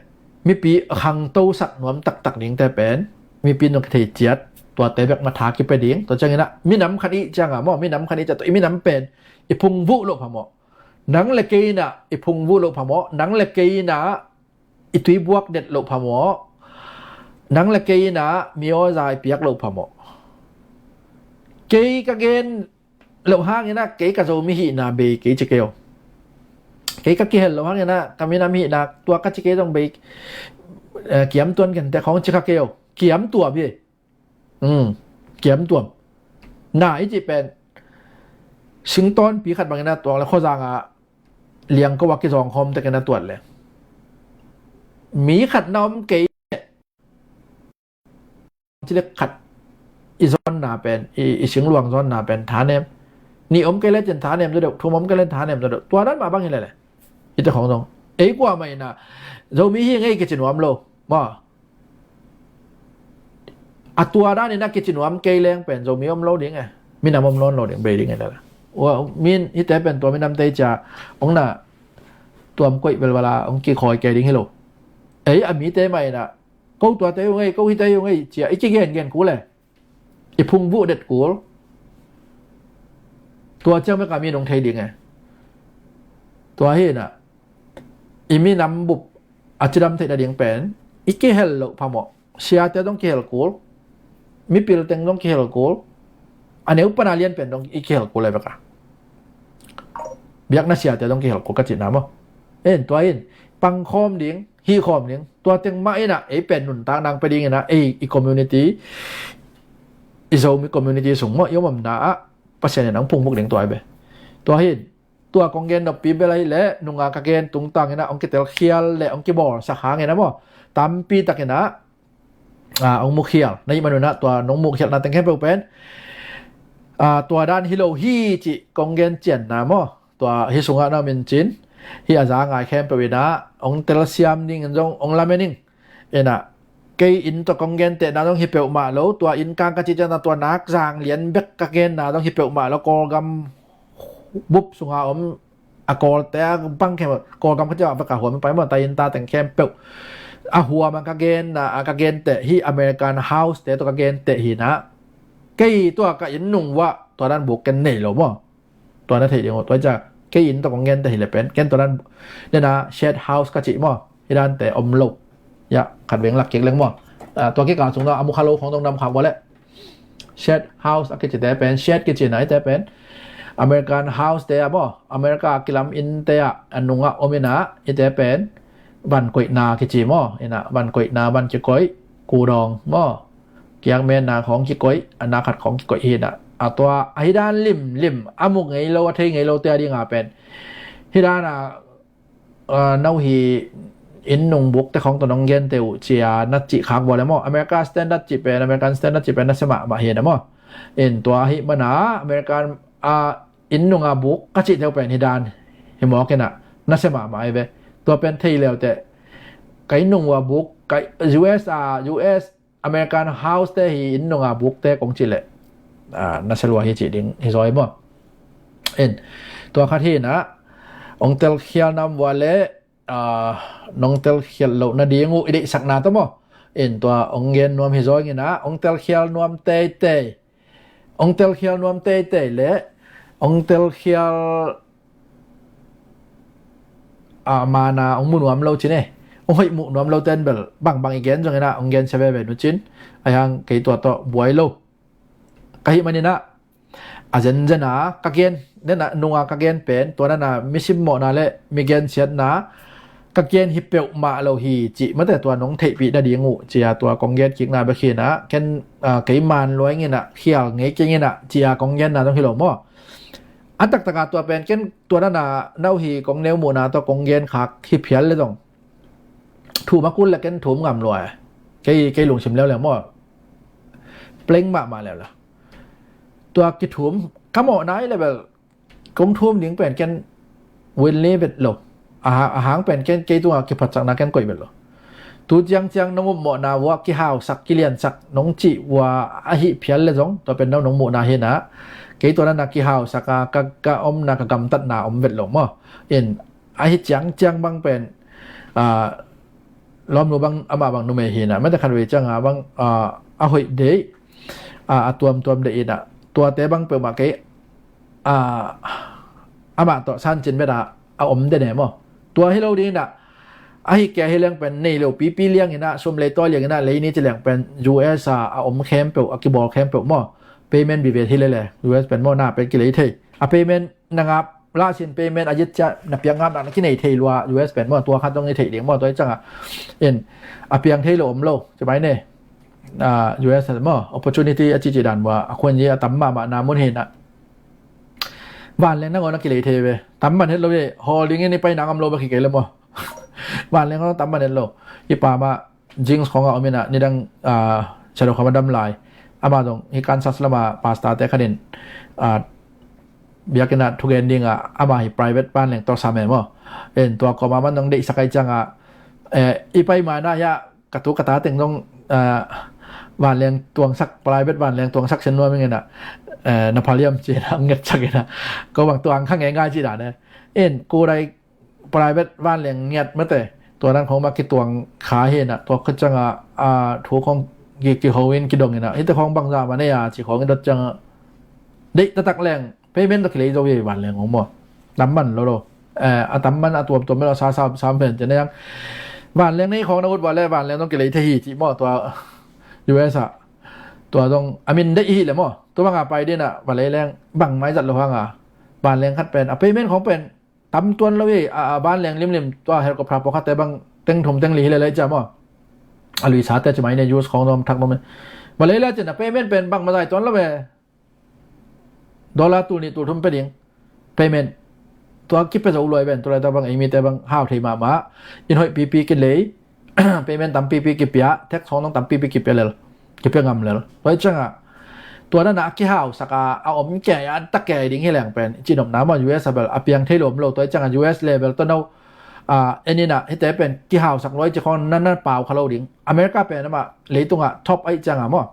mipi khangtosak nuam taktak dingte pen mipi nong kithei ciat, tuate bek matha kipia ding. Tua ciangin ah minam khat ih cianga maw, minam khat ih ciat tua i minam pen i phungvuh loh phamawh. Nang le kei in ah i phungvuh loh phamawh. Nang le kei in ah i tuibuak det loh phamawh. Nang le kei in ah mi awza i piak loh phamawh. Kei ka gen loh hangin ah kei ka Zomi hihna bei kei ci kei o. Kei ka kihel loh hangin ah ka minam hihna tua ka ci kei zong bei, eh, kiam tuan kente khawng ci kha kei o. Kiam tuam hi. Hmm. Kiam tuam. Na i cih pen singtawnpi khat bangin ah tuak le khuazang ah liangko a kizawng khawm tekin a tuat le mi khat na om kei. Ci le khat i zawnna pen, i, i singluang zawnna pen thanem. Nih om kei le cin thanem zaw deuh, thum om kei le thanem zaw deuh. Tua dan mah bang hi le le. Hite khawng zong ei kuamah in ah Zomi hi ngei kici nuam lo maw. A tua dan in a kici nuam kei leng pen Zomi om lo ding e. Minam om nawn lo ding bei ding e le le. Ua, min hite pen tua minamte cia ong na tuam koih belbala ong kikhawi kei ding hi lo. Ei a mite mah in ah ko tuate hi ung ei, ko hite hi ung ei cia i kigengen kul e. I phungvuh det kul. Tua ciang bek a mi nong thei ding e. Tua hi in ah i minam bup a cidam theih nading pen i kihel loh phamawh. Siate zong kihel kul, mipil teng zong kihel kul, a neu pan a lian pen zong i kihel kul e bek a. Biakna siate zong kihel kul ka cihna maw. En tua in pangkhawm ding, hihkhawm ding, tua teng mah in ah ei pen nuntak nang pia ding in ah ei i community, i Zomi community sung maw i om omna ah Pasian in ang phungvuk ding tua i be. Tua hin tua kong gen noppi bel ahi le nunga ka gen tungtang in ah ong kitelkhial le ong kibawlsak hangin ah maw tampi takin ah, ah, ong mukhial na hih manun ah tua nong mukhialhna teng khempeuh pen, ah, tua dan hi lo hi cih kong gen cianna maw. Tua hi sungah na min cin hi a za ngai khempeuh in ah ong telsiam ding in zong ong lamen ing. In ah kei inn tawh kong gentehna zong hi peuhmah lo, tua inn kang ka cih ciang tua nak zang lian bek ka genna zong hi peuhmah lo. Kawlgam bup sunga om a Kawlte a bang khempeuh, Kawlgam ka cih ah bek a huam pai maw, ta inn ta teng khempeuh a huam a ka genna a ka genteh hi American House te tawh ka genteh hi in ah kei tua ka inn nung uah tua dan buk ken nei lo maw. Tua na theih ding uh tua cia kei inn tawh kong genteh hi le pen ken tua dan nena shared house ka cih maw, hi dante om lo. Ya khat veng lak kik leng maw. Ah, tua kikal sung na a mukha lo khong dong nam khak bua le shared house a kicite pen, shared kicina ite pen American House te a maw, America kilam innte ah a nungah om in ah ite pen van koihna kici maw, in ah van koihna, van kikoih, kudawng maw, kiakmenna khawng kikoih, a na khat khawng kikoih hi in ah a tua ahi dan limlim a mu ngei lo a thei ngei lote a dinga pen hi dan a, ah, no hi inn nung bukte khawng tawh nong gente uh cia na cih khak bua le maw. America standard cih pen, American standard cih pen nasia mahmah hi in ah maw. In tua ahi mana American, ah, inn nunga buk ka cih teu pen hi dan hi mawk in ah nasia mahmah ahi ve. Tua pen thei leuteh ka inn nung ua buk ka U S a, U S American House te hi inn nunga bukte kong cih leh, ah, nasia lua hi cih ding hi zaw hi maw. In tua khat hi in ah ong telkhial nam vua le, ah, nong telkhial loh nading uh i deihsakna tawh maw. In tua ong gen nuam hi zaw ing in ah ong telkhial nuam teitei, ong telkhial nuam teitei le ong telkhial, ah, mana ong mu nuam lo cin e, ong hoih muh nuam lo ten bel bangbang i gen zong in ah ong gen sia veve nu cin. Ahi hang kei tua tawh buai lo ka hih man in ah a zenzen a ka gen nena nunga ka gen pen tua nana mi simmawhna le mi gensiatna ka gen hi peuhmah lo hi cih mate tua nong theihpih nading uh cia tua kong gen kikna bek hi in ah ken, ah, kei man lua ing in ah khial ngei keng in ah cia kong genna zong hi lo maw. A taktak a tua pen ken tua nana no hi kong neu muhna tawh kong gen khak hi phial le zong thum a kul le ken thum ngam lua e. Kei, kei lungsim leuleu maw, pleng mahmah leuleu. Tua kithum ka mawhna i le bel kong thum ding pen ken win le vet lo. A ha-, a hang pen ken kei tunga kiphatsakna ken koih vet lo. Tu ciangciang nong upmawhna uah kihausak kiliansak nong cih ua ahi phial le zong tua pen no nong muhna hi in ah kei tua nana kihausak a ka, ka omna ka gamtatna om vet lo maw. In ahi ciangciang bang pen, ah, lawmnu bang, amah bang numei hi na, mate khat vei cianga bang, ah, a hoih deih, ah, a tuamtuam deih hi na, tuate bang peuhmah kei, ah, amah tawh sancin beta a om den e maw. Tua hi lo ding hi na, ahi kei hi leng pen nei lo pipi liang hi na, sum lei tawi liang hi na, lei ni ci leng pen U S a a om khempeuh, a kibawl khempeuh maw, payment bivet hi lele, U S pen maw, na pen kilei thei. A payment na ngap, lahsin payment a yit ciah na piak ngap nak na kinei thei lua, U S pen maw, tua khat dong i thei ding maw, tua i cianga in a piang thei lo om lo, ci mai ne. Ah, U S maw, opportunity a cici dan maw, a khuan yi a tam mahmah na mun hi na. Vanleng nangawn a kilei thei ve. Tam man het lo ve. Holding in i pai nang am lo bek hi kei le maw. Vanleng nangawn tam man het lo. I pa mah Jinx khawngah om in a, nidang, ah, shadow khawng a dam lai. Amah zong hi Kansas lama pastor te khanin, ah, biakinn ah thugen ding a, amah hi private vanleng tawh sam e maw. En tua kawma man zong deihsak ai cianga, eh, i pai mana hia, ka tu ka ta teng zong, ah, vanleng tuangsak, private vanleng tuangsak sen nuam ing in a, eh, na phaliam ci in a, ngetsak in a, ko bang tuang kha ngei ngai ci dan e. En, ko dai private vanleng ngiat mate, tua dan khawng mah kituang kha hi na, tua khit cianga, ah, thu khawng ki, kiho in kidong in a, hite khawng bangzah man ei a, ci khawng i dot cianga, deih taktak leng, payment tawh kilei zo hi vanleng khawng maw. Tam man lo lo. Eh, a tam man a tuamtuam lo sa sam sam pen ci na yang. Vanleng nei khawng na ut vale, vanleng zong kilei thei hi ci maw, tua U S a. Tua zong, a min deih hi le maw. Tua banga pai ding a, va lei leng, bang mai zat lo hanga. Vanleng khat pen, a payment khawng pen, tam tuan lo hi, a, a vanleng limlim, tua helicopter pawlkhatte bang, teng thum teng li hi le lei cia maw. A luisate ci mai ne, use khawng nuam thak nuam ne. Va lei le cin a payment pen bang mazai tuan lo ve. Dollar tul nih tul thum pe ding. Payment. Tua kipia zo luai ven, tua lai ta bang, ei mite bang, hau thei mahmah. In hoih pipi kilei. Payment tam pipi kipia, tax khawng nang tam pipi kipia lel. Kipia ngam lel. Tua i cianga, tua dana a kihausak a, a om kei a, a tak kei ding hi leng pen, ci nopna maw, U S a bel, a piang thei lo om lo, tua i cianga U S level tawh no, ah, en in a, hite pen kihausak luai ci khawng na, na pau kha lo ding. America pen amah, leitungah top ai cianga maw.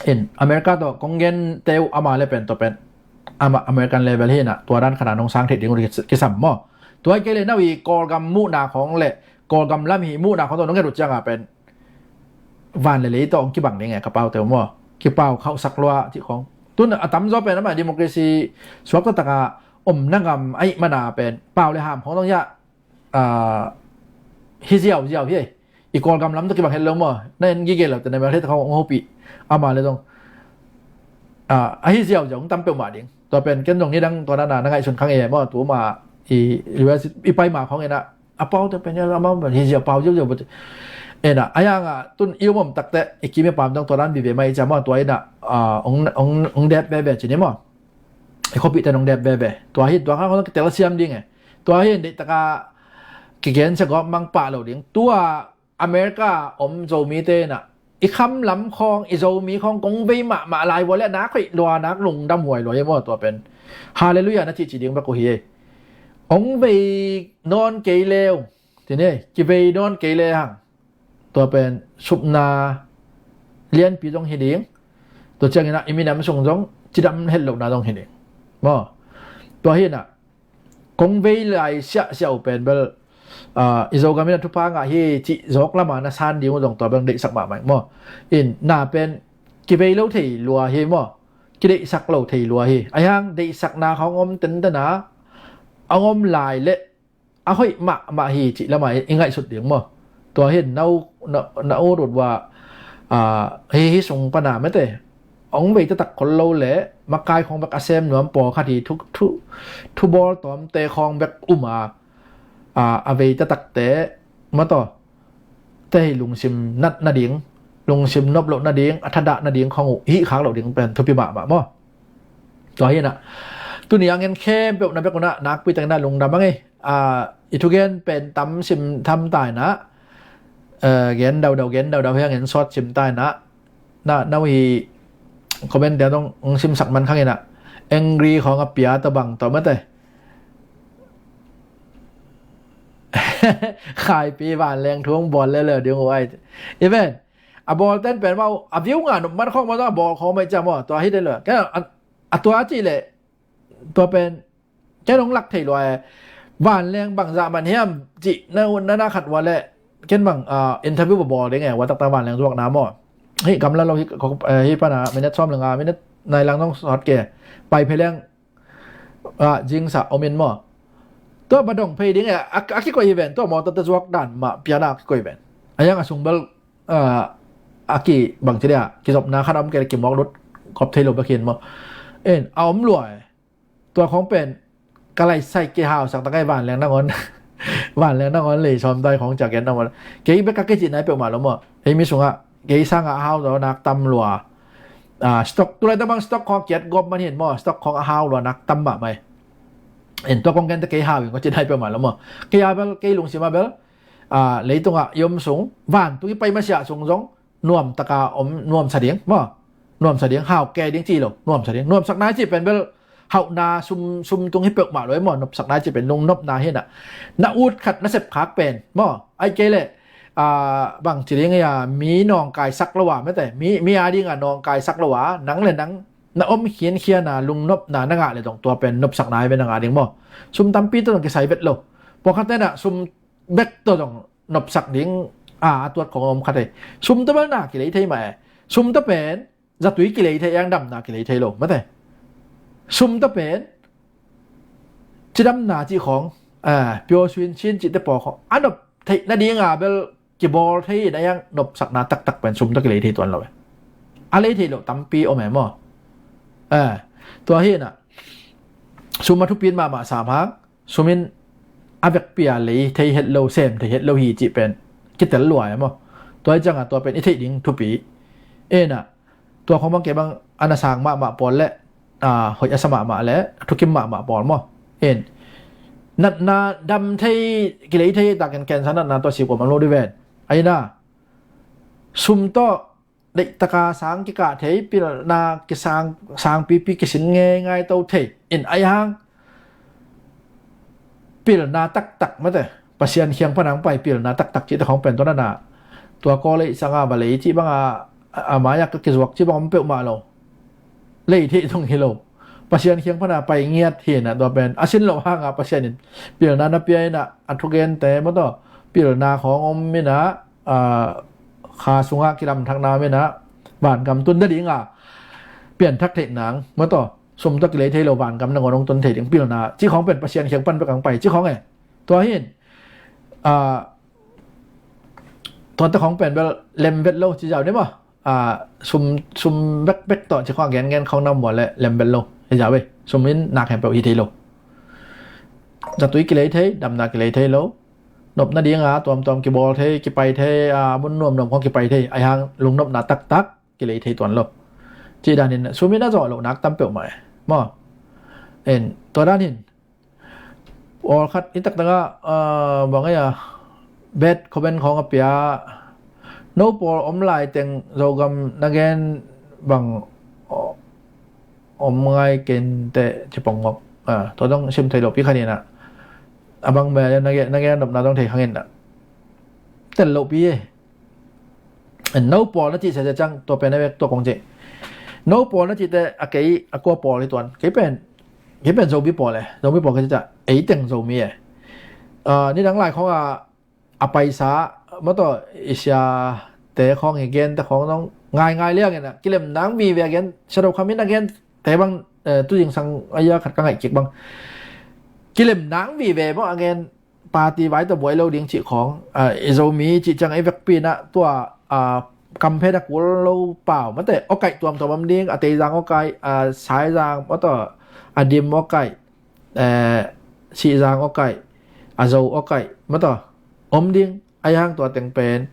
In, America tawh, kong gen teu ama le pen tawh pen. Amah American level hi na, tua dan khana nong sang thei ding uh kisam maw. Tua i kei le nau i Kawlgam muhna khawng le, Kawlgam lam hi muhna khawng tawh nong nget uh cianga pen. Van le lei tawh hong kibang ding e, ka pau teu maw. Kipau khauhsak lua cih khawng. Tun a tamzaw pen amah democracy suak taktak a om na ngam ahih mana pen. Pau le ham khawng tawh ya, ah, hi ziauziau hi. I Kawlgam lam tawh kibang het lo maw. Na en gige lo te na bel het khawng hong hopih. Ama le zong. Ah, a hi ziauziau hong tam peuhmah ding. Tua pen ken zong nidang tua na na ngaihsun khang e maw. Tu ma i U S i pai ma khawng e na. A pau te pen ya la ma hi ziau pau ziauziau bawt. E na, a yanga tun i um om takte, i kim i pam dong tua dan vive mai cia maw, tua i na, ah, ong, ong, ong dep veve ci ni maw. I khuapihte nong dep veve. Tua hi, tua kha khawng kitel siam ding e. Tua hi, deih taka kigen sia gawp mang pah lo ding. Tua America om Zomite na, i kham lam khawng, i Zomi khawng kong vei mahmah lai vua le nak hoih lua, nak lungdam huai lua hi maw tua pen. Hallelujah na cihcih ding bek uh hi. Ong vei nawn kei leu. Tine, kivei nawn kei le hang. Tua pen supna lianpi zong hi ding. Tua ciangin ah i minam sung zong cidam het lohna zong hi ding. Maw. Tua hi na, kong vei lai siahsiah uh pen bel, ah, i Zogam in a thupha ngah hi cih zawk lama na san ding uh zong tua bel deihsak mahmah maw. In na pen kivei lo thei lua hi maw. Kideihsak lo thei lua hi. Ahi hang deihsakna khawng om tentena, a om lai le a hoih mahmah hi cih lama i ngaihsut ding maw. Tua hin na u, na, na u rut ua, ah, hi, hi sung pana mete. Ong vei taktak khol lo le, makai khawng bek a sem nuam pawlkhat hi thu, thu, thu bawl tawmte khawng bek um a, ah, a vei taktakte, mataw. Te hi lungsim nat nading, lungsim nop loh nading, a thadah nading khawng uh, hih khak loh ding pen, thupi mahmah maw. Tua hi na. Tuni a ngen khempeuh na bek uh na, nakpi takin na lungdam a ngei. Ah, i thugen pen tam sim tham tai na, eh, gen daudau, gen daudau hi a ngen sawt sim tai na, na, nau hi comment dia dong, ong simsak man khang ina. Angry khawng a pia ta bang tawh mate. Khaipi vanleng thu ong bawl lele ding uh ai. Even, a bawl ten pen mau, a view nga nup man khawng mau a bawl khawng mai cia maw, tua hi den lo. Ken a, a tua ci le, tua pen, ken ong lak thei lua e. Vanleng bangzah man hiam, cih na, na, na khat ua le, ken bang, ah, interview babawl ding e, ua taktak vanleng zuakna maw. Hih gamla lo hih, eh, hih pana minute sawm le nga, minute nai lang zong sawt ke. Pai phe leng, ah, jingsa om in maw. Tua ba dong phei ding e, a, a kikoih hi ven, tua mawtaw te zuak dan mah piana a kikoih ven. A yang a sung bel, ah, a ki bang ci dia, kizopna khan a om ke, kimuak lut kop thei lo bek hin maw. En, a om lua e. Tua khong pen ka lai sai kei hau sak ta kai vanleng nangawn, vanleng nangawn lei sawm tai khong ciak gen nangawn. Kei bek ka kei cih nai peuhmah lo maw. Ei mi sungah kei sangah a hau lo nak tam lua. Ah, stock, tulai ta bang stock khong kiat gawp man hin maw, stock khong a hau lua nak tam mah mai. En, tua khong gen ta kei hau in ko cih nai peuhmah lo maw. Kei a bel, kei lungsim a bel, ah, leitungah i om sung, vantung i pai masiah sung zong nuamtaka om, nuamsa ding maw. Nuamsa ding, hau ke ding ci lo, nuamsa ding. Nuamsak nai ci pen bel hauhna sum, sum tung hi peuhmah lo e maw. Nopsak nai ci pen lungnopna hi na. Na ut khat na sep khak pen maw. Ai kei le, ah, bang ci ding a, mi nawngkai sak lo a, mete, mi, mi a ding a nawngkai sak lo a, nang le nang na om khinkhian a lungnopna na ngah le dong tua pen nopsak nai ve na ngah ding maw. Sum tampi tawh dong kisai vet lo. Pawlkhat te na sum bek tawh dong nopsak ding a, a tuat khong a om khat e. Sum tawh bel na kilei thei mah e. Sum tawh pen zatui kilei thei, ang damna kilei thei lo, mate. Sum tawh pen cidamna cih khong, a, pure suincin cihte pawl khong a nop theih nadinga bel kibawl thei in a, ang nopsakna taktak pen sum tawh kilei thei tuan lo e. A lei thei lo tampi om e maw. A, tua hi na, sum a thupin mahmah sam hang, sum in a vekpi a lei thei het lo, sem thei het lo hi cih pen kitel lua e maw. Tua hi cianga tua pen i theih ding thupi. E na, tua khong bang kei bang a na sang mahmah pawl le, a, hoih a sa mahmah le a thukim mahmah pawl maw. En, natna dam thei, kilei thei takin cancer natna tua si kuamah om lo dih ven. Ai na, sum tawh deihtaka sang kikah thei, pilna kisang, sangpipi kisin ngeingai to thei. In ai hang pilna taktak mate, Pasian khiang pan ang pai pilna taktak cihte khong pen tua na na, tua kaw lei sanga va lei cih banga, a, a mai-a ka kizuak cih bang om peuhmah lo. Lei theih zong hi lo. Pasian khiang pana pai ngiat hi na, tua pen a sin loh hanga Pasian in pilna na pia ina, a thugente maw tawh pilna khong om ina, a, kha sunga kilamthakna om ina, vangam tun nadinga pianthak theih nang maw tawh, sum tawh kilei thei lo, vangam nangawn hong tun thei ding pilna cih khong pen Pasian khiang pan bek ang pai cih khong e. Tua hin, a, tuate khong pen bel lem vet lo ci zau ni maw. A, sum, sum bekbek tawh ci khong a gengen khong na mua le lem vet lo hi zau e. Sum in nak hempeuh hi thei lo. Zatui kilei thei, damna kilei thei lo. Nop nadinga tuamtuam kibawl thei, kipai thei, a, mun nuamnuam khong kipai thei. Ai hang lungnopna taktak kilei thei tuan lo. Cih danin sum in a zawh loh nak tam peuhmah e maw. En, tua danin pawlkhat i taktakah, a, bang ei a, bad comment khong a pia. No pawl om lai teng Zogam na gen bang, o, om ngai kei inteh ci pong mawk. A, tua dong sim thei lo pi khan ina. A bang mel na gen, na gen nopna dong thei khang ina. Tel lo pi e. No pawl na cih sese ciang tua pen a vek tua kong cih. No pawl na cihte a kei a kua pawl hi tuan. Kei pen, kei pen Zomi pawl e. Zomi pawl kei cih ciang ei teng Zomi e. A, nidang lai khong a, a paisa maw tawh i siate khong i gente khong zong ngaingai liang ina, kilem nang vive a gen, Shadow Kham in a gente bang, e, tu zingsang a ia khat ka ngaih kik bang. Kilem nang vive maw a gen, party vai tawh buai lo ding cih khong, a, i Zomi cih ciang i vekpi na tua, a, kamphet a kul lo pau mate, awkaih tuamtuam om ding, a Teizang awkaih, a Saizang maw tawh, a Dim awkaih, e, Sihzang awkaih, a Zo awkaih maw tawh om ding. Ai hang tua teng pen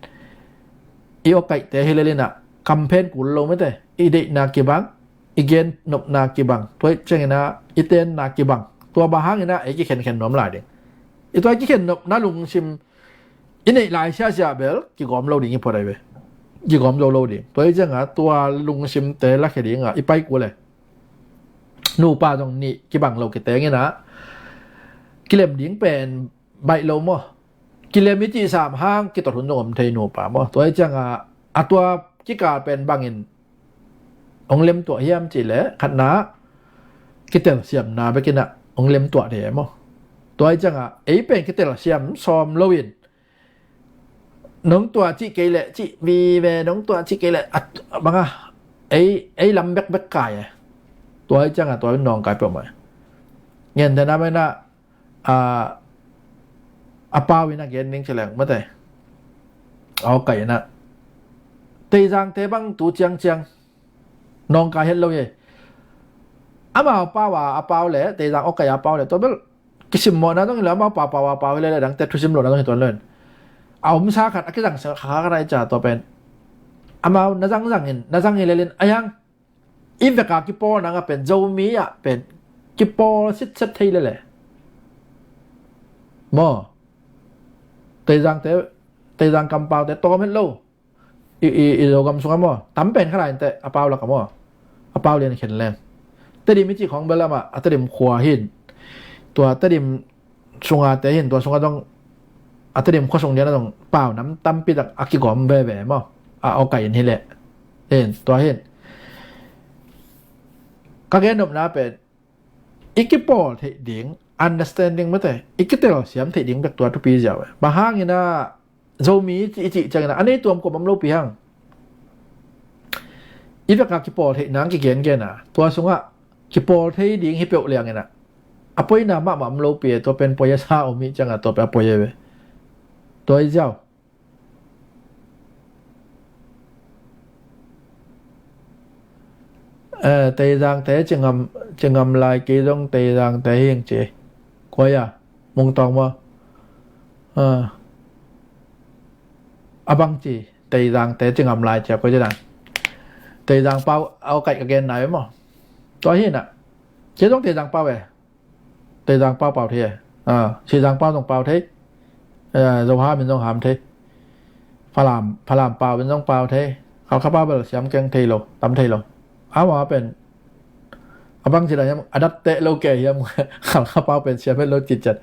i awkaihte hi lel ina, kamphet kul lo mate, i deihna kibang, i gen nopna kibang, tua ciang ina i tenna kibang. Tua bang hang ina ei kikhenkhen nuam lai ding. I tua kikhen nopna lungsim i neih lai siasia bel kigawm lo ding i phot ai ve. Kigawm zo lo ding. Tua hi cianga tua lungsimte lakhia dinga i pai kul e. Nupa zong nih kibang lo kiteng ina, kilem ding pen baih lo maw. Kilem i cih sam hang kitot hun zong om thei nupa maw. Tua hi cianga a tua kikal pen bangin hong lemtuah hiam cih leh khatna kitelsiamna bek ina hong lemtuah thei e maw. Tua hi cianga ei pen kitelsiam sawm loin nong tua cih kei leh cih vive, nong tua cih kei leh a, a banga ei, ei lam bekbek kai e. Tua hi cianga tua in nawngkai peuhmah. Ngen tena mena a, a pau in a gen ning ci leng mate. A awkai in a Teizangte bang tu ciangciang nawngkai het lo hi. Amau pau a, a pau le Teizang awkai a pau le tua bel kisimmawhna dong hi lo, amau pau pau a pau hi le le dangte thusim lohna dong hi tuan lo in. A omsa khat a kizang sa kha kha nai ca tua pen amau na zangzang in, na zang hi lelin a hiang i veka kipawl nanga pen Zomi ah pen kipawl sitset thei lele. Maw, Teizangte, Teizang kampaute tawm het lo. I, i, i Zogam sunga maw tam pen kha lai inte a pau laka maw. A pau lian khen leng Tedim i cih khawng bel amah a Tedim khua hin. Tua Tedim sunga te hin tua sunga dong a Tedim khua sung liana dong pau nam tampi tak a kigawm veve maw. A awkai in hileh hin tua hin ka gen nopna pen i kipawl theih ding, understanding mate, i kitel siam theih ding bek tua thupi ziau e. Bang hangina Zomi i cih ciangina a nei tuam kuam om lopi hang i veka kipawl theih nang kigen gena tua sungah kipawl thei ding hi peuh liangina a poina mahmah om lopi e. Tua pen poi a sa om hi cianga tua pen a poi e ve. Tua i ziau Eh, Teizangte ci ngam, ci ngam lai kei zong Teizangte hing ci. Koi a, Mungtawng maw? Eh, a bang ci, Teizangte ci ngam lai ci a koi ci dan. Teizang pau a awkai ka gen nai maw? Tua hi na. Ci zong Teizang pau e. Teizang pau pau thei e. Ah, Sizang pau zong pau thei. Eh, Zoham in zong ham thei. Falam, Falam pau in zong pau thei. Khalkha pau bel siam keng thei lo, tam thei lo. Ama pen a bang ci dan hiam, a dat teh lo ke hiam. Khalkha pau pen siam het lo citciat.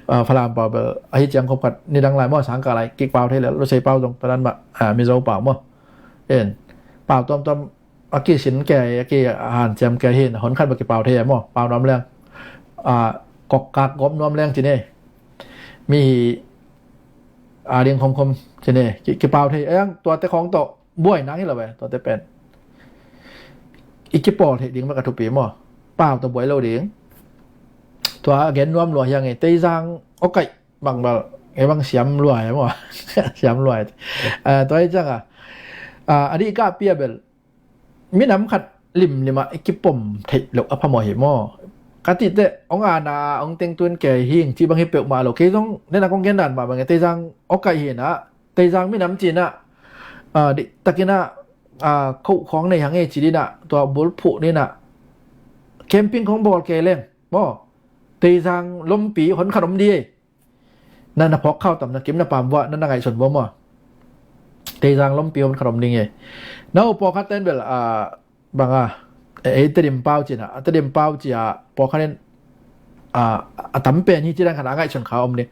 Ah, Falam pau bel ahi ciang khop khat nidang lai maw, sangkah lai kik pau thei le, Lusei pau zong tadan mah, ah, Mizo pau maw. En pau tuamtuam a kisin kei, a kihanciam kei hin, hon khat bek kipau thei a maw, pau nuam leng. A, kokkak gawp nuam leng ci ne. Mi hi a ding khomkhom ci ne. Ki, kipau thei, a yang tuate khawng tawh buai nang hi lo ve, tuate pen. I kipawl thei ding bek a thupi maw. Pau tawh buai lo ding. Tua a gen nuam lua hiang e, Teizang awkai bang bal, e bang siam lua hi maw. Siam lua hi. A, tua hi cianga. A, a dih kah pia bel minam khat limlim ah i kipom theih loh a phamawh hi maw? Ka tih teh hong ana hong teng tun kei hing cih bang hi peuhmah lo. Kei zong nena kong gen dan mah bang e, Teizang awkai hi na, Teizang minam ci na, ah, dih takin ah, ah, khoh khawng nei hang e ci dih na, tua bulphuh dih na, camping khawng bawl kei leng maw? Teizang lompi hon khat om dih e. Na, na phawk khau tam, na kim na pam vua, na, na ngaihsun vua maw? Teizang lompi hon khat om ding e. Na uh pawlkhat ten bel, a, banga, e, ei Tedim pau ci na, a Tedim pau ci a pawlkhat in, a, a tam pen hi ci dan khat a ngaihsun kha om ding.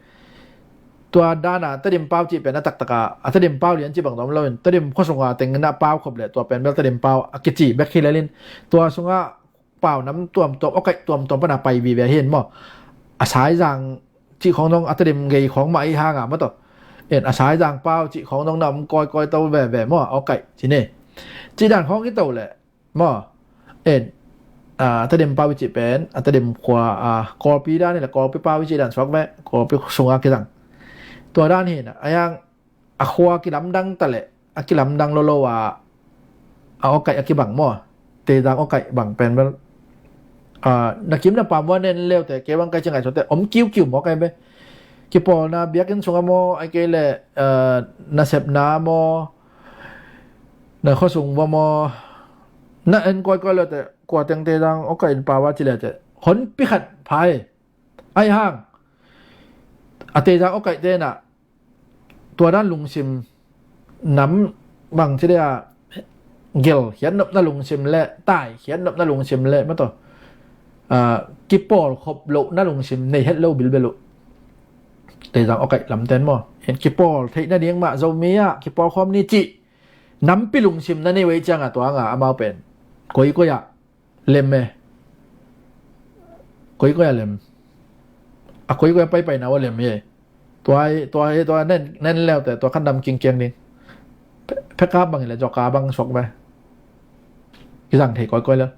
Tua dana Tedim pau ci pen a taktaka a Tedim pau lian ci bang dom lo in, Tedim khuasunga tengna pau khop le tua pen bel Tedim pau a kici bek hi lelin, tua sunga pau nam tuamtuam, awkaih tuamtuam pana pai vive hin maw? A Saizang cih khawng dong a Tedim gei khawng mah i hanga maw tawh. En a Saizang pau cih khawng dong na om kawikawi to veve maw? Awkaih ci ne. Cih dan khawng hi to le maw? En a Tedim pau i cih pen a Tedim khua, a, Kawlpi dan hi le Kawlpi pau i cih dan suak ve, Kawlpi sunga kizang. Tua dan hi na, a yang a khua kilamdang ta leh a kilamdang lolo a, a awkaih a kibang maw? Teizang awkaih bang pen bel, a, na kim na pam vua nen leute kei bang kai ci ngaihsut teh om kiukiu maw kai be? Kipawlna biakinn sunga maw, ai kei leh, a, nasepna maw, na khuasung vua maw? Na en kawikawi leute kua teng Teizang awkaih in pau a ci leute hon pi khat phai. Ai hang a Teizang awkaih tena tua dan lungsim nam bang ci dia gel khiat nopna lungsim le tai khiat nopna lungsim le maw tawh, a, kipawl khop lohna lungsim nei het lo bilbel uh. Teizang awkaih lamten maw? En kipawl theih nading mah Zomi ah kipawl khawm ni cih nampi lungsim na nei uh ei cianga tua nga amau pen koikoi ah lem e. Koikoi a lem. A koikoi a paipaina ua lem e. Tua, tua, tua nen, nen leute, tua khan dam kingkiang ding. Phe-, pheka bang le joka bang suak ve. Kizang thei koikoi le.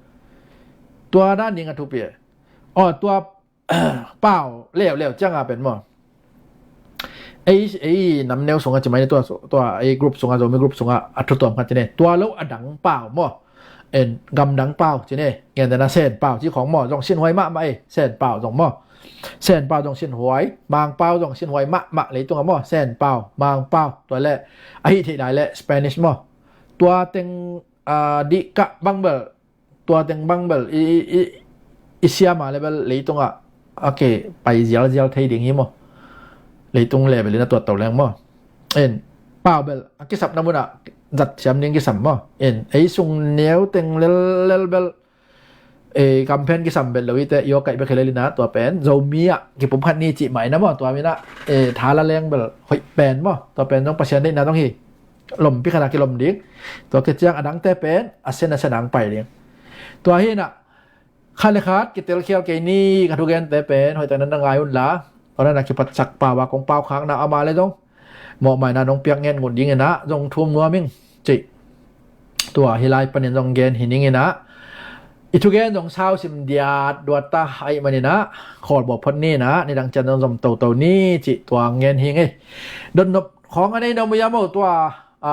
Tua dan ding a thupi e. Aw, tua pau leuleu cianga pen maw. Ei, ei nam neu sunga ci mai ni tua, tua ei group sunga, Zomi group sunga a thu tuam khat ci ne. Tua lo a dang pau maw. En, gamdang pau ci ne. Ngen dena Sen pau ci khong maw. Zong sinhuai mahmah ei. Sen pau zong maw. Sen pau zong sinhuai. Mang pau zong sinhuai mahmah leitunga maw. Sen pau, Mang pau. Tua le, ahi thei lai le Spanish maw. Tua teng, ah, dih kah bang bel, tua teng bang bel i, i, i, i siama le bel leitunga a ke pai zialzial thei ding hi maw. Leitung le bel ina tuat to leng maw. En, pau bel a kisapna muna zat siam ding kisam maw. En, ei sung neu teng lel, lel bel, e, kamphen kisam bel lo ite, io kaih bek hi lel ina tua pen Zomi ah kipum khat ni cih mai na maw. Tua mina, e, thala leng bel hoih pen maw. Tua pen zong Pasian deihna zong hi. Lompi khat a kilom ding. Tua kiciang a dangte pen a sen a sen ang pai ding. Tua hi na, khat le khat kitelkhial kei ni, ka thugente pen hoihtak nan na ngai un la. Tua na kipatsak pau a kong pau khakna ama le zong mawhmaina nong piak ngen ngun ding ina zong thum nuam ing cih. Tua hi lai panin zong gen hi ning ina, i thugen zong sau sim diat duat ta ahi man ina, khawl baw phot ni ina, nidang cian zong zom toto ni cih tua ngen hi ngei. Dotnop khawng a nei na mu ia maw tua, a,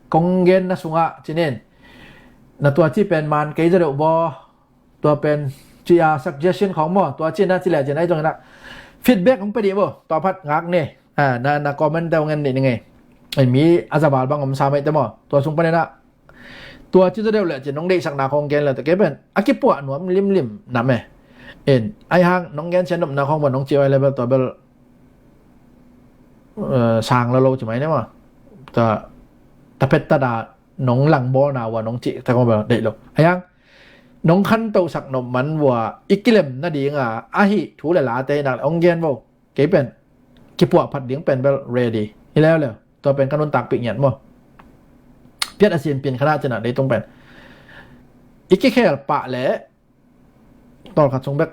kong genna sungah ci nen. Na tua ci pen man kei zaw deuh baw. Tua pen ci a suggestion khawng maw. Tua ci na ci le ci na i zong ina feedback hong pe dih baw. Tua phat ngak ne. A, na, na comment deuh ngen dih ni ngei. Ai mi a zaval bang om sa mai te maw. Tua sung pan ina tua ci zaw deuh le ci nong deihsakna khawng gen le te kei pen a kipuah nuam limlim nam e. En, ai hang nong gen sian nopna khawng baw nong ci oi le bel tua bel, eh, sang lo lo ci mai ne maw. Ta, ta phet ta da nong lang bawlna ua nong cih ta kong bel deih lo. Ai hang nong khantosak nop man ua i kilem nadinga ahi thu le late hi nak le hong gen vo. Kei pen kipuah phat ding pen bel ready hi leuleu. Tua pen ka nuntakpih ngiat maw. Piat a sin pin khana cina leitung pen i kikhel pah le tawlkhat sung bek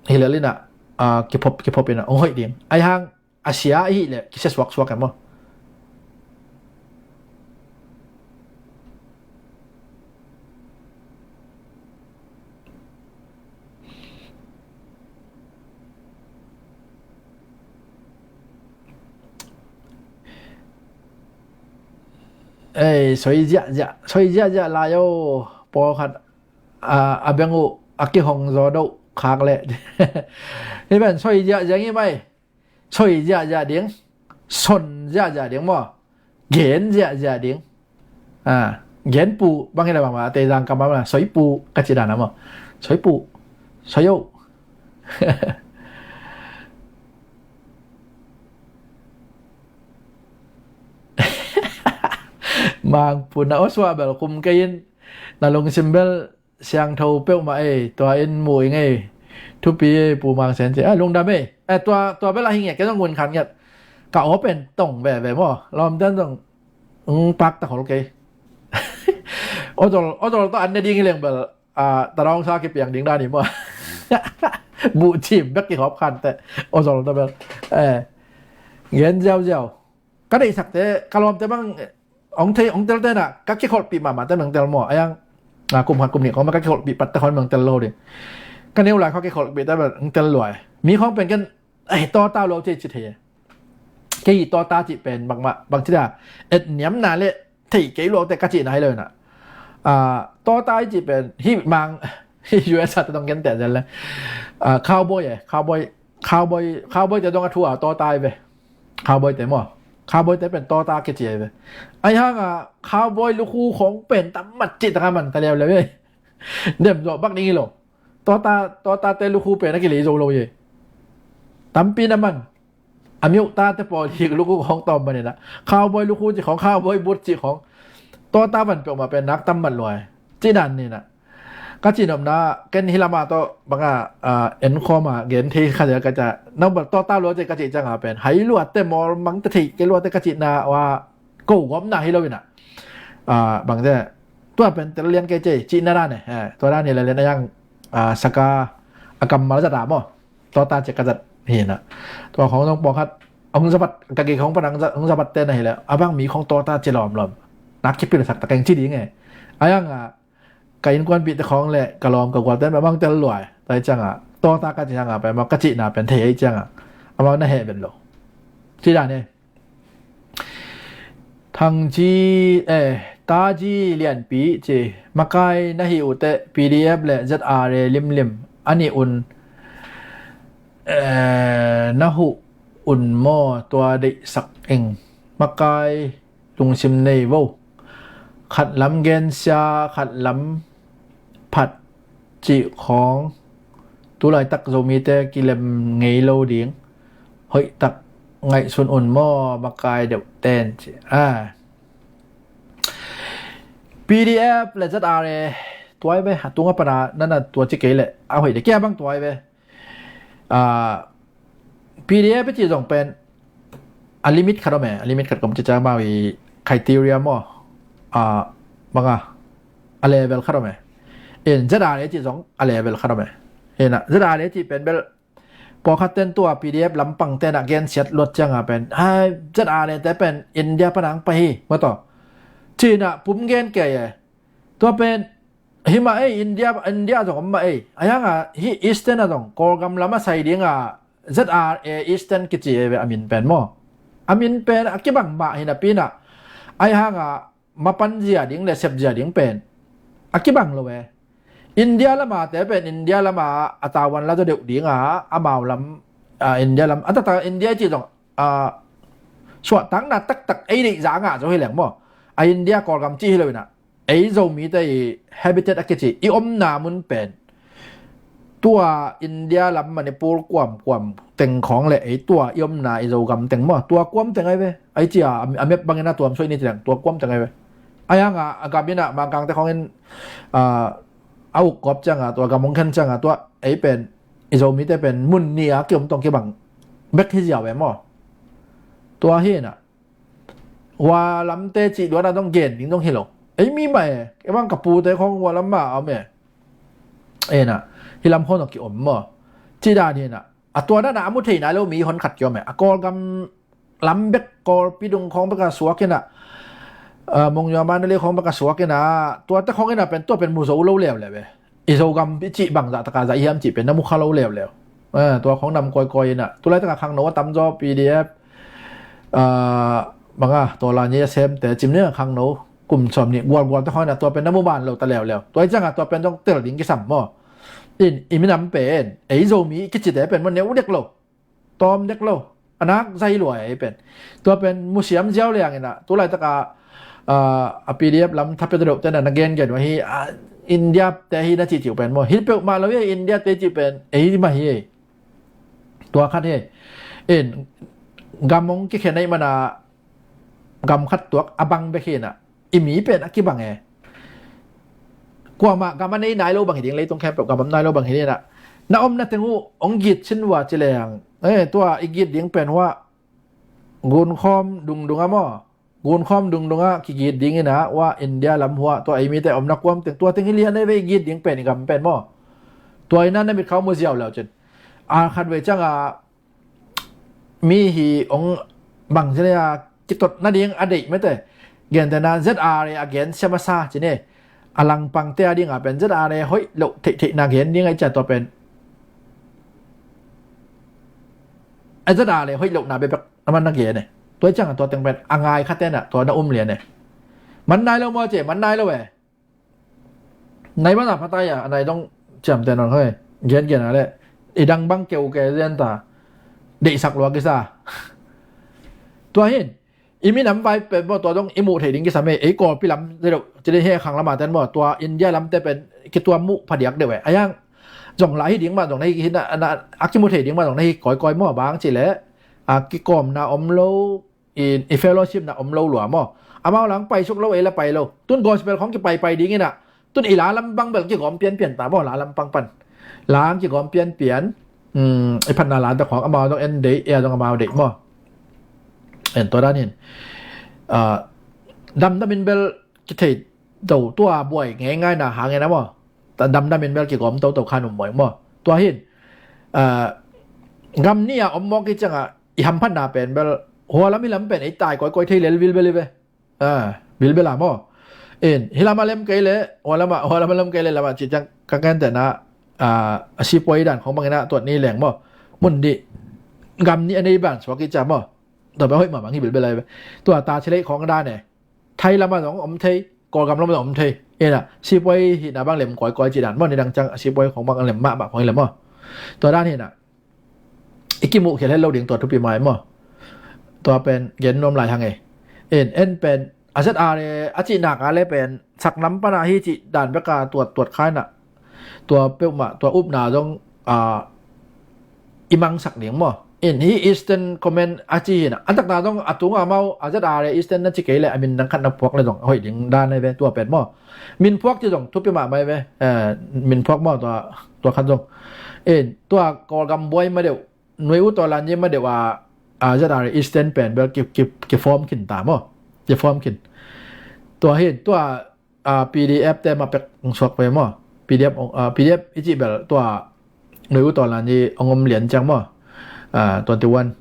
hi lel ina, a, kiphop, kiphop ina hong hoih ding. Ai hang a sia ahi le kisia suaksuak e maw. Ei, soi ziahziah, soi ziahziah lai o. Pawlkhat, a, a beng uh a kihong zaw doh khak leh. Hi pen soi ziahziah ngi mai. Soi ziahziah ding, son ziahziah ding maw, gen ziahziah ding. A, gen pu bang hi le bang ma a tei zang kam ma soi pu ka ci dan a maw. Soi pu, soi o. Mang pu na o suah bel kum kei in na lungsim bel siangtho peuhmah ei, tua in mu ing ei. Thupi ei, Pu Mang Sen ci. A, lungdam ei. E, tua, tua bel a hi nge, kei zong ngun khan ngiat. Ka aw pen tong veve maw. Lawmten zong, mm, pak ta khol kei. Ozol, ozol tawh an ne ding hi leng bel, a, tadawng sa kipiang ding dan hi maw. Buh cim bek kihawp khan teh. Ozol tawh bel. E, gen ziauziau. Ka deihsakte, ka lawmte bang, ong thei, ong telte na, ka kikholhpih mahmah te meng tel maw, a yang, a, kum khat kum nih khawng ma ka kikholhpih pat te khawng meng tel lo ding. Ka neu lai khawng kikholhpih te meng tel luai. Mi khawng pen ken, ei, tawta lo cei ci thei. Kei tawta cih pen, bangmah, bang ci da, et niamna le, thei kei lo te ka cihna hi lo na. A, tawta i cih pen, hi mang, hi U S A te tong gen te zel le. A, cowboy e, cowboy, cowboy, cowboy te dong a thu a tawta i ve. Cowboy te maw. Cowboy te pen tawta kici a i ve. Ai hang a cowboy lukhu khong pen tam mat ci taka man ta leu leu e. Dem zawh bak ding i lo. Tawta, tawta te lukhu pen a kilei zo lo e. Tampi na man. A miuh ta te pawl hik lukhu khong tawm man ina. Cowboy lukhu ci khong, cowboy boot ci khong. Tawta man peuhmah pen nak tam mat lua e. Ci dan ni na. Ka cihnopna, ken hi lama tawh banga, a, en khawma gen thei kha zel ka ca. Nau bal tawta lua cei ka cih cianga pen hai lua te mawl mang te thei kei lua te ka cihna ua ko gawmna hi lo ina. A, bang te tua pen tel lian kei cei cihna dan e. E, tua dan hi le lian a yang, a, saka a kammal zat a maw. Tawta cei ka zat hi na. Tua khawng zong pawlkhat hong zabat, ka gei khong pan hong za-, hong zabat te na hi le, a bang mi khong tawta ci lawmlawm. Nak kipilsak ta keng ci ding e. A yang a, ka innkuanpihte khong le, ka lawm ka gualte, a bang tel luai. Tai ciang a, tawta ka ci ciang a, pen, ma ka cihna pen thei ei ciang a. A bang na heh ben lo. Ci dan e. Thang ci, eh, ta ci lianpi ci. Makai na hi ute P D F le Z R A limlim. Ani un, eh, na hu un maw tua deihsak eng. Makai lungsim nei vo. Khat lam gensia, khat lam phat cih khawng tu laitak Zomite kilem ngei lo ding. Hoih tak ngaihsun un maw makai deuh ten ci. A. P D F le Z R A tuai ve, a tunga pana nana tua ci kei le a hoih de kia bang tuai ve. A, P D F i ci zong pen a limit khat om e, a limit khat kom cica mau i criteria maw. A, banga a level khat om e. In Z R A ci zong a level khat om e. Ina Z R A ci pen bel pawlkhat ten tua P D F lampang ten a gensiat luat cianga pen, hai, Z R A te pen India panang pa hi, maw taw. Cina pum gen kei e. Tua pen hi mah ei, India, India zong om mah ei. A hianga hi Eastern a zong Kawlgam lam a sai dinga Z R A Eastern kici ei ve a min pen maw. A min pen a kibang mah hi napi-in a, a hianga mapan zia ding le sep zia ding pen a kibang lo e. India lama te pen India lama a tawan la zaw deuh dinga, amau lam, a, India lam a tata India i ci zong, a, suahtakna taktak ei deih zanga zo hi leng maw. A India Kawlgam ci hi lo ina. Ei Zomite i habitat a kici, i omna mun pen tua India lam Manipur kuamkuam teng khawng le ei tua i omna i Zogam teng maw, tua kuam teng ai ve. Ai cia a map bangin a tuam suai ni ci leng tua kuam teng ai ve. A hianga a gam ina Mangkangte khawngin, a, a uk gawp cianga tua gam hong khen cianga tua ei pen i Zomite pen mun ni a kiom tong kibang bek hi ziau e maw. Tua hi ina hua lamte cih duana dong gen ding dong hi lo. Ei mi mah e, ei bang ka pute khong hua lam mah a om e. Ena hi lam khong dong kiom maw. Cih dan hi ina a tua dana a mu thei nai lo mi hon khat kiom e. A Kawlgam lam bek, Kawlpi dung khong bek a suak ina, a, Monywa Mandalay khong bek a suak ina, tuate khong ina pen tua pen mu zo lo leuleu e. I Zogam i cih bangzah taka zah i hiam cih pen na mu kha lo leuleu. Eh, tua khong nam kawikawi ina. Tulaitaka khangno a tamzaw P D F, ah, banga tawla ni a semte cim ning a khangno kum sawm nih gualgual te khong ina tua pen na mu man lo ta leuleu. Tua i cianga tua pen zong tel ding kisam maw. In, i minam pen, ei Zomi kicite pen maw neu dek lo. Tawm dek lo. A nak zai lua ei pen. Tua pen musiam ziau liang ina. Tulaitaka, ah, a P D F lam thapia deuh tena na gengen uh hi, ah, India te hi na cihcih uh pen maw. Hi peuhmah lo hi India te cih pen. Ei mah hi ei. Tua khat hi. In gam hong kikhen ei mana gam khat tuak a bang bek hi ina. I mi pen a kibang e. Kuamah gam a nei nai lo bang hi ding, leitung khempeuh gam a om nai lo bang hi ding ina. Na omna teng uh hong git sin vua ci leng. Eh, tua i git ding pen hua gunkhawm dungdunga maw. Gunkhawm dungdunga kigit ding ina hua India lam hua tua ei mite omna kuam teng tua teng hi lian ei ve i git ding pen i gam pen maw. Tua ina na mit khau mu ziau leu cin. A khat vei cianga mi hi hong bang zia kitot nading a deih mete. Gentena Z R A a gen siam a sa cine. A langpangte a dinga pen Z R A hoih loh theihtheihna gen ding a i cia tua pen. A Z R A hoih lohna bebek a man na gen e. Tua i cianga tua teng pen a ngai khatena tua na um lian e. Man nai lo maw ce, man nai lo e. Nai mana phatai a, a nai dong ciamte nawn hoi. Gengen a le i dang bang keu ke zen ta. Deihsak lua kisa. Tua hin i minam vai pen maw tua dong i muh thei ding kisam e. Ei Kawlpi lam deuh ci ding he khang lama ten maw tua India lamte pen kituam muh phadiak deuh e. A yang zong la hi ding mah zong na hi, a kimu thei ding mah zong na hi kawikawi maw bang ci le a kikawmna om lo. I, i fellowship na om lo lua maw. Amau lang paisuk lo ei la pai lo. Tun gospel khong kipaipai ding ina. Tun i la lam bang bel kigawm pianpian ta maw la lam pang pan. Lang kigawm pianpian. Um, i phatna lante khong amau dong en deih, ei a dong amau deih maw. En tua dan hin. Ah, damdamin bel kithei do tua buai ngeingaina hangin a maw. Damdamin bel kigawm toto khan um maw. Tua hin. Ah, gam ni a om mawk i cianga i hamphatna pen bel, hua lam hi lam pen ei tai kawikawi thei lel vilvel hi ve. Ah, vilvel a maw. In, hi lam a lem kei le, hua lam a, hua lam a lem kei le lam a cih ciang ka gentehna, ah, a sipuai dan khawng bangin a tuat ni leng maw. Mun nih, gam nih a nei ban suak i cia maw. Tua pen hoih mahmah hi vilvel a hi ve. Tua ta thilei khawng dan e. Thai lam ah zong om thei, Kawlgam lam ah zong om thei. Ina, sipuai hihna bang lem kawikawi cih dan maw, nidang ciang sipuai khawng bang lem mahmah khawng hi lem maw. Tua dan hina, i kimuh khial het lo ding tua thupi mai maw. Tua pen gen nuam lai hang e. En, en pen, a Z R A a cih nak a le pen, saklam pana hi cih dan beka tuat, tuat kha ina. Tua peuhmah, tua upna zong, ah, i mangsak ding maw. In hi Eastern Command a ci hi na. A takna zong a tunga mau a Z R A Eastern na ci kei le a min nang khat na phuak le zong a hoih ding dan ai ve tua pen maw. Min phuak ci zong thupi mahmah ai ve. Eh, min phuak maw tua, tua khat zong. In tua Kawlgam buai ma deuh. Nui u tua lan ye ma deuh a, a Z R A Eastern pen bel ki, ki, ki form khin ta maw. Ki form khin. Tua hi, tua a, P D F te ma pek ong suak ve maw. P D F, a, P D F i cih bel tua nui u tua lan i ong om lian ciang maw. A, twenty one.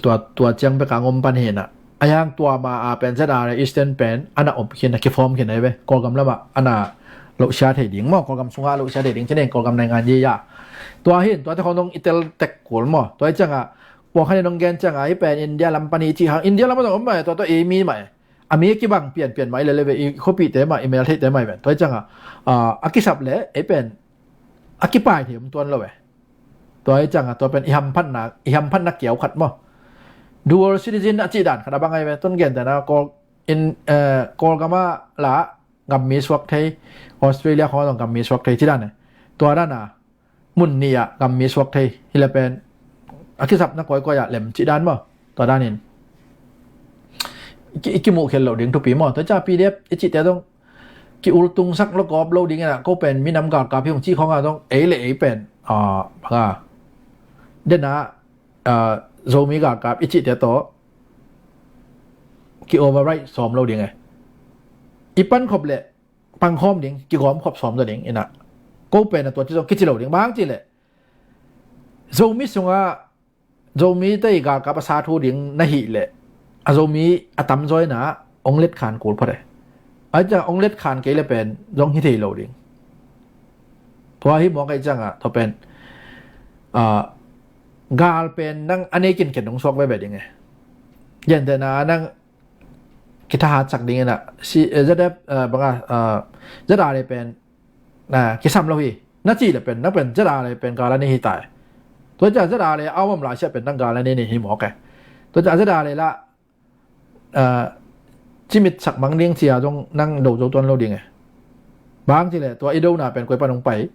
Tua, tua ciang pek a ong om pan hi na. A yang tua ma a pen Z R A Eastern pen ana om khin a ki form khin ai ve. Kawlgam lama ana lo sia thei ding maw. Kawlgam sunga lo sia thei ding cine Kawlgam naingan ye ya. Tua hin, tua te khong nong i tel tek kul maw. Tua i ciang a, puang khan i nong gen ciang a, i pen India lam pan i ci hang. India lam a zong om mai, tua, tua i mi mai. A mi kibang pianpian mah i lele ve i khuapihte mah i meltheihte mah i ven. Tua hi ciangah, a, a kisap le ei pen a kipai thei om tuan lo ve. Tua hi ciangah tua pen i hamphatna, i hamphatna kiau khat maw. Dual citizen a cih dan khat a bang ai ve. Tun gentehna Kawl, in, eh, Kawlgam ah la gammi suak thei, Australia khawng zong gammi suak thei ci dan e. Tua dan a mun nih ah gammi suak thei hi le pen a kisapna kawikawi ah lem cih dan maw. Tua danin i ki, i kimuh khial loh ding thupi maw. Tua ciah P D F i cihte zong ki ultungsak lo kawp lo ding inah ko pen minam galkap hi hong cih khawngah zong ei le ei pen, ah, banga dena, ah, Zomi galkap i cihte tawh ki override sawm lo ding e. I pankhop le pangkhawm ding, kigawmkhop sawm zaw ding inah ko pen a tua ci zong kici lo ding. Bang cih leh Zomi sungah Zomi te i galkap a sa thu ding na hih leh a Zomi a tamzaw inah ong letkhan kul phot e. Ai ciah ong letkhan kei le pen zong hi thei lo ding. Tua hi mawk ai ciangah tua pen, ah, gal pen nang a nei kinken ong suak veve ding e. Gentehna nang kithahatsak ding inah si, eh, Z F, eh, banga, eh, Z R A pen, ah, kisam lo hi. Na cih le pen, na pen Z R A pen gal a nei hi tai. Tua ciah Z R A a om lai siah pen nang gal a nei nei hi mawk e. Tua ciah Z R A la, ah, cimitsak mang ding cia zong nang do zo tuan lo ding e. Bang cih le tua i dona pen koi pan ong pai.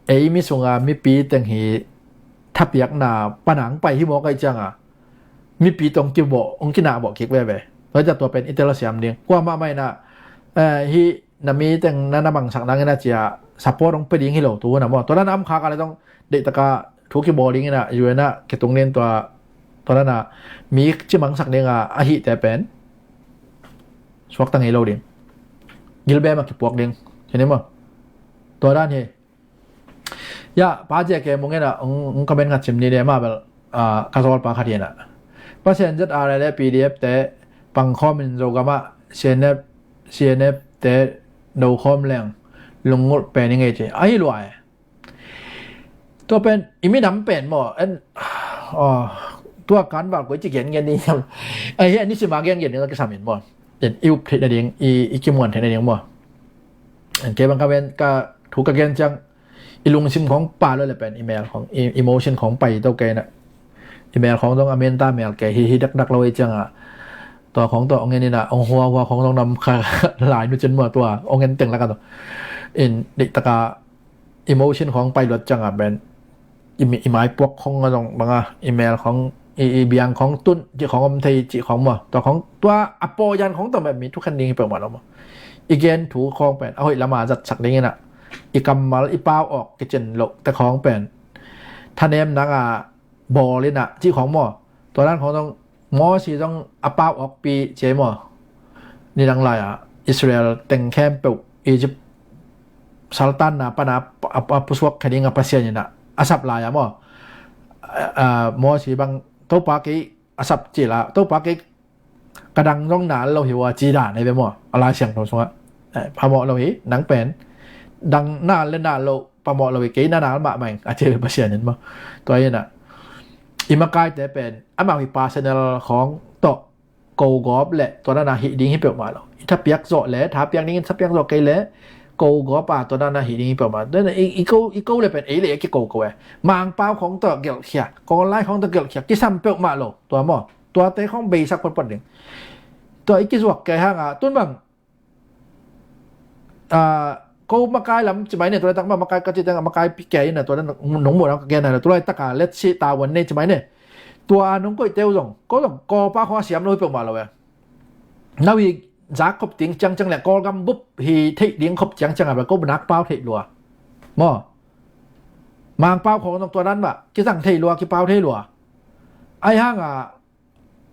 Ei mi sunga mipi teng hi thapiakna panang pai hi mawk ai ciangah mipi tong kibawh, ong kinahbawh kik veve. Tua ciah tua pen i tel siam ding. Kuamah mah inah, eh, hi na mi teng na na mangsak nang inah cia support ong pe ding hi lo tu na maw. Tua dan a om khak a le zong deihtaka thu kibawl ding inah U N ah kitung ding tua, tua dan a mi ci mangsak ding a, a hihte pen suakta ngei lo ding. Gilbem a kipuak ding. Cini maw. Tua dan hi. Ya, pa cia ke mung inah ong, ong comment khat sim ni de mah bel, ah, ka zawl pa khat hi inah. Pasian Z R A le P D F te pangkhawm in Zogam ah C N F, C N F te dokhawm leng lunggulh pen i ngei ci. Ahi lua e. Tua pen i minam pen maw en, ah, tua kan val koi ci gen gen ni hiam. Ahi a ni sima gen gen ni kisam in maw. En i up theih nading, i, i kimuan theih nading maw. En kei bang ka ven ka thu ka gen ciang i lungsim khong pa lo le pen i mel khong, i, emotion khong pai to kei na. I mel khong zong a men ta mel kei hi, hi dakdak lo i ciangah. Tua khong tua ong en inah, ong hua hua khong zong nam kha lai nu cin maw tua, ong en teng laka tua. In deihtaka emotion khong pai luat ciangah pen i mi, i maipuak khong a zong banga, i mel khong, i, i biang khong tun, cih khong om thei, cih khong maw. Tua khong, tua a pawyan khong tua mi thukhen ding hi peuhmah lo maw. I gen thu khong pen a hoih lama zatsak ding inah, i kammal, i pau awk kicin loh te khong pen thanem nanga bawl inah cih khong maw. Tua dan khong zong Mosi zong a pau awkpi cia maw. Nidang lai-ah Israel teng khempeuh Egypt saltanna pana a, a, a pusuak khe ding a Pasian inah a sap lai-ah maw. a, a, Mawsi bang Topa kei a sap cil a, Topa kei ka dang zong nal lo hi ua ci dan ei ve maw? A Lai Siangtho sungah, eh, phamawh lo hi, nang pen dang nal le nal lo phamawh lo hi, kei na nal mahmah ing a ci ve Pasian in maw? Tua hi na, i makaite pen amau hi personal khawng tawh ko gawp le tua dana hih ding hi peuhmah lo. I thapiak zawh le thapiak dingin thapiak zawh kei le ko gawp a tua dana hih ding hi peuhmah. Tua hi na i, i ko, i ko le pen ei le ei a kiko ko e. Mangpau khawng tawh gelhkhia, Kawl lai khawng tawh gelhkhia kisam peuhmah lo tua maw? Tuate khawng beisak photphot ding. Tua i kizuak kei hanga tun bang, a, ko makai lam ci mai ne, tua laitak ma makai ka ci teng a makai pi kei na, tua dan nong muh lam ka gen na, tua laitak a let's say tavuan nei ci mai ne. Tua a nong koih teu zong ko zong Kawlpa khawng a siam lo hi peuhmah lo e. Nau hi zak khop ding ciangciang le Kawlgam bup hi theih ding khop ciangciang a bel ko bunak pau theih lua maw? Mangpau khawng zong tua dan mah kizang thei lua, kipau thei lua. Ai hanga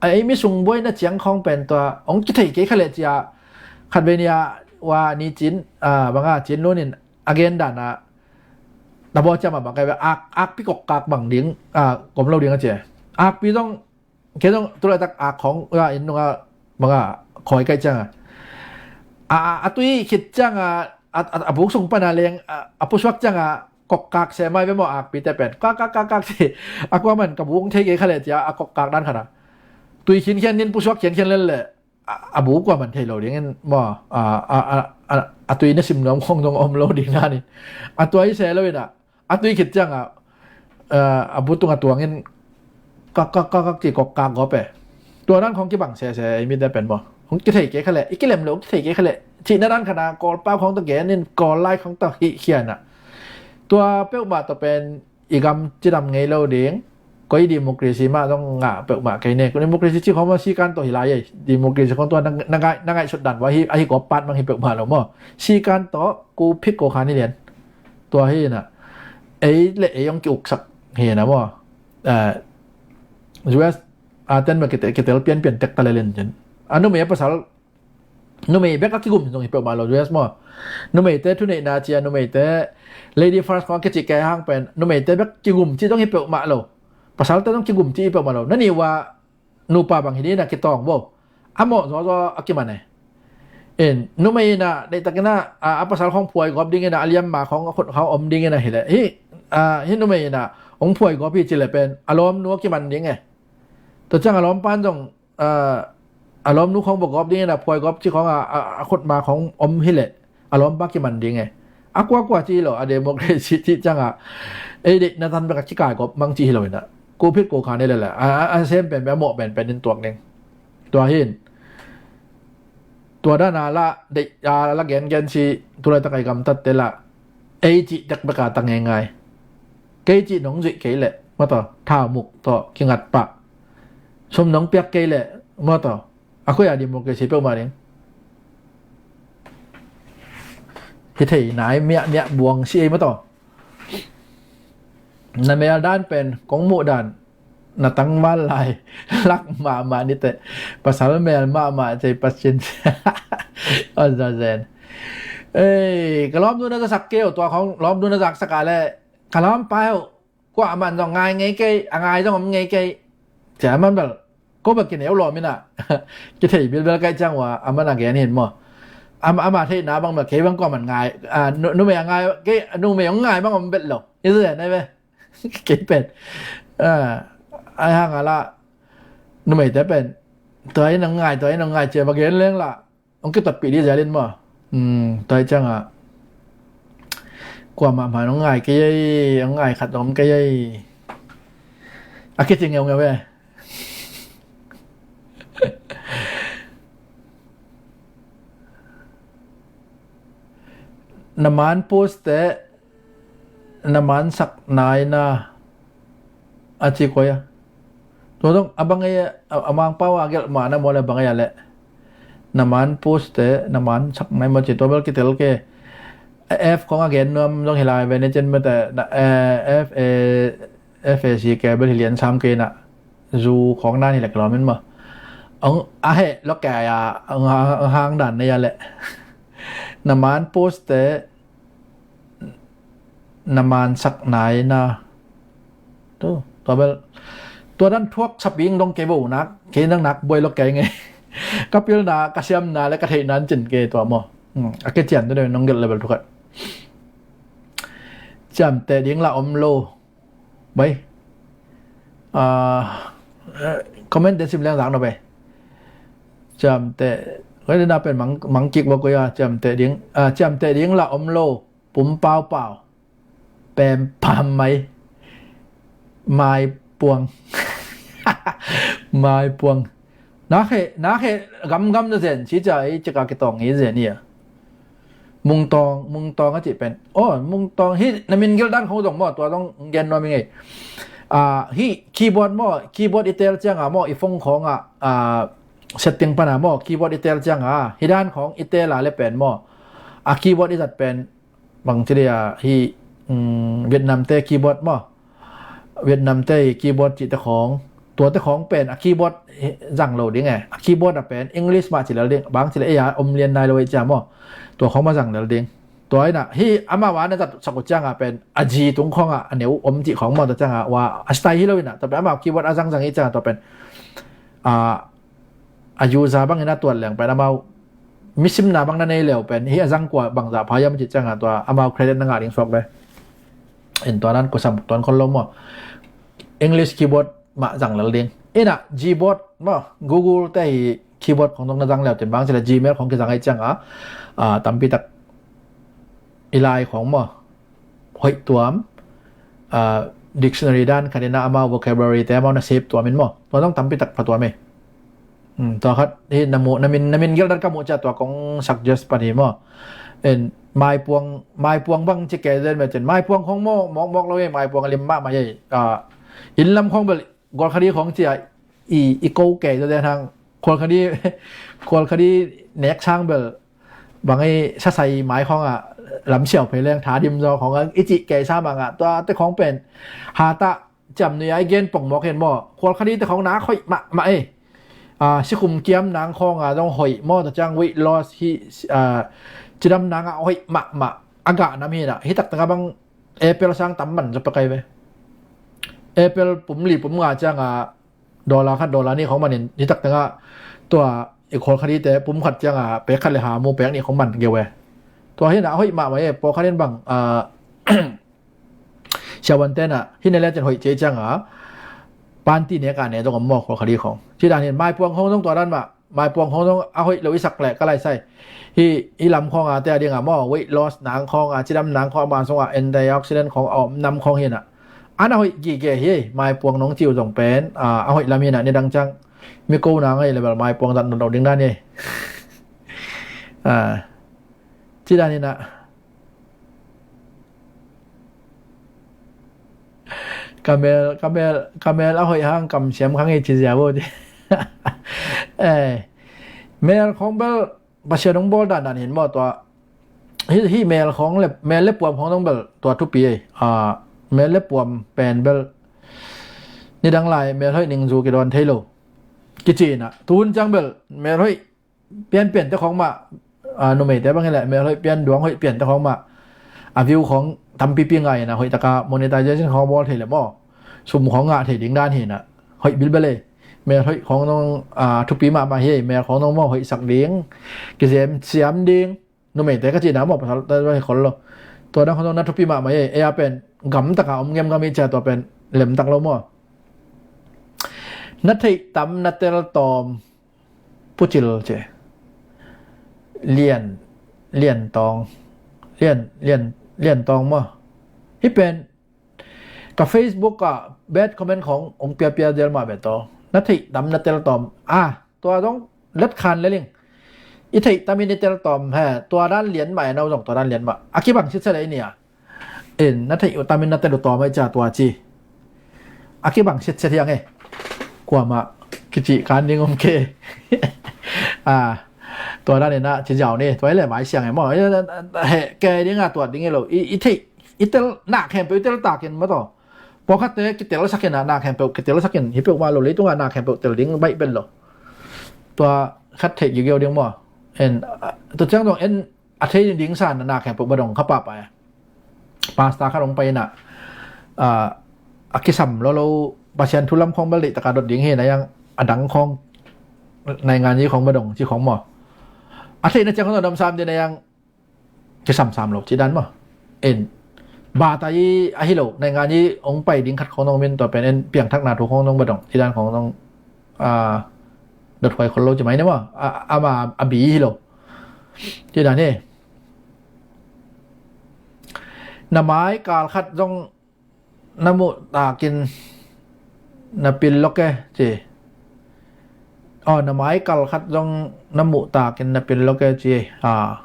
a ei mi sung buaina ciang khawng pen tua hong kithei kei kha leh cia khatvei nia ua ni cin, a, banga cin lunin a gen dana na baw ciam a bang kai ve ak, akpi kokkak bang ding, a, kom lo ding a cia. Akpi zong kei zong tulaitak ak khawng a inn nunga banga khawi kai cianga a, a, a tui khit cianga a, a, a buk sung pana leng a, a pusuak cianga kokkak se mai ve maw akpite pen. Kak, kak, kak, kak si. A kuaman ka buk thei kei kha le cia a kokkak dan khana. Tui khinkhian nin pusuak khiankhian lel le a, a buk kuaman thei lo dingin maw, a, a, a, a, a tui na sim nuam khong dong om lo ding na nin. A tua i se lo ina a tui khit cianga, a, a bu tunga tuangin kak, kak, kak, kak ci kokkak gawp e. Tua dan khong kibang sese ei mite pen maw? Hong kithei kei kha le, i kilem lo hong kithei kei kha le. Cihna dan khana Kawlpau khong tawh genin Kawl lai khong tawh hih khiana. Tua peuhmah tawh pen i gam cidam ngei lo ding. Koi democracy mah zong ngah peuhmah kei ne. Ko democracy ci khong maw sikan tawh hi lai ei. Democracy khong tua na, na ngaih, na ngaihsut dan ua hi, ahi kawp pat mang hi peuhmah lo maw? Sikan tawh ko phit ko khan hi lian. Tua hi na ei le ei hong kiuksak hi na maw? Eh, U S a ten ma kitel, kitel pianpian tek ta le len cin. A numei a pasal, numei bek a kigum zong hi peuhmah lo U S maw? Numeite thuneihna cia, numeite lady first khong a kici kei hang pen numeite bek kigum ci zong hi peuhmah lo. Pasalte zong kigum ci hi peuhmah lo. Na ni ua nupa bang hi dina kitawng bo. A mawh zawzaw a kiman e. In numei ina deihtakin a, a, a pasal khong phuai gawp dingin a, a liamma khong a khut khong om dingin a hi le hi, a, hi numei ina hong phuai gawp hi ci le pen a lawmnu a kiman ding e. Tua ciang a lawmpan zong, a, a lawmnu khong bawk gawp dingin a phuai gawp ci khong a, a, a khutma khong om hi le a lawmpa kiman ding e. A kuakua ci hi lo a democracy ci cianga ei deihna tan bek a kikai gawp mang ci hi lo ina. Ko phit ko khan hi le le a, a, a sem penpen a mawh penpen in tuak ding. Tua hin tua dana la deih a la gengen si tulaitak a i gamtatte la ei cih tek beka ta ngeingai. Kei cih nong zuih kei leh mawtaw thaumuk tawh kingat pah. Sum nong piak kei leh mawtaw a khuia democracy peuhmah ding. Hi thei nai miahmiah buang si ei mawtaw. Na mel dan pen kong muh dan na tangval lai lak mahmah niteh. Pasal mel mahmah cei pasin. Azazen. Ei, ka lawmnu na zasak keu tua khong lawmnu na zaksak a le ka lawmpa heu. Kua aman zong ngai ngei kei, a ngai zong om ngei kei. Cia aman bel ko bel kineu lawm ina kithei bilbel kai ciang ua aman a gen hin maw? Ama, ama theihna bang bel kei bang kua man ngai, a, nu, numei a ngai kei, numei hong ngai bang om bet lo. Hi zazen ai ve. Kei pen, a, ai hang a la numeite pen tua in hong ngai, tua in hong ngai cia va gen leng la hong kitotpih dih zel in maw? Tua hi ciangah kuamah hman hong ngai kei ei, hong ngai khat hong kei ei. A kici ngeungeu e. Na man post te na mansak nai na a ci koi a. Tua dong a bang ei a, a Mangpau a gelh mah na maw le bang ei a leh na man post te na mansak nai maw ci tua bel kitel ke. F khong a gen nuam zong hi lai ve ne cin mete na, eh, F A, F A C ke bel hi lian sam ke na zu khong nan hi lek lawm in maw. Ong a heh lok ke a, ong hang dan nei a leh na man post te na mansak nai na. Tu, Tua bel, tua dan thuak saping dong kei bo nak, kei nang nak buai lo kei ngei. Ka pilna, ka siamna le ka theihna an cin kei tua maw. Hmm, a kician tu deuh nong gelh le bel thukhat. Ciamteh ding la om lo. Bai. Ah, eh, comment te sim leng zak no bai. Ciamteh, koi na pen mang, mang kik wa koi a, ciamteh ding, ah, ciamteh ding la om lo, pum pau pau. Pem pam mai. Mai puang. Mai puang. Na khe, na khe gam gam na zen, ci ca ei cika kitong ei zen ia. Mungtong, mungtong a cih pen. Oh, mungtong hi na min gil dan khong zong maw, tua zong gen nuam i ngei. Ah, hi keyboard maw, keyboard i tel cianga maw, i phone khonga, ah, setting pana maw, keyboard i tel cianga, hi dan khong i tela le pen maw. A keyboard i zat pen, bang ci dia hi, mm, Vietnam te keyboard maw. Vietnam te keyboard cih te khong. Tua te khong pen a keyboard zang lo ding e. A keyboard a pen English mah ci lel ding. Bang ci le ei a om lian nai lo ei cia maw. Tua khong mah zang lel ding. Tua ina hi amau a na zat sak uh cianga pen a G tung khonga a neu om cih khong maw tua cianga wa a style hi lo ina. Tua pen amau keyboard a zang zang ei cianga tua pen. A, a user bangin a tuat leng pen amau misimna bang na nei leu pen hi a zang kua bangzah pha hiam cih cianga tua amau credit na ngah ding suak ve. In tua nan kusam tuan khol lo maw. English keyboard mah zang lel ding. Ina Gboard maw, Google te hi keyboard khong dong na zang leu tin bang ci le Gmail khong kizang ei cianga, ah, tampi tak i lai khong maw. Hoih tuam, ah, dictionary dan khat ina amau vocabulary te amau na save tuam in maw. Tua dong tampi tak pha tuam e. Hmm, tua khat hi na mu, na min, na min gil dan ka mu cia tua kong suggest pan hi maw. En, maipuang, maipuang bang ci kei zen me cin. Maipuang khong maw, mawk mawk lo e, maipuang a lim mah mah e. Ah, inn lam khong bel, Golkhadi khong cia, i, i ko kei zen hang. Golkhadi, Golkhadi nek sang bel, bang ei sasai mai khong a, lam siau phei leng, tha dim zaw khong a, i cih kei sa mang a, tua te khong pen, ha ta, ciam nui a i gen pong mawk hen maw. Golkhadi te khong nak hoih mahmah e. Ah, sikhum kiam nang khong a zong hoih maw, ta ciang weight loss hi, ah, cidam nang a hoih mahmah. A gah nam hi na. Hi taktak a bang apple sang tam man zaw pe kai ve. Apple pum li pum nga ciang a dollar khat dollar nih khong man in hi taktak a tua i Golkhadi te pum khat ciang a pek khat le ha mu pek nih khong man geu ve. Tua hi na hoih mahmah e, pawlkhat in bang, ah, siavuan te na, hi ne le cin hoih cia cianga, panti ne ka ne zong om maw Golkhadi khong. Ci dan hin, maipuang khong zong tua dan mah, maipuang khong zong a hoih lo i sak le ka lai sai. Hi, i lam khong a te a ding a maw, weight loss nang khong a, cidam nang khong a, ma song a, antioxidant khong a om nam khong hi na. An a hoih gige hi, maipuang nong ciu zong pen, a, a hoih lam hi na, ni dang ciang, mi ko nang a hi le bel maipuang zat nong ding dan hi. A, ci dan hi na. Ka mel, ka mel, ka mel a hoih hang kam siam khang hi ci zia bo ci. Eh, mel khong bel Pasian hong bawl dandan hin maw tua. Hi, hi mel khong le, mel le puam khong dong bel tua thupi ei. Ah, mel le puam pen bel ni dang lai mel hoih ning zu kidawn thei lo. Kici na, tuhun ciang bel mel hoih pianpian te khong mah, a, numeite bang hileh mel hoih pian duang hoih pian te khong mah, a view khong tampipi ngai na, hoih taka monetization khong bawl thei le maw, sum khong ngah thei ding dan hi na, hoih bilbel ei. Mel hoih khong nong, a, thupi mahmah hi ei, mel khong nong maw hoih sak ding, kizem siam ding, numeite ka cihna maw, pasal te hi khol lo. Tua dang khong nong na thupi mahmah hi ei, ei a pen gam taka om ngemgam hi cia tua pen lemtak lo maw. Na theih tam na tel tawm, Pucil ci. Lian, Lian Tawng. Lian, Lian, Lian Tawng maw. Hi pen ka Facebook ah bad comment khong hong piapia zel mah ve taw. Na theih tam na tel tawm. Ah, tua zong let khan le ling. I theih tam in i tel tawm he, tua dan lian mah e, no zong tua dan lian mah. A kibang sitset le i nia. In, na theih uh tam in na tel uh tawm ai cia tua ci. A kibang sitset hiang e. Kuamah kici kan ding om ke. A, tua dan in a ci ziau ni, tua i le mai siang e maw. He, ke ding a tuat ding i lo. I, i theih, i tel na khempeuh, i tel takin maw taw. Pawlkhatte kitel sakin a na khempeuh, kitel sakin. Hi peuh mah lo, leitungah na khempeuh tel ding baih bel lo. Tua khat theih giugiau ding maw. En, a, tua ciang dong en a thei ding san na khempeuh ba dong kha pahpah e. Pastor khat hong pai in a, a, a kisam lolo Pasian thu lam khong bel deih taka dot ding hi na yang, a dang khong naingan yi khong ba dong ci khong maw. A theihna ciang khong dong dam sam ding na yang kisam sam lo ci dan maw. En, bata yi a hi lo, naingan yi ong pai ding khat khong dong min tua pen en piangthakna thu khong dong ba dong ci dan khong dong, a, dot huai khol lo ci mai ne maw. A, ama a bi hi lo. Ci dan hi. Na mai kal khat zong na muh takin na pil lo ke ci. Aw, na mai kal khat zong na muh takin na pil lo ke ci. A,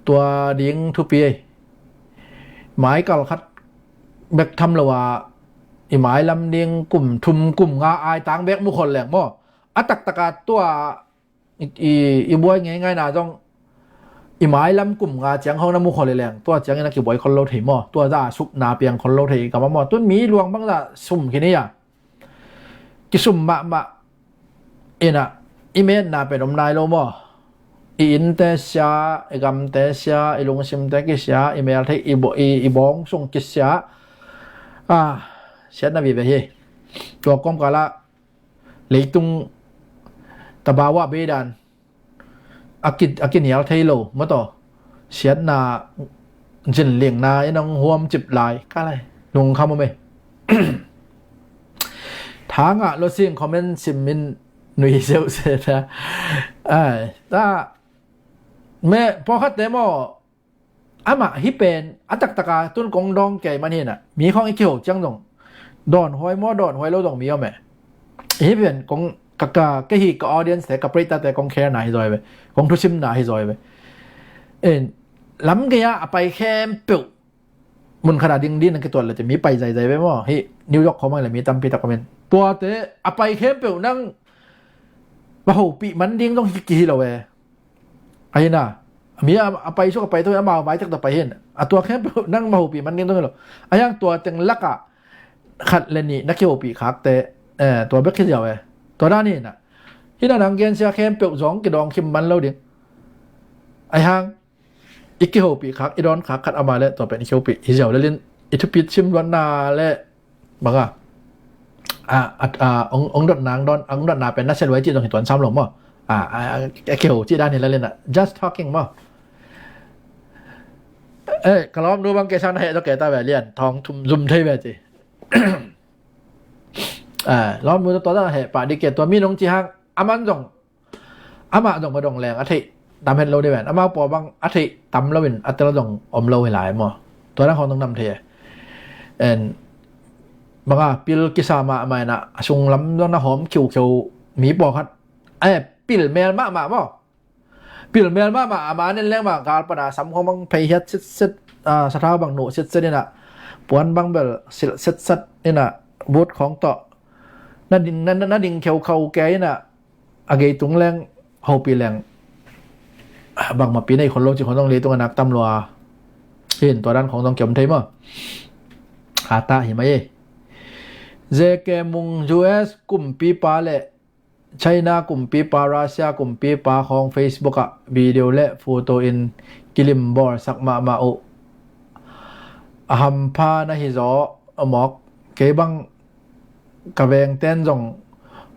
tua ding thupi ei. Mai kal khat bek tham lo a, i mai lam ding kum thum kum nga ai tang bek mu khol leng maw. A taktaka tua i, i, i buai ngeingai na zong i mai lam kum nga ciang hong na mu khol leng, tua ciangin a kibuai khol lo thei maw. Tua za supna piang khol lo thei ka ma maw. Tun mi luang bang za sum khin hi a, kisum mahmah ina, i metna pen om nai lo maw. I innte sia, i gamte sia, i lungsimte kisia, i mel thei, i bo-, i, i bawng sung kisia. A, siatna vive hi. Tua kawmkala leitung tabawa beidan a ki, a kinial thei lo maw taw. Siatna zinlingna in hong huam cip lai ka lai. Lungkham om ei. Thangah lo sing comment sim min nui seuh se ta. Ai, ta me pawlkhatte maw. Amah hi pen a taktaka tun kong dawng kei man hi na, mi khawng i kiho ciang zong dawn huai maw, dawn huai lo zong mi om e. Hi pen kong ka, ka, ka hi ka audience te, ka preita te kong care na hi zaw ve, kong thusim na hi zaw ve. En, lam gei a a pai khempeuh mun khat a ding ding na kituat le te mi pai zaizai ve maw. Hi New York khawmang le mi tampi tak om in, tuate a pai khempeuh nang va hopih man ding zong hi ki hi lo e. Ahi na, mi a, a pai suk a pai tawh, amau vai tek tawh pai hin. A tua khempeuh nang va hopih man ding zong hi lo. A hiang tua teng lakah khat le nih na kihopih khakte, eh, tua bek hi ziau e. Tua dan hi na. Hi na nang gensia khempeuh zong kidawng khim man lo ding. A hiang i kihopih khak, i dawn khak khat ama le tua pen i kihopih hi ziau le lin, i thupit sim luatna le banga a, a, a, ong, ong dotna, ong don, ong dotna pen na sia luai cih zong hi tuan sam lo maw. A, a, a, a kiho cih dan hi la lin a. Just talking maw. Eh, ka lawmnu bang kei sang na heh zaw kei ta ve lian, thawng thum zum thei ve ci. A, lawmnu tua tua zang heh pah dik kei tua mi nong ci hang, aman zong, amah zong va dong leng a theih tam het lo dih ven. Amau pua bang a theih tam lo in a tel zong om lo hi lai maw. Tua dang khawng dong nam thei e. En, banga pil kisa mahmah in a, a sung lam zong na hawm khiukheu mi pawlkhat. Eh, pil mel mahmah maw. Pil mel mahmah, a ma nen leng mah gal pana sam khawng bang phei hiat sitset, a, sathau bang nuh sitset in a, puan bang bel silh setsat in a, but khawng tawh na ding, na, na, na ding kheukhau kei in a, a gei tung leng hopih leng bangmah pi nei khol lo ci khawng zong leitung a nak tam lua. Hin tua dan khawng zong kiom thei maw. A ta hi mai e. J K Mung U S kumpipa le China kumpipa, Russia kumpipa khawng Facebook ah video le photo in kilim bawlsak mahmah uh. A hampha na hi zaw a mawk, kei bang ka vengten zong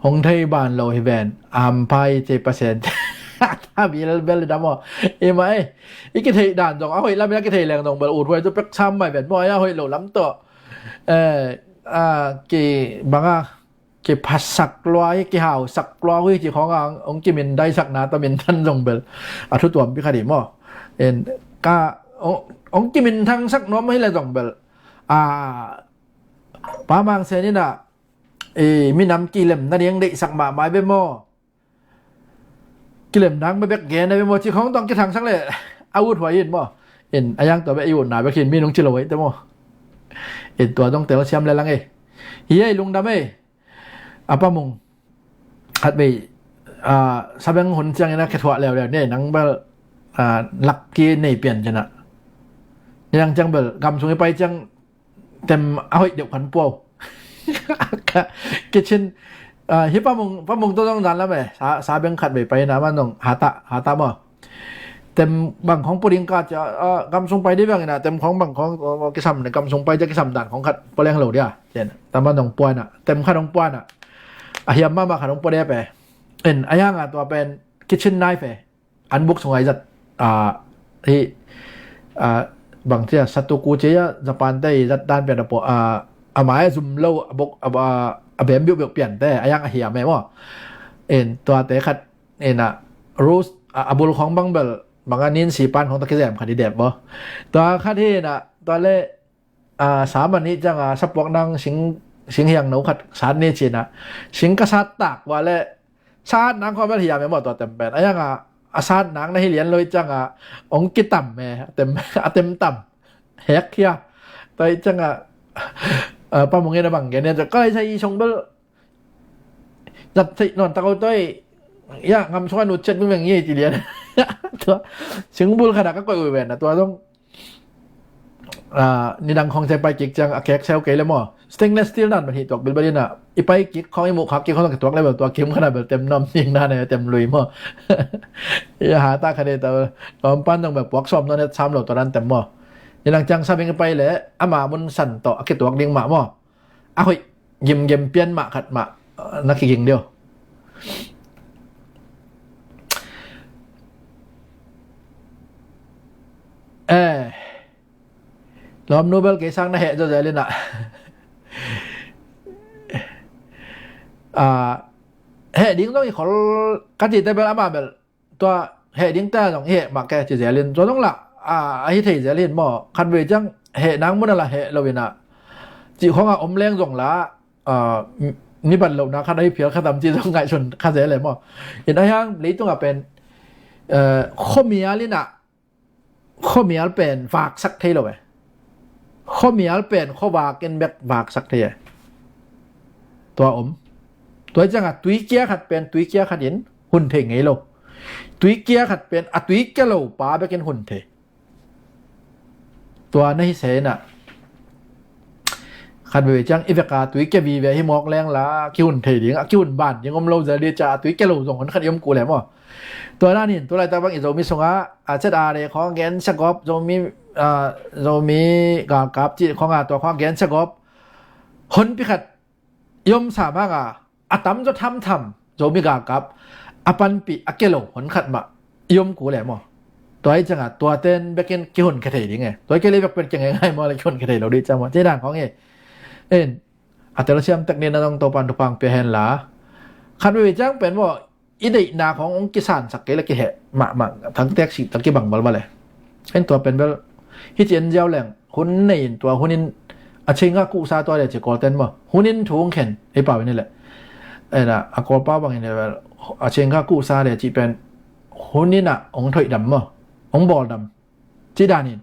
hong thei ban lo hi ven. A hampha i thei pasen. A bilbel dam aw. I mah ei, i kitheih dan zong a hoih lamin a kitheih leng zong bel ut huai tu pek sam mai ven maw, a hoih lo lam tawh. Eh, a, ki banga kiphasak lua hi, kihausak lua hi ci khawng a hong kimindaisakna tawh minthan zong bel a thu tuampi kha dih maw. En, ka hong, hong kiminthangsak nuam hi le zong bel, a, Pa Mang Sen in a, e, minam kilem nading deihsak mahmah ve maw. Kilem dang bebek gen a ve maw ci khawng tawh kithangsak le a ut huai in maw. En, a yang tua bek i utna bek hin mi nung ci lo hi te maw. En, tua dong tel siam le lang e. Hi ei, lungdam ei. A Pa Mung, khat vei, a, sabeng hun ciangin a khethuah leuleu ne, nang bel, a, lak ki nei pian ciang a. Niang ciang bel gam sung i pai ciang tem a hoih deuh khan puau. Ka kitchen, a, hi Pa Mung, Pa Mung tawh zong zan lam e, sa, sabeng khat vei pai na man zong hata, hata maw. tem bang khong pua ding ka cia, a, gam sung pai dih bang ina, tem khong bang khong, o, o, kisam ne, gam sung pai cia kisam dan khong khat pua leng lo dia. Cen, taman hong pua ina, tem khat hong pua ina. A hiam mahmah khat hong pua dih pe. En, a hiang a tua pen kitchen knife e. An buk sung ai zat, a, hi, a, bang cia, satuku cia, Japan te i zat dan pian a pua, a, a mai a zum lo, a buk, a, a, a bem biuk biuk pian te, a hiang a hiam e maw. En, tua te khat, ina, roast, a, a bul khong bang bel, bang a nin si pan khong ta kizem khat i dep bo. Tua khat hi ina, tua le, a, sa man hi ciang a, sa puak nang sing, sing hiang no khat sat ni cina. Sing ka sat tak, wa le, sat nang khong bel hiam e maw tua tem pen. A hiang a, a sat nang na hi lian lo hi ciang a, ong kitam e, a tem, a tem tam. Hek hia. Tua hi ciang a, a, pa mungin a bang gen e, tua ka lai sa i song bel, zat thei non ta ko toi. Ya, ngam sung a nut chet bing beng ye ci lian. Tua, sing bul khat a ka koi ui ven a tua zong. A, nidang khong cia pai kik ciang a kek seu kei le maw. Stainless steel nan man hi tuak bilbel ina. I pai kik khong i muh khak kik khong ki tuak le bel tua kim khat a bel tem nom ning nan e tem lui maw. Ya, ha ta khat e ta bel. Tua pan zong bel puak sawm non et sam lo tua nan tem maw. Nidang ciang sa bing i pai le, ama mun san tawh, a ki tuak ding mah maw. A hoih gimgem pian mah khat mah, eh, na kiging deuh. Eh, lawmnu bel kei sang na heh zaw zel ina. Ah, heh ding zong i khol ka cihte bel ama bel tua heh dingte zong i heh mah ke ci zel in. Tua zong lah, a, a hi thei zel in maw. Khat vei ciang heh nang mun a lah heh lo ina. Cih khong a om leng zong lah, a, mi, mi bat lohna khat a hi phial khat am ci zong ngaihsun kha zel e maw. In a hiang leitung a pen, eh, khuamial ina, khuamial pen vaksak thei lo e. Khuamial pen khuavak in bek vaksak thei e. Tua om. Tua hi ciang a tuikia khat pen tuikia khat in hun thei ngei lo. Tuikia khat pen a tuikia lo pa bek in hun thei. Tua na hi se ina. Khat vei ciang i vek a tuikia vive hi mawk leng lah, kihun thei ding, a kihun ban ding om lo zel dih cia, a tuikia lo zong hun khat i om kul e maw. Tua dan in, tu laitak bang i Zomi sungah, a, Z R A khong gen siagawp, Zomi, a, Zomi galkap cih khong a tua khong gen siagawp. Honpi khat i om sam hang a, a tamzaw thamtham, Zomi galkap, a panpih, a kia lo, hon khat mah, i om kul e maw. Tua hi ciang a, tua ten bek in kihon khia thei ding e. Tua hi kei le bek pen kia ngeingai maw le kihon khia thei lo dih ciang maw. Cih dan khong hi. En, a telsiam tek ni na zong Topan thupha pia hen la. Khat vei ciang pen maw, i deihna khong ong kisansak kei le kiheh mahmah, thangtek sih tak kibang balbal e. En tua pen bel, hi ci en ziau leng, hun nei in tua, hun in a ching a kuhsa tua le ci Kawlten maw. Hun in thu ong khen, ei pau in le. En a, a Kawlpau bang in le bel, a ching a kuhsa le ci pen, hun in a ong thoih dam maw. Ong bawl dam. Cih dan in.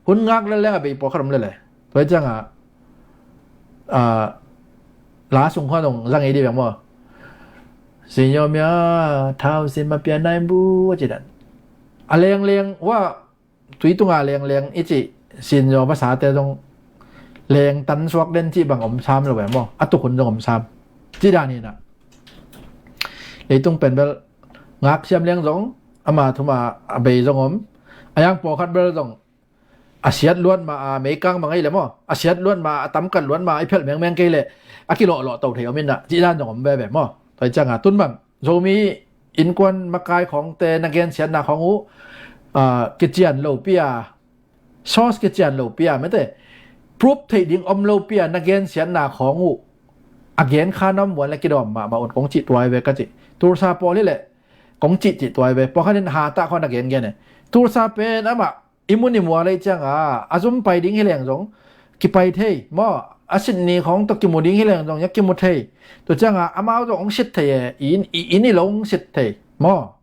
Hun ngak lel leng a bei pawlkhat om lel e. Tua hi ciang a, a, la sung khua dong zang ei dih beng maw. Sinyo mia, thau sin ma pia nai bu, a cih dan. A lengleng, wa, tui tunga lengleng, i cih, sinyo vasate dong, leng tan suak den cih bang om sam lo e maw. A tuk hun dong om sam. Cih dan in a. Leitung pen bel, ngak siam leng zong, ama thuma a bei zong om, a yang pawlkhat bel zong, a siat luat ma a meikang ma ngei le maw, a siat luat ma a tamkat luat ma i phelh mengmeng kei le, a kilawhlawh to thei om in a, cih dan zong om veve maw. Tua hi ciang a, tun bang, Zomi innkuan makai khongte na gensiatna khong uh, a, kician lopi a, source kician lopi a, mete, proof theih ding om lopi a, na gensiatna khong uh, a gen kha na om vuan le kidawm mahmah un kong cih tuai ve ka cih. Tulsa pawl hi le, kong cih cih tuai ve. Pawlkhat in hatah khong na gengen e. Tulsa pen amah, i mun i mua lei ciang a, a zum pai ding hi leng zong, kipai thei, maw, a Sydney khong tawh kimu ding hi leng zong, ya kimu thei. Tua ciang a, amau zong ong sit thei e, i inn, i inn i lo ong sit thei, maw.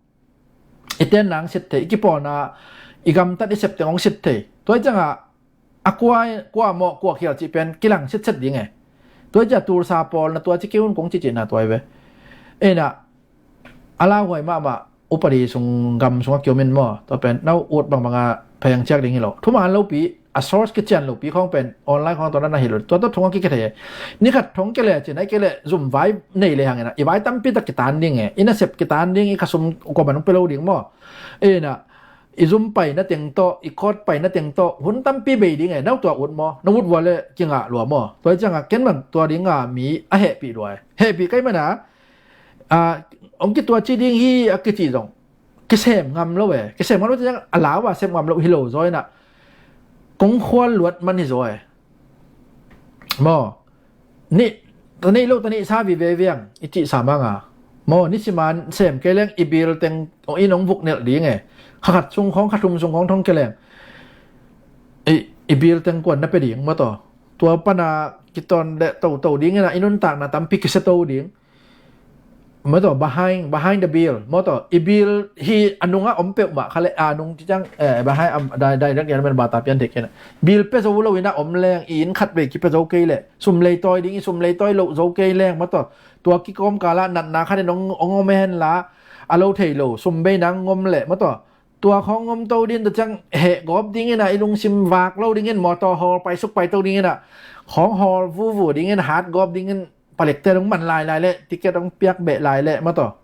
I tenna ong sit thei, i kipawlna, i gamtat i sep teng ong sit thei. Tua hi ciang a, a kua, kua mawh, kua khial cih pen, kilang sitset ding e. Tua hi ciang a Tulsa pawl na tua ci kei un kong cih cihna tua hi ve. Ei na, a lauhuai mahmah, upadi sung gam sungah kiomin maw, tua pen, nau ut bangbang a pheng ciak ding hi lo. Thuman lopi, a source kician lopi khong pen, online khong tua na na hi lo. Tua tua thong a kikhe thei e. Ni khat thong kei le cin, ai kei le zum vai nei le hang ina. I vai tampi tak kitan ding e. I nasep kitan ding, i khasum kua man ong pe lo ding maw. Ei na, i zum pai na teng tawh, i court pai na teng tawh hun tampi bei ding e. Na tua ut maw, na ut vua le kingah lua maw? Tua hi ciangah ken bang tua dinga mi a hehpih lua e. Hehpih kei mana, a, hong kituat ci ding hi a kici zong kisem ngam lo e. Kisem ngam lo ciang a lau a sem ngam lo hi lo zaw inah kong khual luat man hi zaw e. Maw, ni, ta neih lo ta neih sa vive viang i cih sa manga. Maw, ni siman sem kei leng i bil teng in hong vuk nelh ding e. Kha khat sung khawng, kha thum sung khawng thong kei leng i, i bil teng kuan na pe ding maw taw? Tua pana kiton deh toto ding inah i nuntakna tampi kisia to ding. Maw taw, behind, behind the bill. Maw taw, i bill hi a nungah om peuhmah kha le, a nung ci ciang, eh, behind, am, dai, dai, dai, dai, men bata pian thei kena. Bill pe zo lo inah om leng, i inn khat vei kipe zo kei le, sum lei tawi ding, i sum lei tawi lo zo kei leng, maw taw, tua kikawm kalah natna khat in hong, hong om hen la, a lo thei lo, sum bei nang ngom le, maw taw, tua khawng ngom to ding, tua ciang heh gawp ding inah, i lungsim vak lo ding in, mawtaw hawl paisuk pai to ding inah, khawng hawl vuvu ding in, hat gawp ding in, palekte dong man lailai le, ticket dong piak beh lai le, maw taw.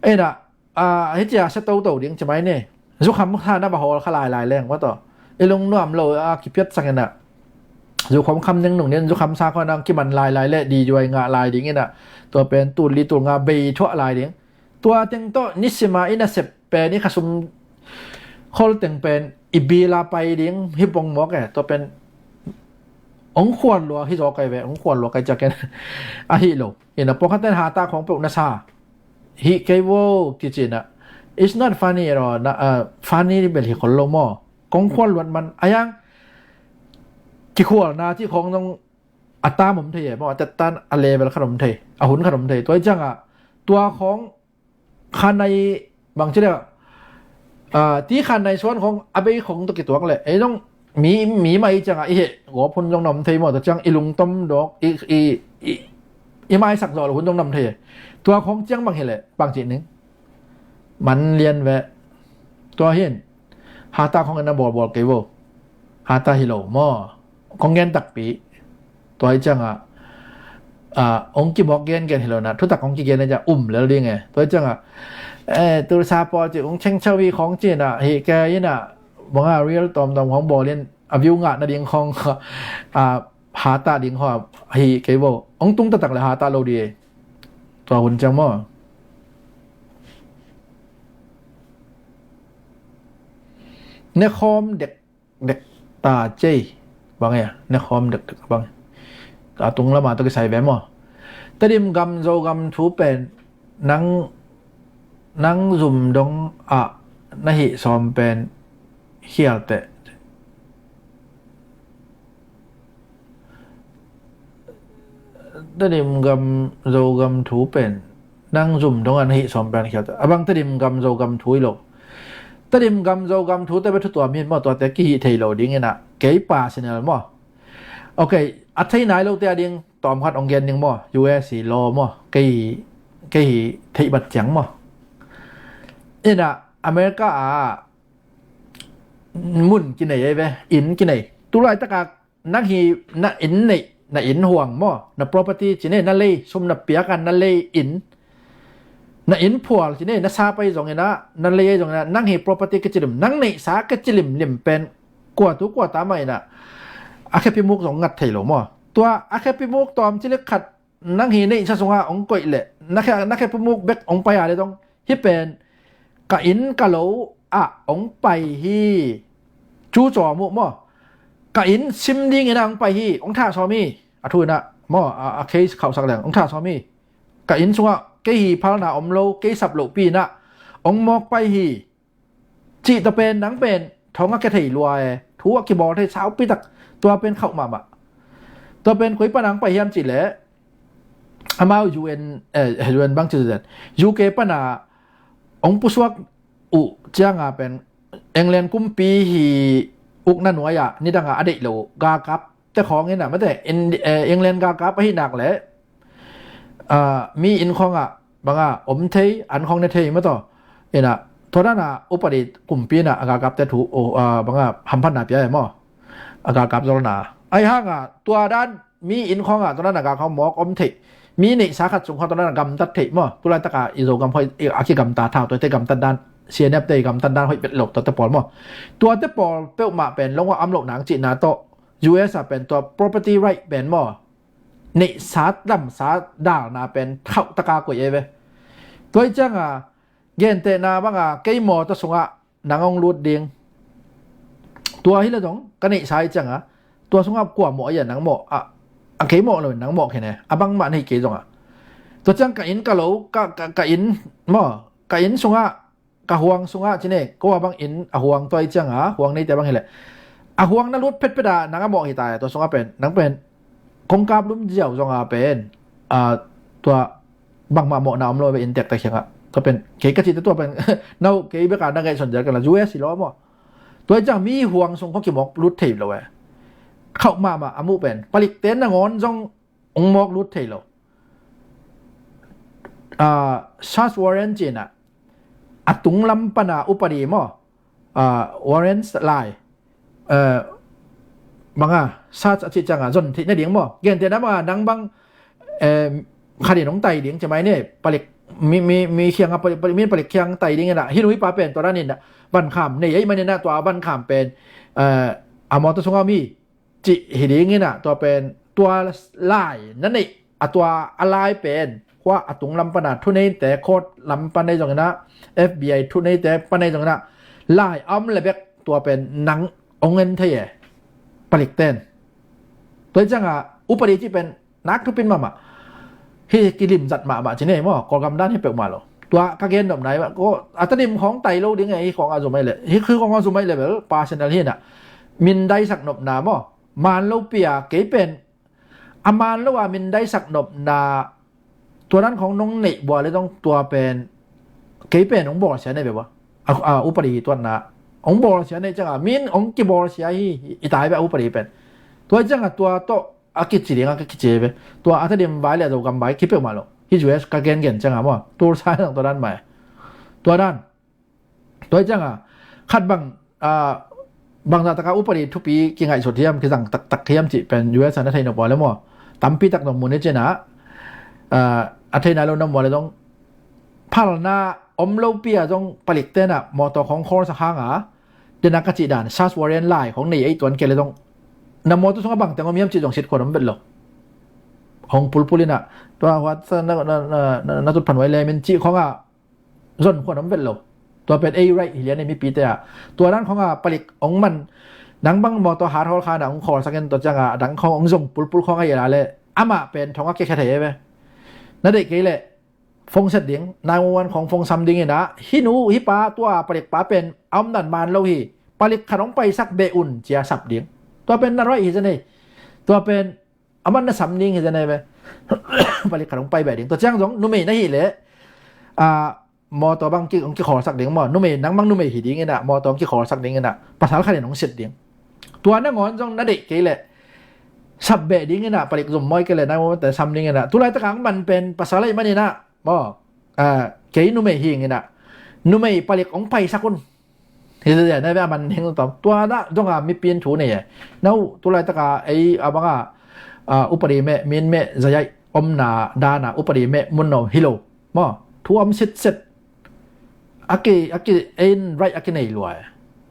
Inah, a, hi cia sia toto ding ci mai ni. Zukham sa na va hawl kha lailai leng, maw taw. I lung nuam lo a kipiat sang inah. Zukham kham ning nung nin, zukham sa khawng nang kiman lailai le, di juai ngah lai ding inah. Tua pen tul li tul nga bei thuah lai ding. Tua teng tawh nisima i nasep pen i khasum khol teng pen i bila pai ding hi pong mawk e. Tua pen hong khuan lua hi zaw kai ve, hong khuan lua kai ciaken ahi lo. Ina pawngkhat ten hata khawng peuh na sa hi kei vo kici na. It's not funny at all. Na, uh, funny bel hi khol lo maw. Kong khuan luat man a yang kikhualna ci khawng zong a tam om thei e maw, a tettan a level khat om thei, a hun khat om thei. Tua hi ciangah tua khawng khanai bangci deuh, ah, ti khanai suan khawng a bei khawng tawh kituak leh ei zong mi, mi mah i ciangah i heh gawp hun zong na om thei maw, tua ciang i lungtom dawk, i, i, i, i maisak zawh loh hun zong na om thei e. Tua khawng ciang bang hi leh bangci ning man lian veh. Tua hin hata khawng in na bawlbawl kei vo. Hata hi lo maw? Kong gen takpi. Tua hi ciangah, ah, hong kibawk gengen hi lo na, thutak hong kigen hi ciang um lel ding e. Tua hi ciangah, eh, tulsa pawl ci hong chengchau hi khawng ci na, hi kei inah banga reel tawmtawm khawng bawl in a view ngah nading khawng, ah, hata ding khawng hi kei vo. Hong tung taktak le hata lo ding e. Tua hun ciang maw? Nekhawm dek dek ta cei. Bang e, nekhawm dek dek bang e. A tung lama tawh kisai ve maw? Tedim gam Zogam thu pen nang, nang zum dong ah na hih sawm pen khial teh. Tedim gam Zogam thu pen nang zum dong ah na hih sawm pen khial teh. A bang Tedim gam Zogam thu hi lo. Tedim gam Zogam thu te bek thu tuam hi maw, tuate kihih thei lo ding inah kei personal maw? Ok, a thei nai lote a ding tawm khat hong gen ding maw? U S hi law maw? Kei, kei hi theih bat ciang maw? Inah America ah mun kinei ei ve, inn kinei. Tulaitakah nang hi na inn neih, na inn huang maw, na property ci nei, na lei, sum na piak a na lei inn, na inn phual ci nei, na sa pai zong inah, na lei ei zong inah, nang hi property kicilim, nang neihsa kicilimlim pen kua tu kua ta mah inah a khepi muk zong ngat thei lo maw? Tua a khepi muk tawm cilik khat nang hi neihsa sungah hong koih leh na khe, na khepi muk bek hong pai a le zong hih pen ka inn ka lo ah hong pai hi. Cu cawm uh maw? Ka inn sim ding inah hong pai hi, hong thah sawm hi. A thu inah maw, a, a case khauhsak leng hong thah sawm hi. Ka inn sungah kei hi phalna om lo, kei sap lohpi inah hong mawk pai hi. Cih tua pen nang pen thong a kia thei lua e, thu a kibawl thei saupi tak, tua pen khauh mahmah. Tua pen koi pana hong pai hiam cih leh amau U N, eh, U N bang ci zen, U K pana hong pusuak uh cianga pen England kumpi hi ukna nuai ah nidangah a deih lo galkap te khawng inah mate, eh, England galkap ahi nak leh, ah, mi inn khawngah banga om thei, an khawng ne thei maw taw. Inah tua dana upadi kumpi inah a galkapte thu, oh, ah, banga hamphatna pia e maw? A galkap zolna ahi hanga tua dan mi inn khawngah tua dana galkap mawk om thei, mi neihsa khat sung khawng tua dana gamtat thei maw? Tulaitaka i Zogam khawng a kigamta thau tuate gamtat dan C N F te i gamtan dan hoih vet lo, tuate pawl maw. Tuate pawl peuhmah pen lungua om loh nang cihna tawh U S a pen tua property right pen maw, neihsa damsa dalna pen khauh taka koih ei ve. Tua hi cianga gentehna banga kei mawtaw sungah nang hong lut ding. Tua hi le zong ka neihsa hi cianga tua sungah kua mawh a, nang mawh a, a kei mawh lo nang mawh khen e, a bangmah nei kei zonga. Tua ciang ka inn ka lo, ka, ka, ka inn maw, ka inn sungah ka huang sungah cine, ko a bang inn a huang tua hi cianga huang neite bang hi le a huang na lut phetphet a nang a mawh hi ta e. Tua sungah pen nang pen kongkap lum ziau zonga pen a, tua bangmah mawhna om lo ve, inntekte kiangah. Tua pen kei ka cihte tua pen nau kei beka na ngaihsun zel kala U S hi lo maw. Tua hi ciang mi huang sung kho kimawk lut thei lo e. Khauh mahmah a muh pen palikte nangawn zong hong mawk lut thei lo. A, search warrant cina a tunglam pana upadi maw, a, warrant lai, a, banga search a cih cianga zon theih nading maw, gentehna banga nang bang, eh, khanin hong tai ding cimai ne, palik mi, mi, mi khianga palik, palik, mi palik khiang tai ding ina, hih nuipa pen tua danin vankham nei ei manina tua vankham pen, eh, a mawtaw sunga mi cih hi ding ina, tua pen tua lai na neih a, tua a lai pen khua a tunglam pana thuneite, court lam pan ei zongina, F B I thuneite pan ei zongina, lai a om le bek tua pen nang hong en thei e, palikten. Tua hi cianga upadi cih pen nak thupin mahmah. Hih kilim zat mahmah ci nei maw, Kawlgam dan hi peuhmah lo. Tua ka gen nopna hi mah, ko a Tedim khawng tai lo ding e, hih khawng a zum ai le, hih khawng a zum ai le bel personal hi na, min daisak nopna maw, man lo pia kei pen a man lo a min daisak nopna tua dan khawng nong neih bua le zong tua pen kei pen hong bawlsia nei ve bua. A, a upadi tuatna hong bawlsia nei cianga min hong kibawlsia hi i tai ve a upadi pen. Tua hi cianga tua tawh a kici dinga ka kici ve. Tua a Tedim vai le a Zogam vai ki peuhmah lo. Hih U S ka gengen cianga maw, Tulsa zong tua dan mai. Tua dan. Tua hi cianga khat bang, a, bangzah taka upadi thupi kingaihsut hiam, kizang taktak hiam cih pen U S a na thei nop ua le maw, tampi tak zong mun i cina, a, a thei nai lo na mua le zong phalna om lopi a zong palik tena mawtaw khawng khawlsak hanga, dena ka cih dan search warrant lai khawng nei ei tuan kei le zong na mawtaw sungah bangteng om hiam cih zong sit khuan om vet lo. Hong pulpul ina tua huat na, na, na, na, na tut phanuai lemin cih khawnga zon khuan om vet lo. Tua pen ei right hi lian ei mipite ah. Tua dan khawnga palik hong man, nang bang mawtaw hat hawl khana hong khawlsak in tua cianga a dang khawng hong zong pulpul khawng a hi a la le amah pen thong a kiakhia thei ei ve. Na deih kei leh phone set ding, nine one one khawng phone sam ding ina, hih nu hih pa tua palik pa pen a om dan man lo hi, palik khat hong paisak beh un cia sap ding. Tua pen na right hi zen ei. Tua pen a man na sam ding hi zen ei ve. Palik khat hong pai beh ding. Tua ciang zong numei na hi leh, a, mawtaw bang ki, hong kikhawlsak ding maw, numei, nang bang numei hi ding ina mawtaw hong kikhawlsak ding ina pasal khat in hong sit ding. Tua nangawn zong na deih kei leh sap beh ding ina palik zum mawi kei leh nine one one te sam ding ina, tulaitak ang man pen pasal ahi man ina maw, a, kei numei hi ing ina numei palik hong paisak un. Hi zia na ve a man hing tom. Tua dah zonga mipi in thu nei e. Nau tulaitaka ei a banga, a, upadi meh, min meh, zayai omna dana upadi meh mun no hi lo maw. Thu om sitset. A ki, a ki, en right a kinei lua e.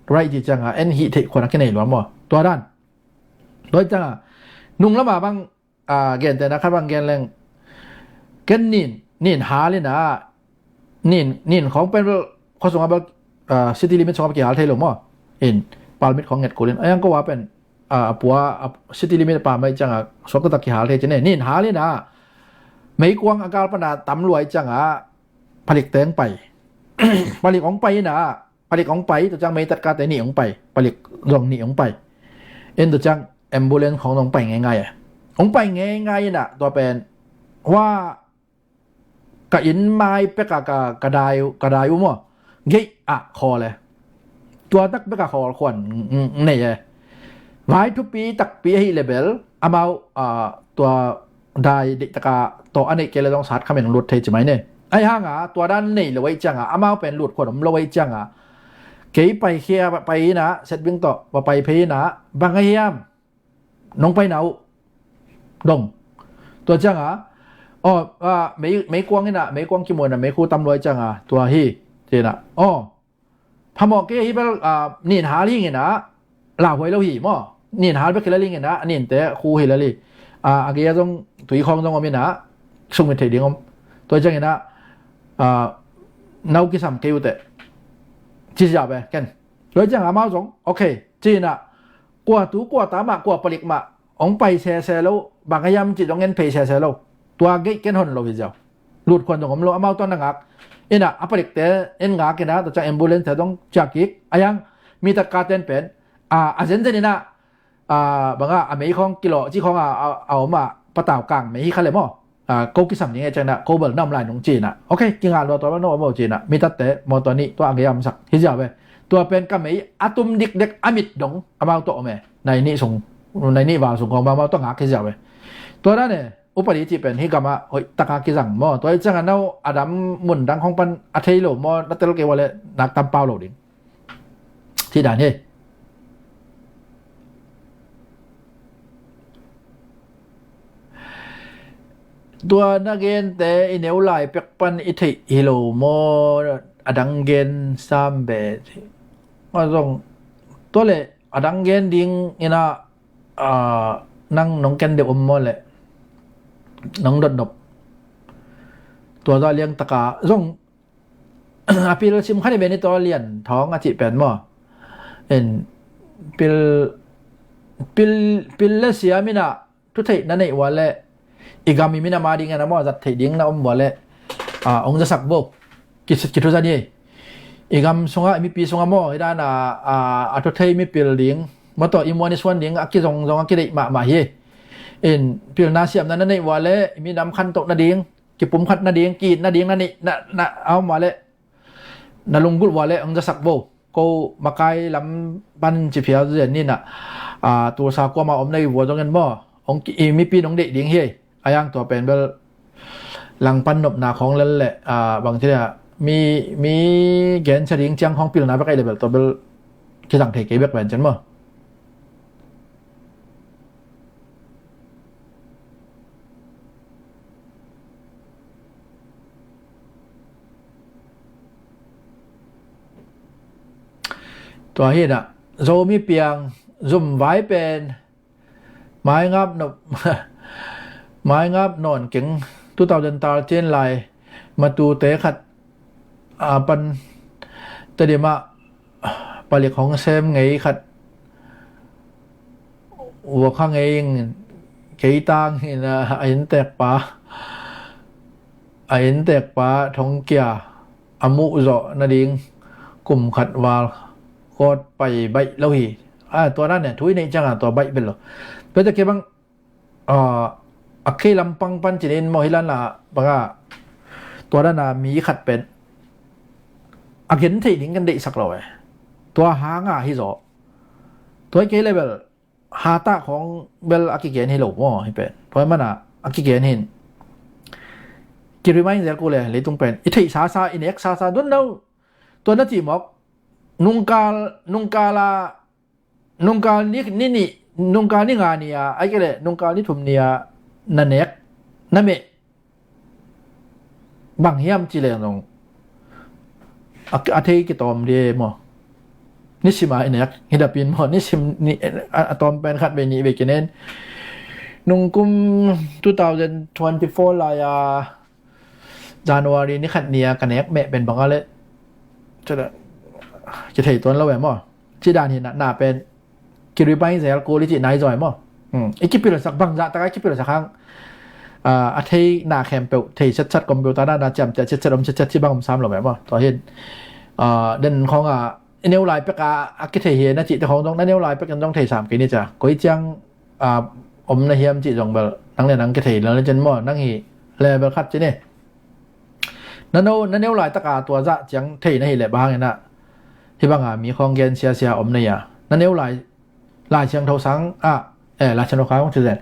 Right ci cianga en hih theih khuan a kinei lua maw. Tua dan. Tua cianga nung lama bang, a, gentehna khat bang gen leng. Ken nin, nin hal ina, nin, nin khawng pen bel khua sunga bel, a, city limit sunga bel kihal thei lo maw. In permit khawng nget kulin a yang ko a pen, a, a pua, a, city limit a pa mai cianga suak taktak kihal thei cine. Nin hal ina meikuang a gal pana tam luai cianga palik teng pai. Palik hong pai ina palik hong pai, tua ciang meitat kate nih hong pai, palik zong nih hong pai. In tua ciang ambulance khawng zong pai ngeingai e. Hong pai ngeingai ina tua pen hua ka inn mai peka ka, ka dai, ka dai uh maw, gate ah khawl e. Tua tak peka khawl khuan, mm, mm, nei e. Vai thupi takpi ahi le bel amau, a, tua dai deihtaka tawh a neih kei le zong sat khamin lut thei ci mai ne. Ahi hanga tua dan nei lo ahi cianga amau pen lut khuan om lo ahi cianga kei pai khia pai ina setbing tawh va pai phei ina bang ahi hiam nong paina uh dong. Tua cianga aw, a, mei, meikuang ina meikuang kimuh ina meikhu tam luai cianga tua hi cina aw Phamawh kei hi bel, ah, nin hal hi ngin ah, lauhuai lo hi maw. Nin hal bek hi lel hi ngin ah, a ninte khu hi lel hi. Ah, a gei a zong tui khawng zong om in ah, sungmit theih ding om. Tua ciangin ah, ah, nau kisam kei uh teh. Ci ziau ve, ken. Tua ciang amau zong, ok, ci in ah, kua tu, kua ta mah, kua palik mah, hong pai sese lo, bang a hiam cih zong en phei sese lo. Tua gei ken hon lo hi ziau. Lut khuan zong om lo, amau tuan na ngak. In ah, a palikte en ngak in ah, tua ciang ambulance te zong ciah kik. A hiang, mi tatkate pen, a, a zenzen in ah, a, bang a, a mei khawng kilawh, ci khawng a, a, a om a, patau kang mei hi kha le maw. A, ko kisam ding e ciang in ah, ko bel na om lai nung ci in ah. Ok, kingah lua tua bel na om o ci in ah. Mi tatte, mawtaw nih, tua a gei a omsak. Hi ziau ve. Tua pen ka mei, a tum dikdek, a mit dong, amau tawh om e. Nai nih sung, nai nih val sung khawng bang amau tawh ngak hi ziau ve. Tua dan e. Upadi cih pen hih gamah hoih taka kizang maw. Tua hih ciangah no a dam mun dang khong pan a thei lo maw, na tel kei ua leh nak tam pau lo ding. Cih dan hi. Tua na gente i neu lai pek pan i theih hi lo maw, a dang gen sam be. A zong tua leh a dang gen ding in ah, ah, nang nong ken deuh om maw leh nong dotnop. Tua zah liang taka zong a pil sim kha ni ve ni, tua Lian Thawng a cih pen maw. En pil, pil, pil le siam in ah thu theih na neih ua leh i gam i minam a ding en a maw, zat theih ding na om ua leh, ah, hong zasak vo. Ki, kithuza ni. I gam sungah, i mipi sungah maw, hi dan a, a, a thu thei mipil ding, mawtaw i muan i suan ding a kizongzong a kideih mahmah hi. In pilna siamna na neih ua leh i minam khantoh nading, kipumkhat nading, ki-it nading na neih, na, na, a om ua leh, na lunggulh ua leh hong zasak vo. Ko makai lam pan ci phial zen ni in ah, ah, Tulsa kuamah om na hi vua zong en maw, hong ki, i mipi in hong deih ding hi. A hiang tua pen bel langpan nopna khawng lel leh, ah, bang ci leh, mi, mi gensia ding ciang khawng pilna bek a hi leh bel tua bel kizang thei kei bek ven cen maw. Tua hi in ah, Zomi piang, zum vai pen, maingap nop, maingap nawn keng, two thousand thirteen lai, matute khat, a pan, Tedim ah, palik hong sem ngei khat, vua kha ngei in, kei tang in a, a inntekpa, a inntekpa thongkia, a muh zawh nading, kum khat val, kawt pai baih lo hi. A, tua dan ne, thu i neih ciangah tua baih bel lo. Pete kei bang, a, a kei lampang pan cinin maw hi lan la, banga, tua dana mi khat pen a gen theih ding kan deihsak lo e. Tua hanga hi zaw. Tua hi kei le bel, hatah khawng bel a kigen hi lo maw hi pen. Tua hi mana a kigen hin. Ki remind zel ku le leitung pen. I theih sasa, i nek sasa, don't know. Tua na cih mawk. Nungkal, nungkala, nungkal ni, ni, ni, nungkal ni nga ni a, ai kei le, nungkal ni thum ni a, na nek, na meh. Bang hiam ci leng zong a, a thei kitawm di maw? Nisima i nek hi dapin maw? Nisim ni, a, a tawm pen khat vei nih vei kinen. Nungkum two thousand twenty-four lai-a January ni khat ni-a ka nek meh pen bang a le. Cule kithei tuan lo e maw? Ci dan hi na, na pen ki remind zel kul i cih nai zaw e maw? Hmm. I kipilsak bangzah taka i kipilsak hang, ah, a thei na khempeuh thei setset, computer na, na ciamteh setset om setset ci bang om sam lo e maw? Tua hin, ah, den khawng a i neu lai pek a, a kithei hi na cihte khawng zong, na neu lai pek in zong thei sam kei ni cia. Koi ciang, ah, om na hiam cih zong bel nang le nang kithei le cin maw? Nang hi level khat ci ni. Na neu, na neu laitaka tua zah ciang thei na hi le bang hangin ah, hi banga mi khawng gen siasia om na hi a. Na neu lai, Lai Siangtho sang ah, eh, Lai Siangtho khawng ci zen.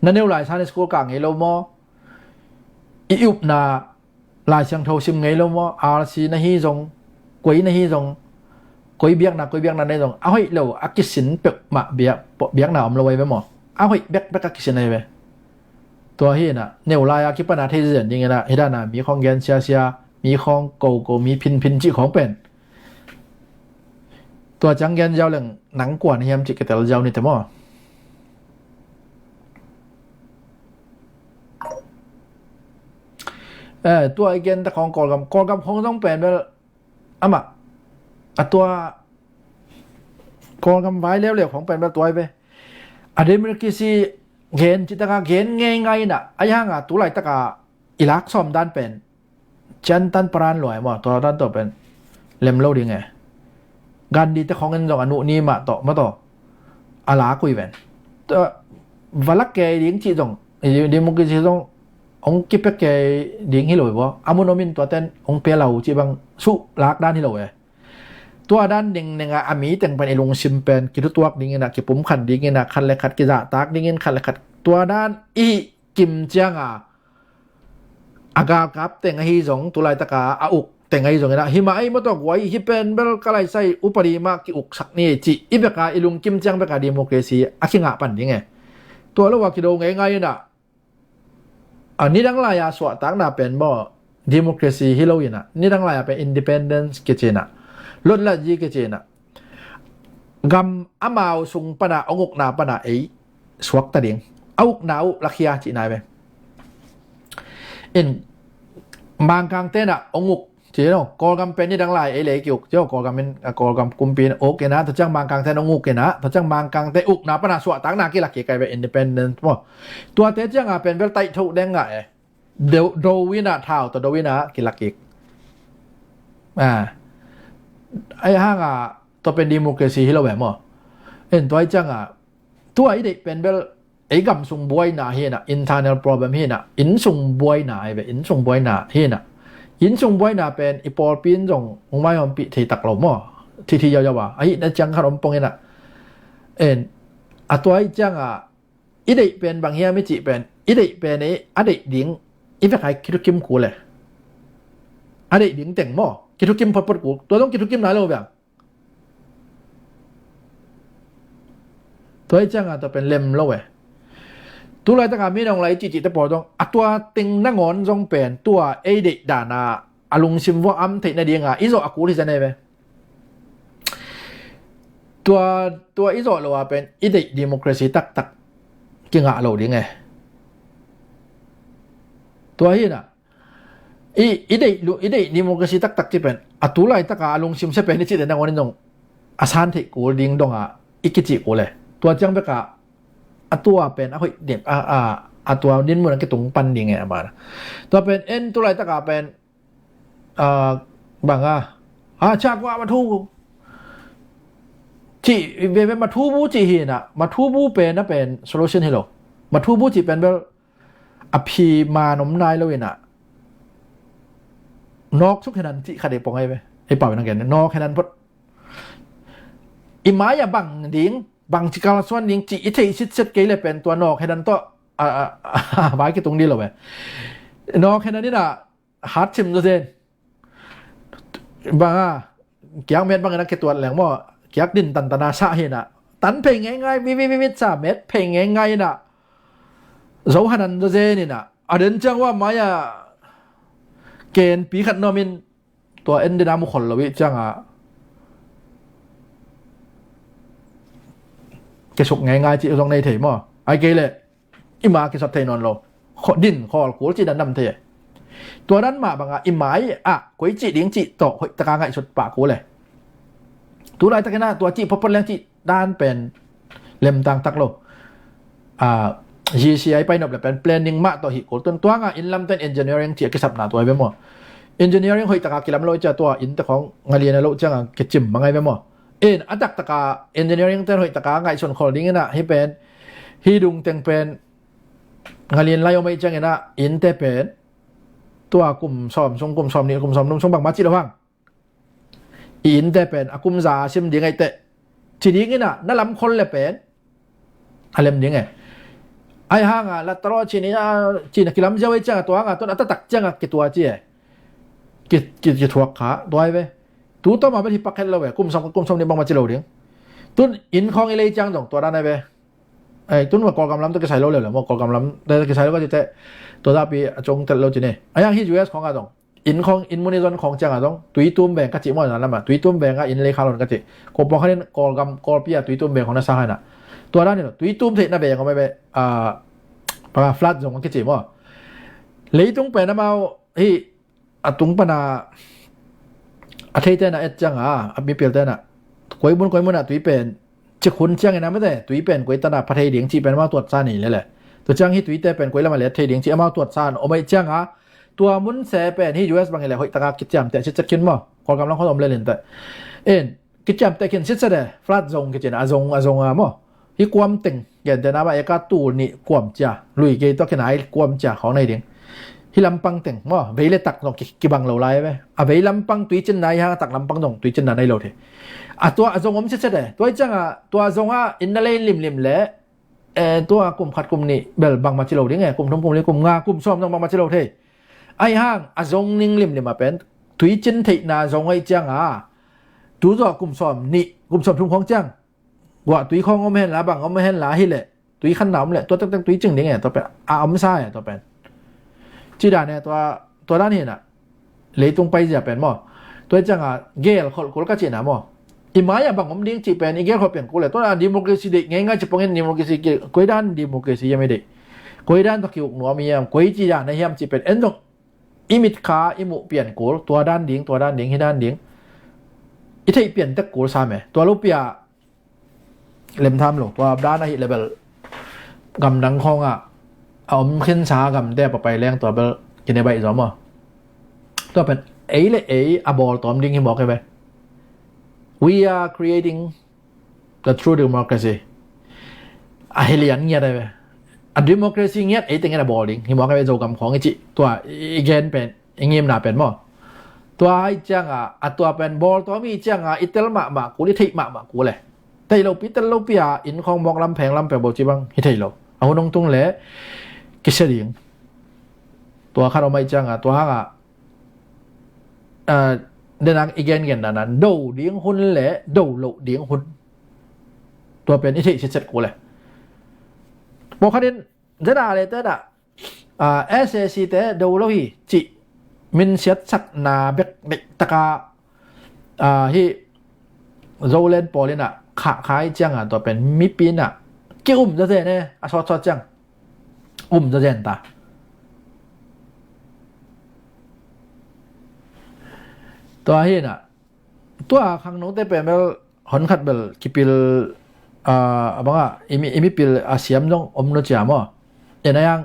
Na neu lai Sunday school kah ngei lo maw? I upna Lai Siangtho sim ngei lo maw? R C na hi zong, koi na hi zong, koi biakna, koi biakna na hi zong, a hoih lo a kisin peuhmah biak, biakna om lo ai ve maw? A hoih bekbek a kisin ai ve. Tua hi na, neu lai a kipana thei zen ding ina, hi dana mi khawng gen siasia, mi khawng koko, mi phinphin cih khawng pen. Tua ciang gen ziau leng nang kuan hiam cih kitel ziau ni te maw? Eh, tua i gen ta khong Kawlgam, Kawlgam khong zong pen bel amah a tua Kawlgam vai leuleu khong pen bel tua i ve. A democracy gen cih taka gen ngei ngai inah, a i hanga tu laitaka i lak sawm dan pen cian tan paran luai maw, tua dan tua pen lem lo ding e. Gandhi te khongin zong a nuh ni mah tawh maw tawh a lak ui ven. Tua va lak kei ding cih zong, democracy zong hong kipek kei ding hi lo i baw. A mun omin tua ten hong pia lo cih bang suh lak dan hi lo e. Tua dan ding nengah a mi teng pen i lungsim pen kithutuak dingin ah, kipumkhan dingin ah, khat le khat kizahtak dingin, khat le khat tua dan i kim cianga a galkap teng ahi zong, tu laitaka a uk teng ahi zong inah, hi mah ei maw tawh guai, hi pen bel ka laisai upadi mah ki-uksak ni cih i beka i lungkim ciang beka democracy a kingah pan ding e. Tua lo a kido ngei ngai inah, a nidang lai-a suahtakna pen maw democracy hi lo inah, nidang lai-a pen independence kici inah, lotlatzi kici inah, gam amau sung pana hong ukna pana ei suakta ding, a ukna uh lakhia cihna i ve. In Mangkang tenah hong uk ci lo, Kawlgam pen nidang lai ei le ei ki-uk ci lo, Kawlgam in, a Kawlgam kumpi in uk inah, tua ciang Mangkang ten hong uk inah, tua ciang Mangkang te ukna pana suahtakna kilak kik ai ve, independence maw. Tuate cianga pen bel taih thoh deng ngah e. Do, do inah, thau tawh do inah kilak kik. Ah, a i hanga tua pen democracy hi lo e maw. In tua i cianga tua i deih pen bel ei gam sung buaina hi inah, internal problem hi inah, inn sung buaina ai ve, inn sung buaina hi inah. Inn sung buaina pen i pawlpi in zong hong maihawmpih thei tak lo maw. Thithi yauyau a, a hihna ciang khat om pong inah. En, a tua i cianga i deih pen bang hiam i cih pen, i deih pen ei a deih ding i vek ai kithukim kul e. A deih ding teng maw kithukim photphot kul, tua zong kithukim nai lo veng. Tua i cianga tua pen lem lo e. Tu laitaka mi nong lai cihcih te pawl zong a tua teng nangawn zong pen tua ei deih dana a lungsim vua am theih nadinga i zawh a kul hi zen ei ve. Tua, tua i zawh lo a pen i deih democracy taktak kingah lo ding e. Tua hi inah i, i deih lu, i deih democracy taktak ci pen a tu laitaka a lungsim sia pen i cihte nangawn in zong a san theih kul ding donga i kicih kul e. Tua ciang beka a tua pen a hoih ding a, a, a tua dinmun a kitung pan ding e a mana. Tua pen en tu laitaka pen, ah, banga, ah, chakua mathu cih veve, mathu bu cih hi inah, mathu bu pen a pen solution hi lo. Mathu bu cih pen bel a phi man om nai lo inah, nawk suk henan cih khat ei pong ai ve. Ei pau inah gen nawk henan phot. I mai-ah bang ding, bang ci kalsuan ding cih i theih sitset kei le pen tua nawk henan tawh a, a, a, a vai kitung dih lo e. Nawk henan inah hat sim zaw zen. Banga kiak met bangin a kituat leng maw, kiak din tantana sah hi inah, tan phei ngeingai, vivivivit sa met phei ngeingai inah, zo hanan zaw zen inah, a den ciang ua mai-ah kenpi khat nuamin tua en dina mu khol lo ih cianga kisuk ngeingai cih zong nei thei maw? Ai kei leh i ma kisot thei nawn lo. Kho-, din khawl kul cih dan nam thei e. Tua dan mah banga i mai ah koi cih ding cih tawh hoihtaka ngaihsut pah kul e. Tu laitakin ah tua cih photphot leng cih dan pen lemtang tak lo. Ah, G C I pai nop le pen planning mah tawh hih kul tun tuanga inn lamten engineering cih a kisapna tua i ve maw? Engineering hoihtaka kilam lo i cia tua innte khawng ngalian a loh cianga kicim mangai ve maw? In a taktaka engineering ten hoihtaka ngaihsun khawl dingin ah hih pen, hih dung teng pen ngalian lai om aih ciangin ah innte pen tua kum sawm sung, kum sawm nih, kum sawm num sung bangmah cih lo hang. I innte pen a kum za a sim ding aih teh ci dingin ah na lam khol le pen a lem ding e. Ai hanga la talo cini a cina kilam ziau aih cianga tua hanga tun a tatak cianga kitua ci e. Ki, ki, kithuak kha tua ai ve. Tu tawma bel hi pakhet lo e, kum sawm, kum sawm nih bangmah ci lo ding. Tun inn khawng i lei ciang zong tua dan ai ve. Ai, tun va Kawlgam lam tawh kisai lo leu le maw, Kawlgam lam tawh kisai lo ka ci teh tua zahpi a cong tel lo ci ne. Ai hang hi U S khawng a zong inn khawng, inn mun i zon khawng ciangah zong Tuitum veng ka cih maw, zan lamah Tuitum veng ah inn lei khak lo ka cih. Ko pawlkhat in Kawlgam, Kawlpi ah Tuitum veng khawng na sang hi na. Tua dan hi lo, Tuitum theihna veng om a ve, ah, panga flood zone a kici maw. Leitung pen amau hi a tung pana a theite na et ciangah, a mipil te na, koi mun koi mun ah tui pen cik hun ciangin a mate, tui pen koi tana pha thei ding cih pen amau tuatsa ni lele. Tua ciang hi tuite pen koi lama let thei ding cih amau tuatsa an om ahih ciangah, tua mun se pen hi U S bang hi le hoih taka kiciamteh sitset khin maw. Kawlgam lam khawng om lelin te. En, kiciamteh khin sitset e, flood zone kicin, a zong, a zong a maw. Hi kuam teng, gente na ba eka tul nih kuam cia, lui gei tua khin ai kuam cia khawng nei ding. Hi lampang teng maw, vei le tak zong ki, kibang lo lai ve. A vei lampang tuicin nai hang, a tak lampang zong tuicin na nei lo thei. A tua a zong om sitset e. Tua i ciangah, tua zong ah inn na lei limlim le, eh, tua kum khat kum nih bel bangmah ci lo ding e, kum thum kum li kum nga kum sawm zong bangmah ci lo thei. Ahi hang, a zong ning limlim a pen, tuicin theihna zong ahih ciangah, tu zawh kum sawm nih, kum sawm thum khawng ciang, guah tui khawng om hen la, bang om hen la hi leh, tui khanna om leh, tua tektek tui cing ding e, tua pen, a om sa e, tua pen. Ci dan e, tua, tua dan hi na, leitung paizia pen maw. Tua ciangah, gel kholh kul ka cihna maw. I mai-ah bang om ding cih pen, i gel kholh pian kul e. Tua dan democracy deih ngeingai ci pongin democracy ki, koi dan democracy hiam i deih. Koi dan tawh ki-uk nuam hiam, koi ci dan a hiam cih pen, en zong, i mitkha, i muh pian kul, tua dan ding, tua dan ding, hi dan ding. I theih pian tek kul sam e. Tua lo pia, lemtham lo, tua dan ahih leh bel gamdang khawngah a om khinsa gamte papai leng tua bel kine baih zaw maw. Tua pen ei le ei a bawl tawm ding hi mawk e ve. We are creating the true democracy. A hi lian ngiat e ve. A democracy ngiat ei tengin a bawl ding hi mawk e ve, Zogam khawng i cih tua i gen pen, i ngimna pen maw. Tua ahih ciangah, a tua pen bawl tawm i ciangah, i tel mahmah kul, i theih mahmah kul e. Theih lopi, tel lopi a, inn khawng mawk lam, pheng lam peuh bawh ci bang hi thei lo. A hun hong tung le kisia ding. Tua khat om ahih ciangah, tua hangah, ah, denak i gengen dan a, do ding hun le do loh ding hun. Tua pen i theih sitset kul e. Pawlkhat in, zeda le te dah, ah, S A C te do lo hi cih min siatsakna bek deih taka, ah, hi Zoland pawl in ah khahkhai ciangah tua pen mipi in ah ki-um zazen e, a sawtsawt ciang um zazen ta. Tua hi na, tua khangnote pen bel honkhat bel kipil, ah, a bangah i mi, i mipil a siam zong om lo cia maw. En a yang,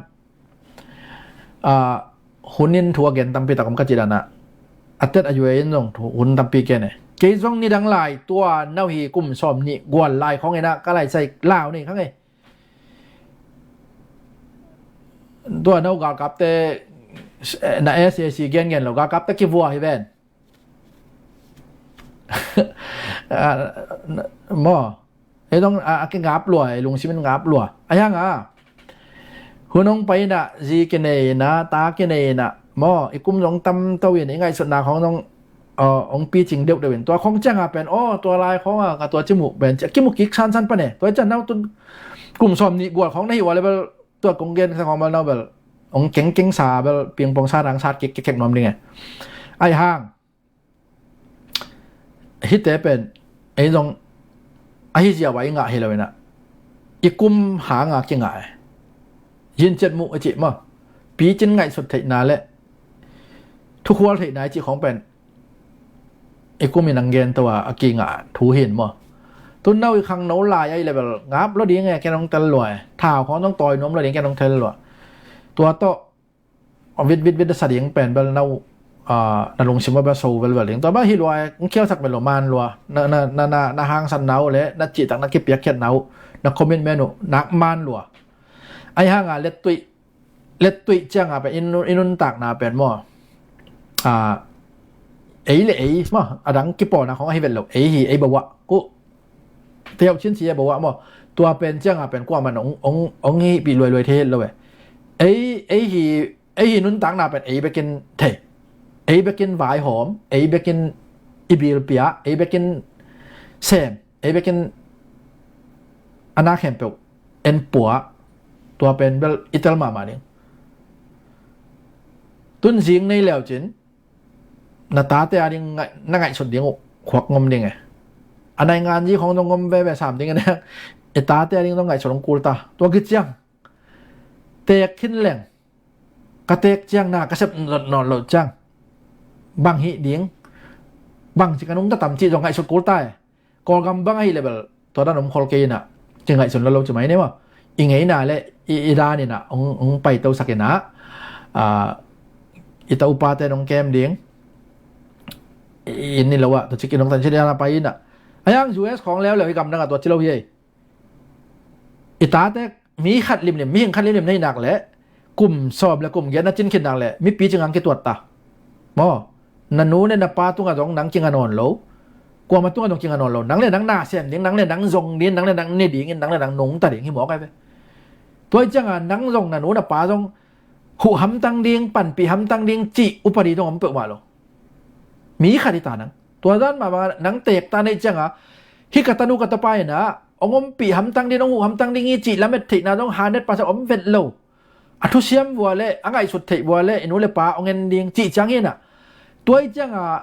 ah, hun in thu a gen tampi tak om ka cih dan ah, a tet a yue in zong thu, hun tampi gen e. Kei zong nidang lai tua nau hi kum sawm nih gual lai khawng in ah ka lai sai lau ni khang e. Tua nau galkapte, eh, na S A C gengen lo, galkapte kivua hi ven. Ah, maw. Ei dong, ah, a kingap lua, ei lungsim in ngap lua. A hiang a, hun hong pai na, zi kinei na, ta kinei na, maw, i kum zong tam to in, i ngaihsutna khawng zong, aw, hong picing deuhdeuh in. Tua khawng ciang a pen, aw, tua lai khawng a, ka tua ci muh pen, ci a kimu kik sansan pan e. Tua i ciang nau tun kum sawm nih gual khawng na hi ua le bel, tua kong gen sa khawng bel nau bel hong kengkeng sa bel, pingpong sa dang sat kik kik kek nuam ding e. Ai hang. Hihte pen, ei zong, a hi ziau a i ngah hi lo in ah. I kum hang a kingah e. Yin ciat muh a cih maw. Picin ngaihsut theihna le thukhual theihna i cih khawng pen i kum in ang gen to a, a kingah thu hin maw. Tun nau i khangno lai a i level ngap lo ding e, ken hong tel lua e. Thau khawng zong tawi nuam lo ding, ken hong tel lua. Tua tawh, vit, vit, vit, sa ding pen bel nau, ah, na lungsim a bel so velvel ding. Tua bel hi lua e, hong khialsak bel lo man lua. Na, na, na, na, na hangsan nau le, na cihtak na kipiakkhiat nau, na commitment uh, nak man lua. Ai hang a lettuih, lettuih ciang a pen, i nun, i nuntakna pen maw. Ah, ei le ei, maw, a dang kipawlna khawng a hi vet lo, ei hi, ei bawah, kuh. Teuh cin si e bawah maw. Tua pen ciang a pen kuaman ong, ong, ong hihpih luailuai thei het lo e. Ei, ei hi, ei hi nuntakna pen ei bekin thei. Ei bekin vaihawm, ei bekin i bilpia, ei bekin sem, ei bekin a na khempeuh en pua, tua pen bel i tel mahmah ding. Tun zing nei leucin, na tate a ding ngai- na ngaihsut ding uh khuak ngom ding e. A naingan zi khong zong ngom veve sam ding e. I tate a ding zong ngaihsut hong kul ta. Tua kiciang teek khin leng, ka teek ciang na ka sep nawn lo ciang bang hih ding, bang ci ka nungta tam cih zong ngaihsut kul ta e. Kawlgam bang ahi le bel tua dan om khol kei inah, ci ngaihsun lo lo ci mai ni maw. I ngeina le i, i dan inah hong, hong paitosak inah, ah, i ta upate hong kem ding. I, i ni lo ah tua ci ki nungta ci dana pai inah. Ayang U S khong leuleu hi gamdang ah tua ci lo hi ei. I tate mi khat limlim, mihing khat limlim nei nak le kum sawm le kum giat na cin khin nak le mipi cingang kituat ta. Maw, na nu le na pa tungah zong nang kinga nawn lo. Kuama tungah zong kinga nawn lo. Nang le nang na sem ding, nang le nang zong ding, nang le nang ni ding in, nang le nang nungta ding hi mawk ai ve. Tua hi cianga nang zong na nu na pa zong huh hamtang ding, panpih hamtang ding cih upadi zong om peuhmah lo. Mi khat hi ta nang. Tua dan mah bangah nang teek ta neih cianga hih ka tanu ka tapa inah hong ompih hamtang ding, hong huh hamtang ding hi cih lamet theihna zong hanet pasa om vet lo. A thusiam vua le a ngaihsut theih vua le i nu le pa hong en ding cih ciang hinah. Tua hi cianga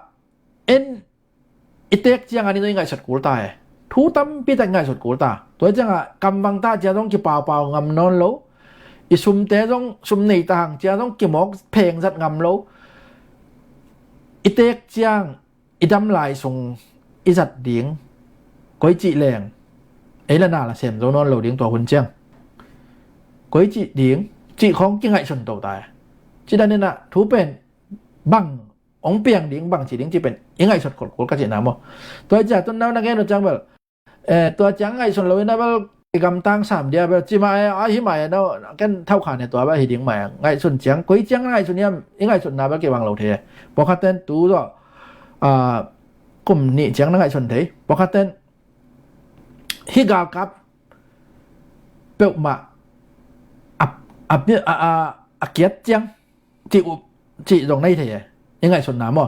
en i teek cianga ni zong i ngaihsut kul ta e. Thu tampi tak i ngaihsut kul ta. Tua hi cianga kamvang ta cia zong kipaupau ngam nawn lo. I sumte zong sum nei ta hang cia zong kimawk pheng zat ngam lo. I teek ciang i dam lai sung i zat ding koi cih leng ei la na la sem zo nawn lo ding tua hun ciang. Koi cih ding cih khong kingaihsun to ta e. Ci dan inah thu pen bang hong piang ding, bang ci ding cih pen i ngaihsut kolkol ka cihna maw. Tua hi cia tun nau na gen uh ciang bel, eh, tua ciang ngaihsun lo inah bel i gamtang sam dia bel ci mah e, a hi mah e, no ken thau khan e tua bel hi ding mah e. Ngaihsun ciang, koi ciang ngaihsun hiam, i ngaihsutna bel kibang lo thei e. Pawlkhatten tu zawh, ah, kum nih ciang na ngaihsun thei. Pawlkhatten hih galkap peuhmah a, a, a, a, a kiat ciang cih, cih zong nei thei e. I ngaihsutna maw.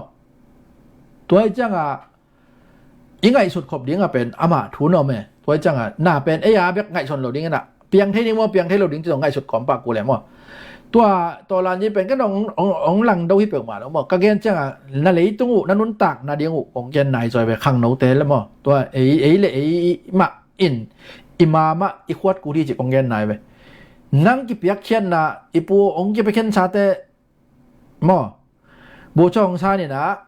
Tua hi cianga i ngaihsut khop dinga pen amah thu na om e. Tua hi cianga na pen ei a bek ngaihsun lo ding inah piang thei ding maw, piang thei lo ding ci zong ngaihsut kawm pah kul e maw. Tua tawlan hi pen ken hong, hong, hong langdo hi peuhmah lo maw. Ka gen cianga na leitung uh na nuntakna ding uh kong gen nai zawi ve khangnote le maw. Tua ei, ei le ei mah in i ma mah i khuat kul hi cih kong gen nai ve. Nang kipiakkhiatna i pu hong kipiakkhiat sate maw. Bucha hong san inah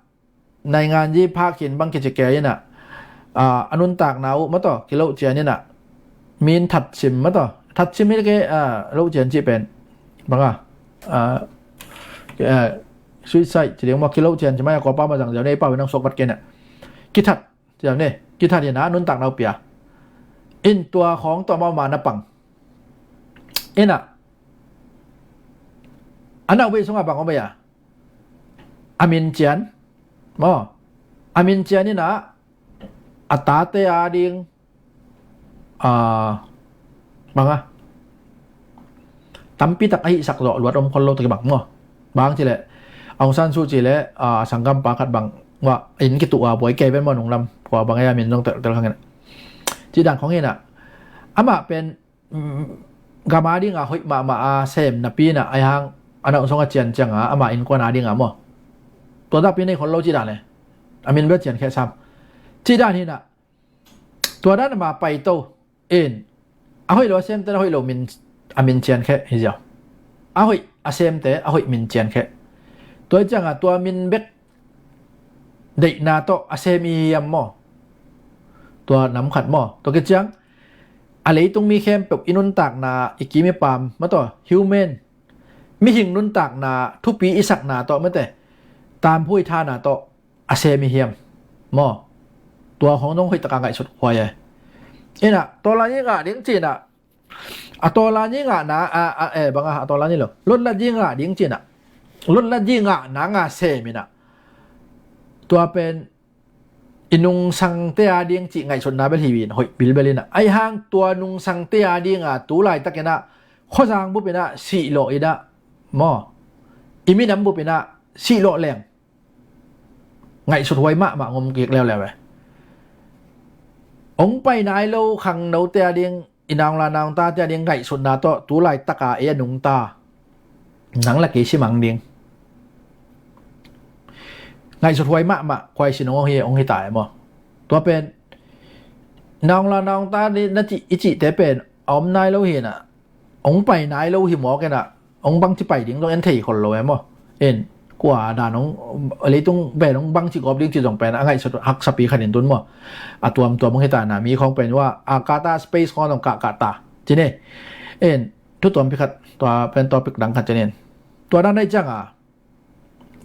naingan zi phak khin bang kici kei inah, ah, a nuntakna uh mataw kiloh cian inah min thatsim mataw, thatsim hi le kei, ah, loh cian cih pen banga, ah, eh, suicide ci ding maw, kiloh cian ci mai a kawpa ma zang ziau nei pau inang suak vat kei inah kithat Ciam ni, kithat inah nuntakna uh pia. In tua khawng tua mahmah na pang. Inah a nau bei sungah bang om ei a, a min cian maw. A min cian inah a tate a ding, a, bang a tampi tak a hihsak zawh luat om khol lo tak i bang maw. Bang cileh Aung San Suu Kyi le, a, sanggampa khat bang wah in kituh a buai kei ven maw, nunglam khua bang ei a min zong teltel khang inah. Cih dan khong inah amah pen, mm, gam a dinga hoih mahmah a sem napi inah ai hang a nau sung a cian cianga amah innkuan a dinga maw. Tua dahpi nei khol lo cih dan le a min bel cian kheh sam. Cih dan hinah tua dan a ma paito in a hoih lo a semte a hoih lo min, a min cian kheh hi ziau. A hoih a semte a hoih min cian kheh. Tua hi cianga tua min bek deihna tawh a sem i hiam maw? Tua nam khat maw? Tua kiciang a leitung mi khempeuh i nuntakna i kim i pam mataw, human, mihing nuntakna thupi i sakna tawh mate, tamphui thana tawh a sem i hiam maw? Tua khong nong hoih taka ngaihsut huai e. Inah tawlan i ngah ding cinah, a tawlan i ngahna a, a, e, banga a tawlan i lo, lotlat i ngah ding cinah, lotlat i ngahna nga sem inah tua pen i nungsangte a ding cih ngaihsutna bel hi in hoih bilbel inah. Ai hang tua nungsangte a dinga tu laitakinah khuazang bup inah sihlawh inah maw, i minam bup inah sihlawh leng ngaihsut huai mahmah ngom kik leuleu e. Hong pai nai lo khangnote a ding, i naungla naungtate a ding ngaihsutna tawh tu laitaka ei a nungta nang la kei simang ding. ngaihsut huai mahmah, khuaisin hong hi, hong hi ta e maw. Tua pen na hong la na hong ta ni na cih, i cihte pen a om nai lo hi na, hong pai nai lo hi mawk e na, hong bangci pai ding zong en thei khol lo e maw. En kua dan hong, leitung pen hong bangci gawp ding ci zong pen a ngaihsut haksapi khat in tun maw. A tuamtuam hong hi ta na, mi khawng pen ua a kata space khawng zong kah kah ta ci ni. En thu tuampi khat, tua pen topic dang khat ci ni. Tua dan na i ciang a,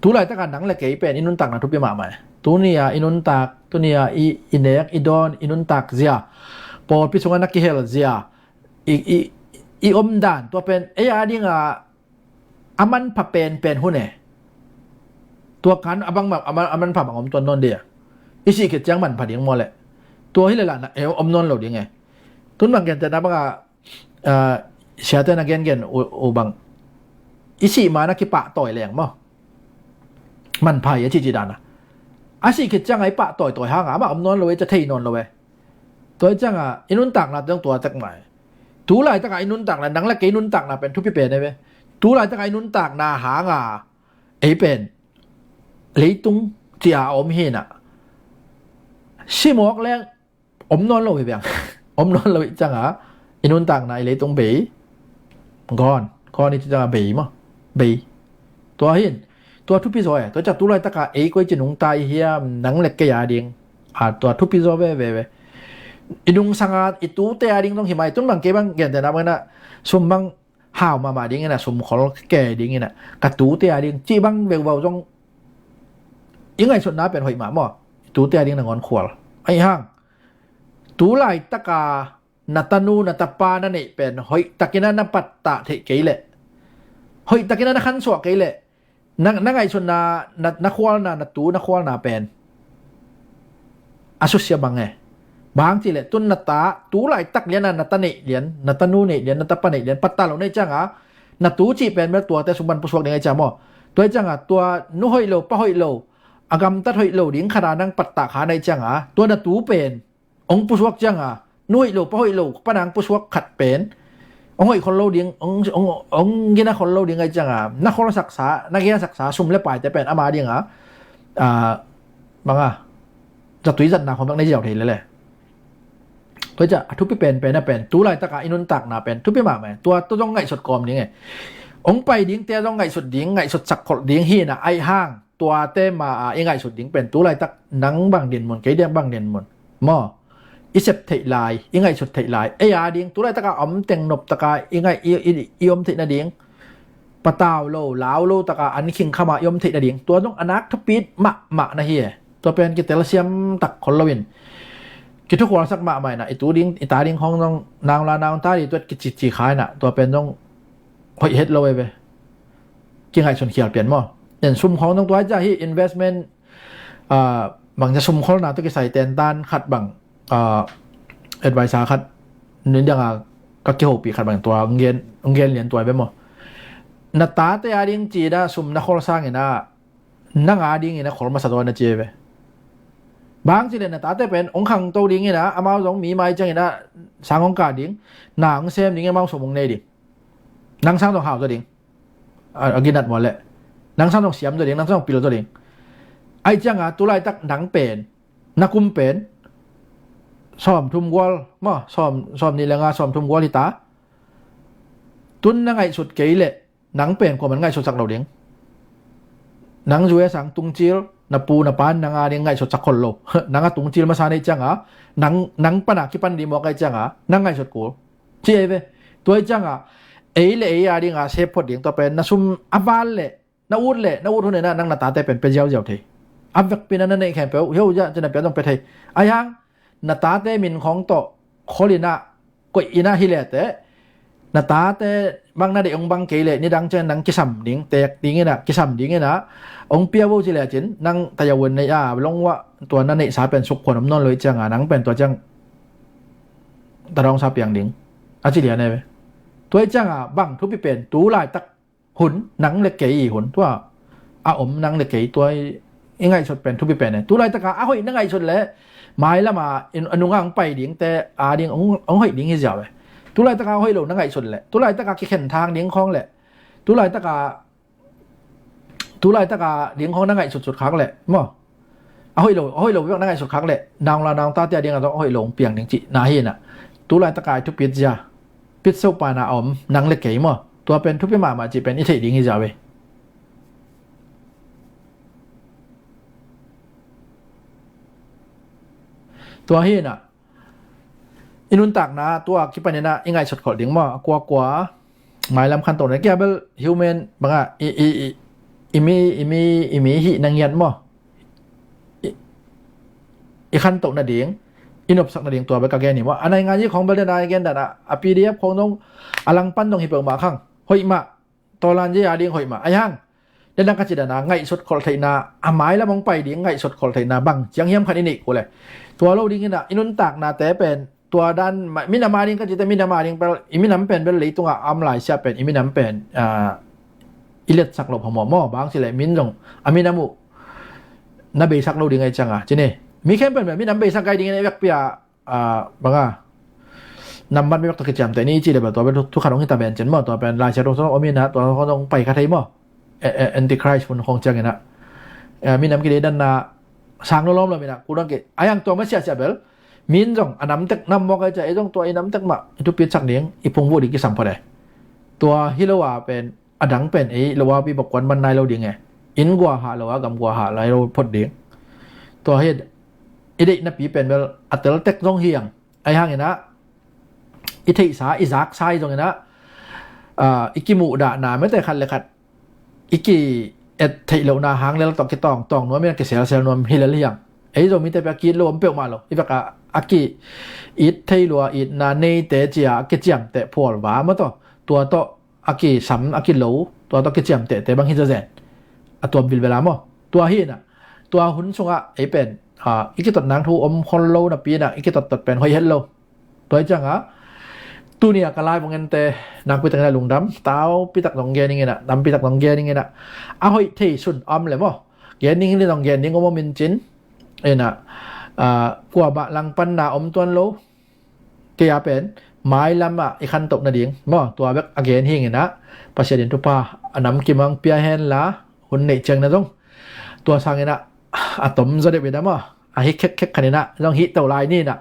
tu laitaka nang le kei pen i nuntakna thupi mahmah e. Tuni a i nuntak, tuni a i, i nek i dawn, i nuntak zia, pawlpi sungah na kihel zia, i, i, i omdan, tua pen ei a dinga a manpha penpen hun e. Tua kan a bangmah a man, a manpha bang om tuan nawn dia. I sih khit ciang manpha ding maw le. Tua hi le lah na, e, om nawn lo ding e. Tun bang gentehna banga, ah, siate na gengen uh, uh bang, i sih ma na kipahtawi leng maw, manpha hi a cici dana. A sih khit cianga i pahtawi tawi hanga amah om nawn lo e, ca thei nawn lo e. Tua i cianga i nuntakna teng tua tek mai. Tu laitaka i nuntakna, nang le kei nuntakna pen thupi pen e ve. Tu laitaka i nuntakna hanga ei pen leitung cia a om hina, simawk leng om nawn lo hi beng. Om nawn lo hi cianga i nuntakna i leitung bei. Gone, gone i ci cianga bei maw. Bei. Tua hin tua thupi zaw e. Tua ciang tu laitaka ei koi ci nungta i hiam, nang le kei a ding a tua thupi zaw veve ve. I nungsanga i tute a ding zong hi mai. Tun bang kei bang gentehna bangina sum bang hau mahmah dingina, sum khol ke dingina, ka tute a ding cih bang veuvau zong i ngaihsutna pen hoih mah maw. I tute a ding na ngawn khual. Ahi hang tu laitaka na tanu na tapa na neih pen hoih takina na pattah theih kei leh, hoih takina na khansuah kei leh, na, na ngaihsutna, na, na khualna, na tu na khualna pen a susia bang e. Bang cileh tun na ta tu laitak liana na ta neih lian, na tanu neih lian, na tapa neih lian pattah lo na hi cianga na tu cih pen bel tuate sumban pusuak ding ahi ciang maw. Tua hi cianga tua nu hoih lo, pa hoih lo, a gamtat hoih lo ding khata nang pattah kha na hi cianga tua na tu pen hong pusuak cianga nu hoih lo, pa hoih lo, pa nang pusuak khat pen hong hoih khol lo ding, hong, hong, hong gina khol lo ding ahi cianga na kholsaksa, na giasaksa sum le paite pen ama dinga, ah, banga zatui zatna khawm bek na ziau thei lele. Tua ciah a thupi penpen a pen tu laitaka i nuntakna pen thupi mahmah e. Tua tua zong ngaihsut kawm ding e. Hong pai dingte zong ngaihsut ding, ngaihsut sak kholh ding hina ahi hang tuate ma a i ngaihsut ding pen tu laitak nang bang dinmun, kei diak bang dinmun maw. I sep theih lai, i ngaihsut theih lai, ei a ding tu laitaka om teng noptaka i ngaih, i, i, i om theih nading, patau lo, lau lo taka an khingkhama i om theih nading tua zong a nak thupit mahmah na hi e. Tua pen kitelsiam tak khol loin kithukhualsak mahmah ina, i tu ding, i ta ding khong zong naung la naung ta ding tuat kicici kha ina, tua pen zong hoih het lo e ve. Kingaihsun khial pian maw. En sum khong zong tua hi ciah hi investment, ah, bang cia sum kholna tu kisai tentan khat bang, ah, advisor khat nidanga ka kihopi khat bang tua ngen, ngen lian tua ve maw. Na tate a ding cina sum na khol sangina nang a dingina khol masa zaw na ci e ve. Bang cileh na tate pen hong khangto dingina amau zong mi mai ciangina sang hong ka ding, na hong sem dingin amau sum hong nei ding. Nang sang zong hau zaw ding. A, a ginat mual leh nang sang zong siam zaw ding, nang sang zong pil zaw ding. Ahi cianga tu laitak nang pen na kum pen sawm thum gual maw, sawm, sawm nih le nga, sawm thum gual hita. Tun na ngaihsut kei leh nang pen kuaman ngaihsutsak lo ding. Nang zu e sang tungcil, na pu na pan nang a ding ngaihsutsak khol lo. Nang a tungcil masa na hi cianga nang, nang pana kipan ding mawk ahi cianga nang ngaihsut kul ci ei ve. Tua hi cianga ei le ei a dinga sep phot ding tua pen na sum a val leh na ut leh na ut hun ina nang na tate pen pe ziauziau thei. A vekpina na neih khempeuh hiau zia cina pia zong pe thei. Ahi hang na tate min khong tawh kholina koih ina hi leh teh na tate bang na deih hong bang kei leh nidang ciang nang kisam ding, tek dingina kisam dingina hong pia vo ci lecin nang tayawun neih a long uah tua na neihsa pen sukkhuan om nawn lo hi cianga nang pen tua ciang tadawngsa piang ding a ci lian e ve. Tua hi cianga bang thupi pen tu laitak hun, nang le kei i hun tua a om nang le kei tua i, i ngaihsut pen thupi pen e. Tu laitaka a hoih na ngaihsut leh mailama a nunga hong pai dingte a ding hong, hong hoih ding hi ziau e. Tu laitaka a hoih lo na ngaihsut leh, tu laitaka kikhen thang ding khawng leh, tu laitaka Tu laitaka ding khong na ngaihsutsut khak leh maw, a hoih lo, a hoih lo bek na ngaihsut khak leh, nang la nang tate a ding a tawh a hoih lo hong piang ding cihna hi inah. Tu laitaka i thupit zia, pit sopa na a om nang le kei maw, tua pen thupi mahmah cih pen i theih ding hi zia ve. Tua hi inah, i nuntakna tua kipan inah i ngaihsut kholh ding maw, a kuakua mailam khantohna kia bel human bangah i, i, i, i mi, i mi, i mi hih na ngiat maw, i, i khantoh nading, i nopsak nading tua bel ka gen hi maw. A nai nga i khong bel dena i gen dana a P D F khong dong a langpan dong hi peuhmah khang hoih mah. Tawlan je a ding hoih mah ahi hang. Dena ka ci dana ngaihsut kholh theihna, a mailam hong pai ding ngaihsut kholh theihna bang ciang hiam khat i neih kul e. Tua lo ding inah i nuntaknate pen tua dan minam a ding ka cite, minam a ding bel, i minam pen bel leitungah a om laisiah pen i minam pen i letsak loh phamawh maw. Bang cileh min zong a minam uh na beisak lo ding ahi cianga cine. Mi khempeuh pen minam beisak gai ding inah i vekpi a banga nambat mi bek tawh kiciamteh ni i cih le bel tua bel thukhat hong hita ben cin maw. Tua pen Laisiangtho sung om inah tua hong pai kha thei maw. Antichrist hun khong ciang inah minam kideidanna sang lo lawm lawm inah kudang ki ahi hang tua masiahsiah bel min zong a namtek nam mawk ahi cia, ei zong tua i namtek mah i thupitsak ding, i phungvuh ding kisam phot e. Tua hi lo a pen a dang pen ei lo a pi bok kuan man nai lo ding e. Inn guahah lo a gam guahah lai lo phot ding. Tua hi i deihnapi pen bel a teltek zong hiang. Ahi hang inah i theihsa i zaksa i zong inah i kimuhdahna mete khat le khat i ki-et theih lohna hang lel tawh kitawngtawng nuam inah kiselsel nuam hi lel hiang. Ei Zomite pia ki-it lo om peuhmah lo. I vekah a ki-it thei lua itna neite cia a kiciamteh phualva maw tawh, tua tawh a kisam a kilo, tua tawh kiciamtehte bang hi zazen. A tuam vilvela maw. Tua hi inah tua hun sungah ei pen i kitot nang thu om khol lo napi inah i kitottot pen hoih het lo. Tua hi cianga tuni a ka lai vong ente nakpitak inah lungdam taupitak dong gen ing inah, tampitak dong gen ing inah, a hoih thei sun om le maw gen ding inah dong gen ding om om in cin inah, kuamah langpanna om tuan lo. Kei a pen mailam ah i khantoh nading maw tua bek a gen hing inah, Pasian in thupha a namkim ang pia hen la, hun neih ciang na zong tua sang inah a tom zaw deuh inah maw, a hi khekkhek khan inah zong hih to lai ni inah,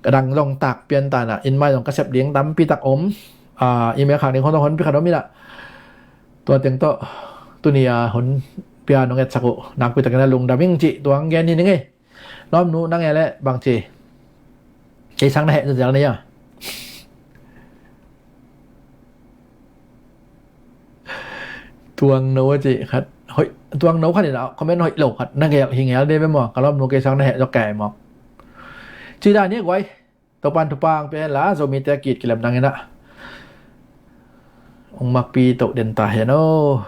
ka dang zong tak pian ta inah, in mai zong ka sep ding tampi tak om. Email khak ding hon zong honpi khat om inah, tua teng tawh tuni a hun pia nong etsak uh nakpi tak inah lungdam ing cih tuang gen hi ning ei. Lawmnu nang e le bangci kei sang na heh zazel nei a. Tuangno a ci khat hoih, tuangno khat inah comment hoih lo khat na gel hi ngel de be maw, ka lawmnu kei sang na heh zok kei maw. Ci dan hi guai. Topan thupha ang pen la Zomite a ki-it kilem nang inah ong makpi toh den ta hen o.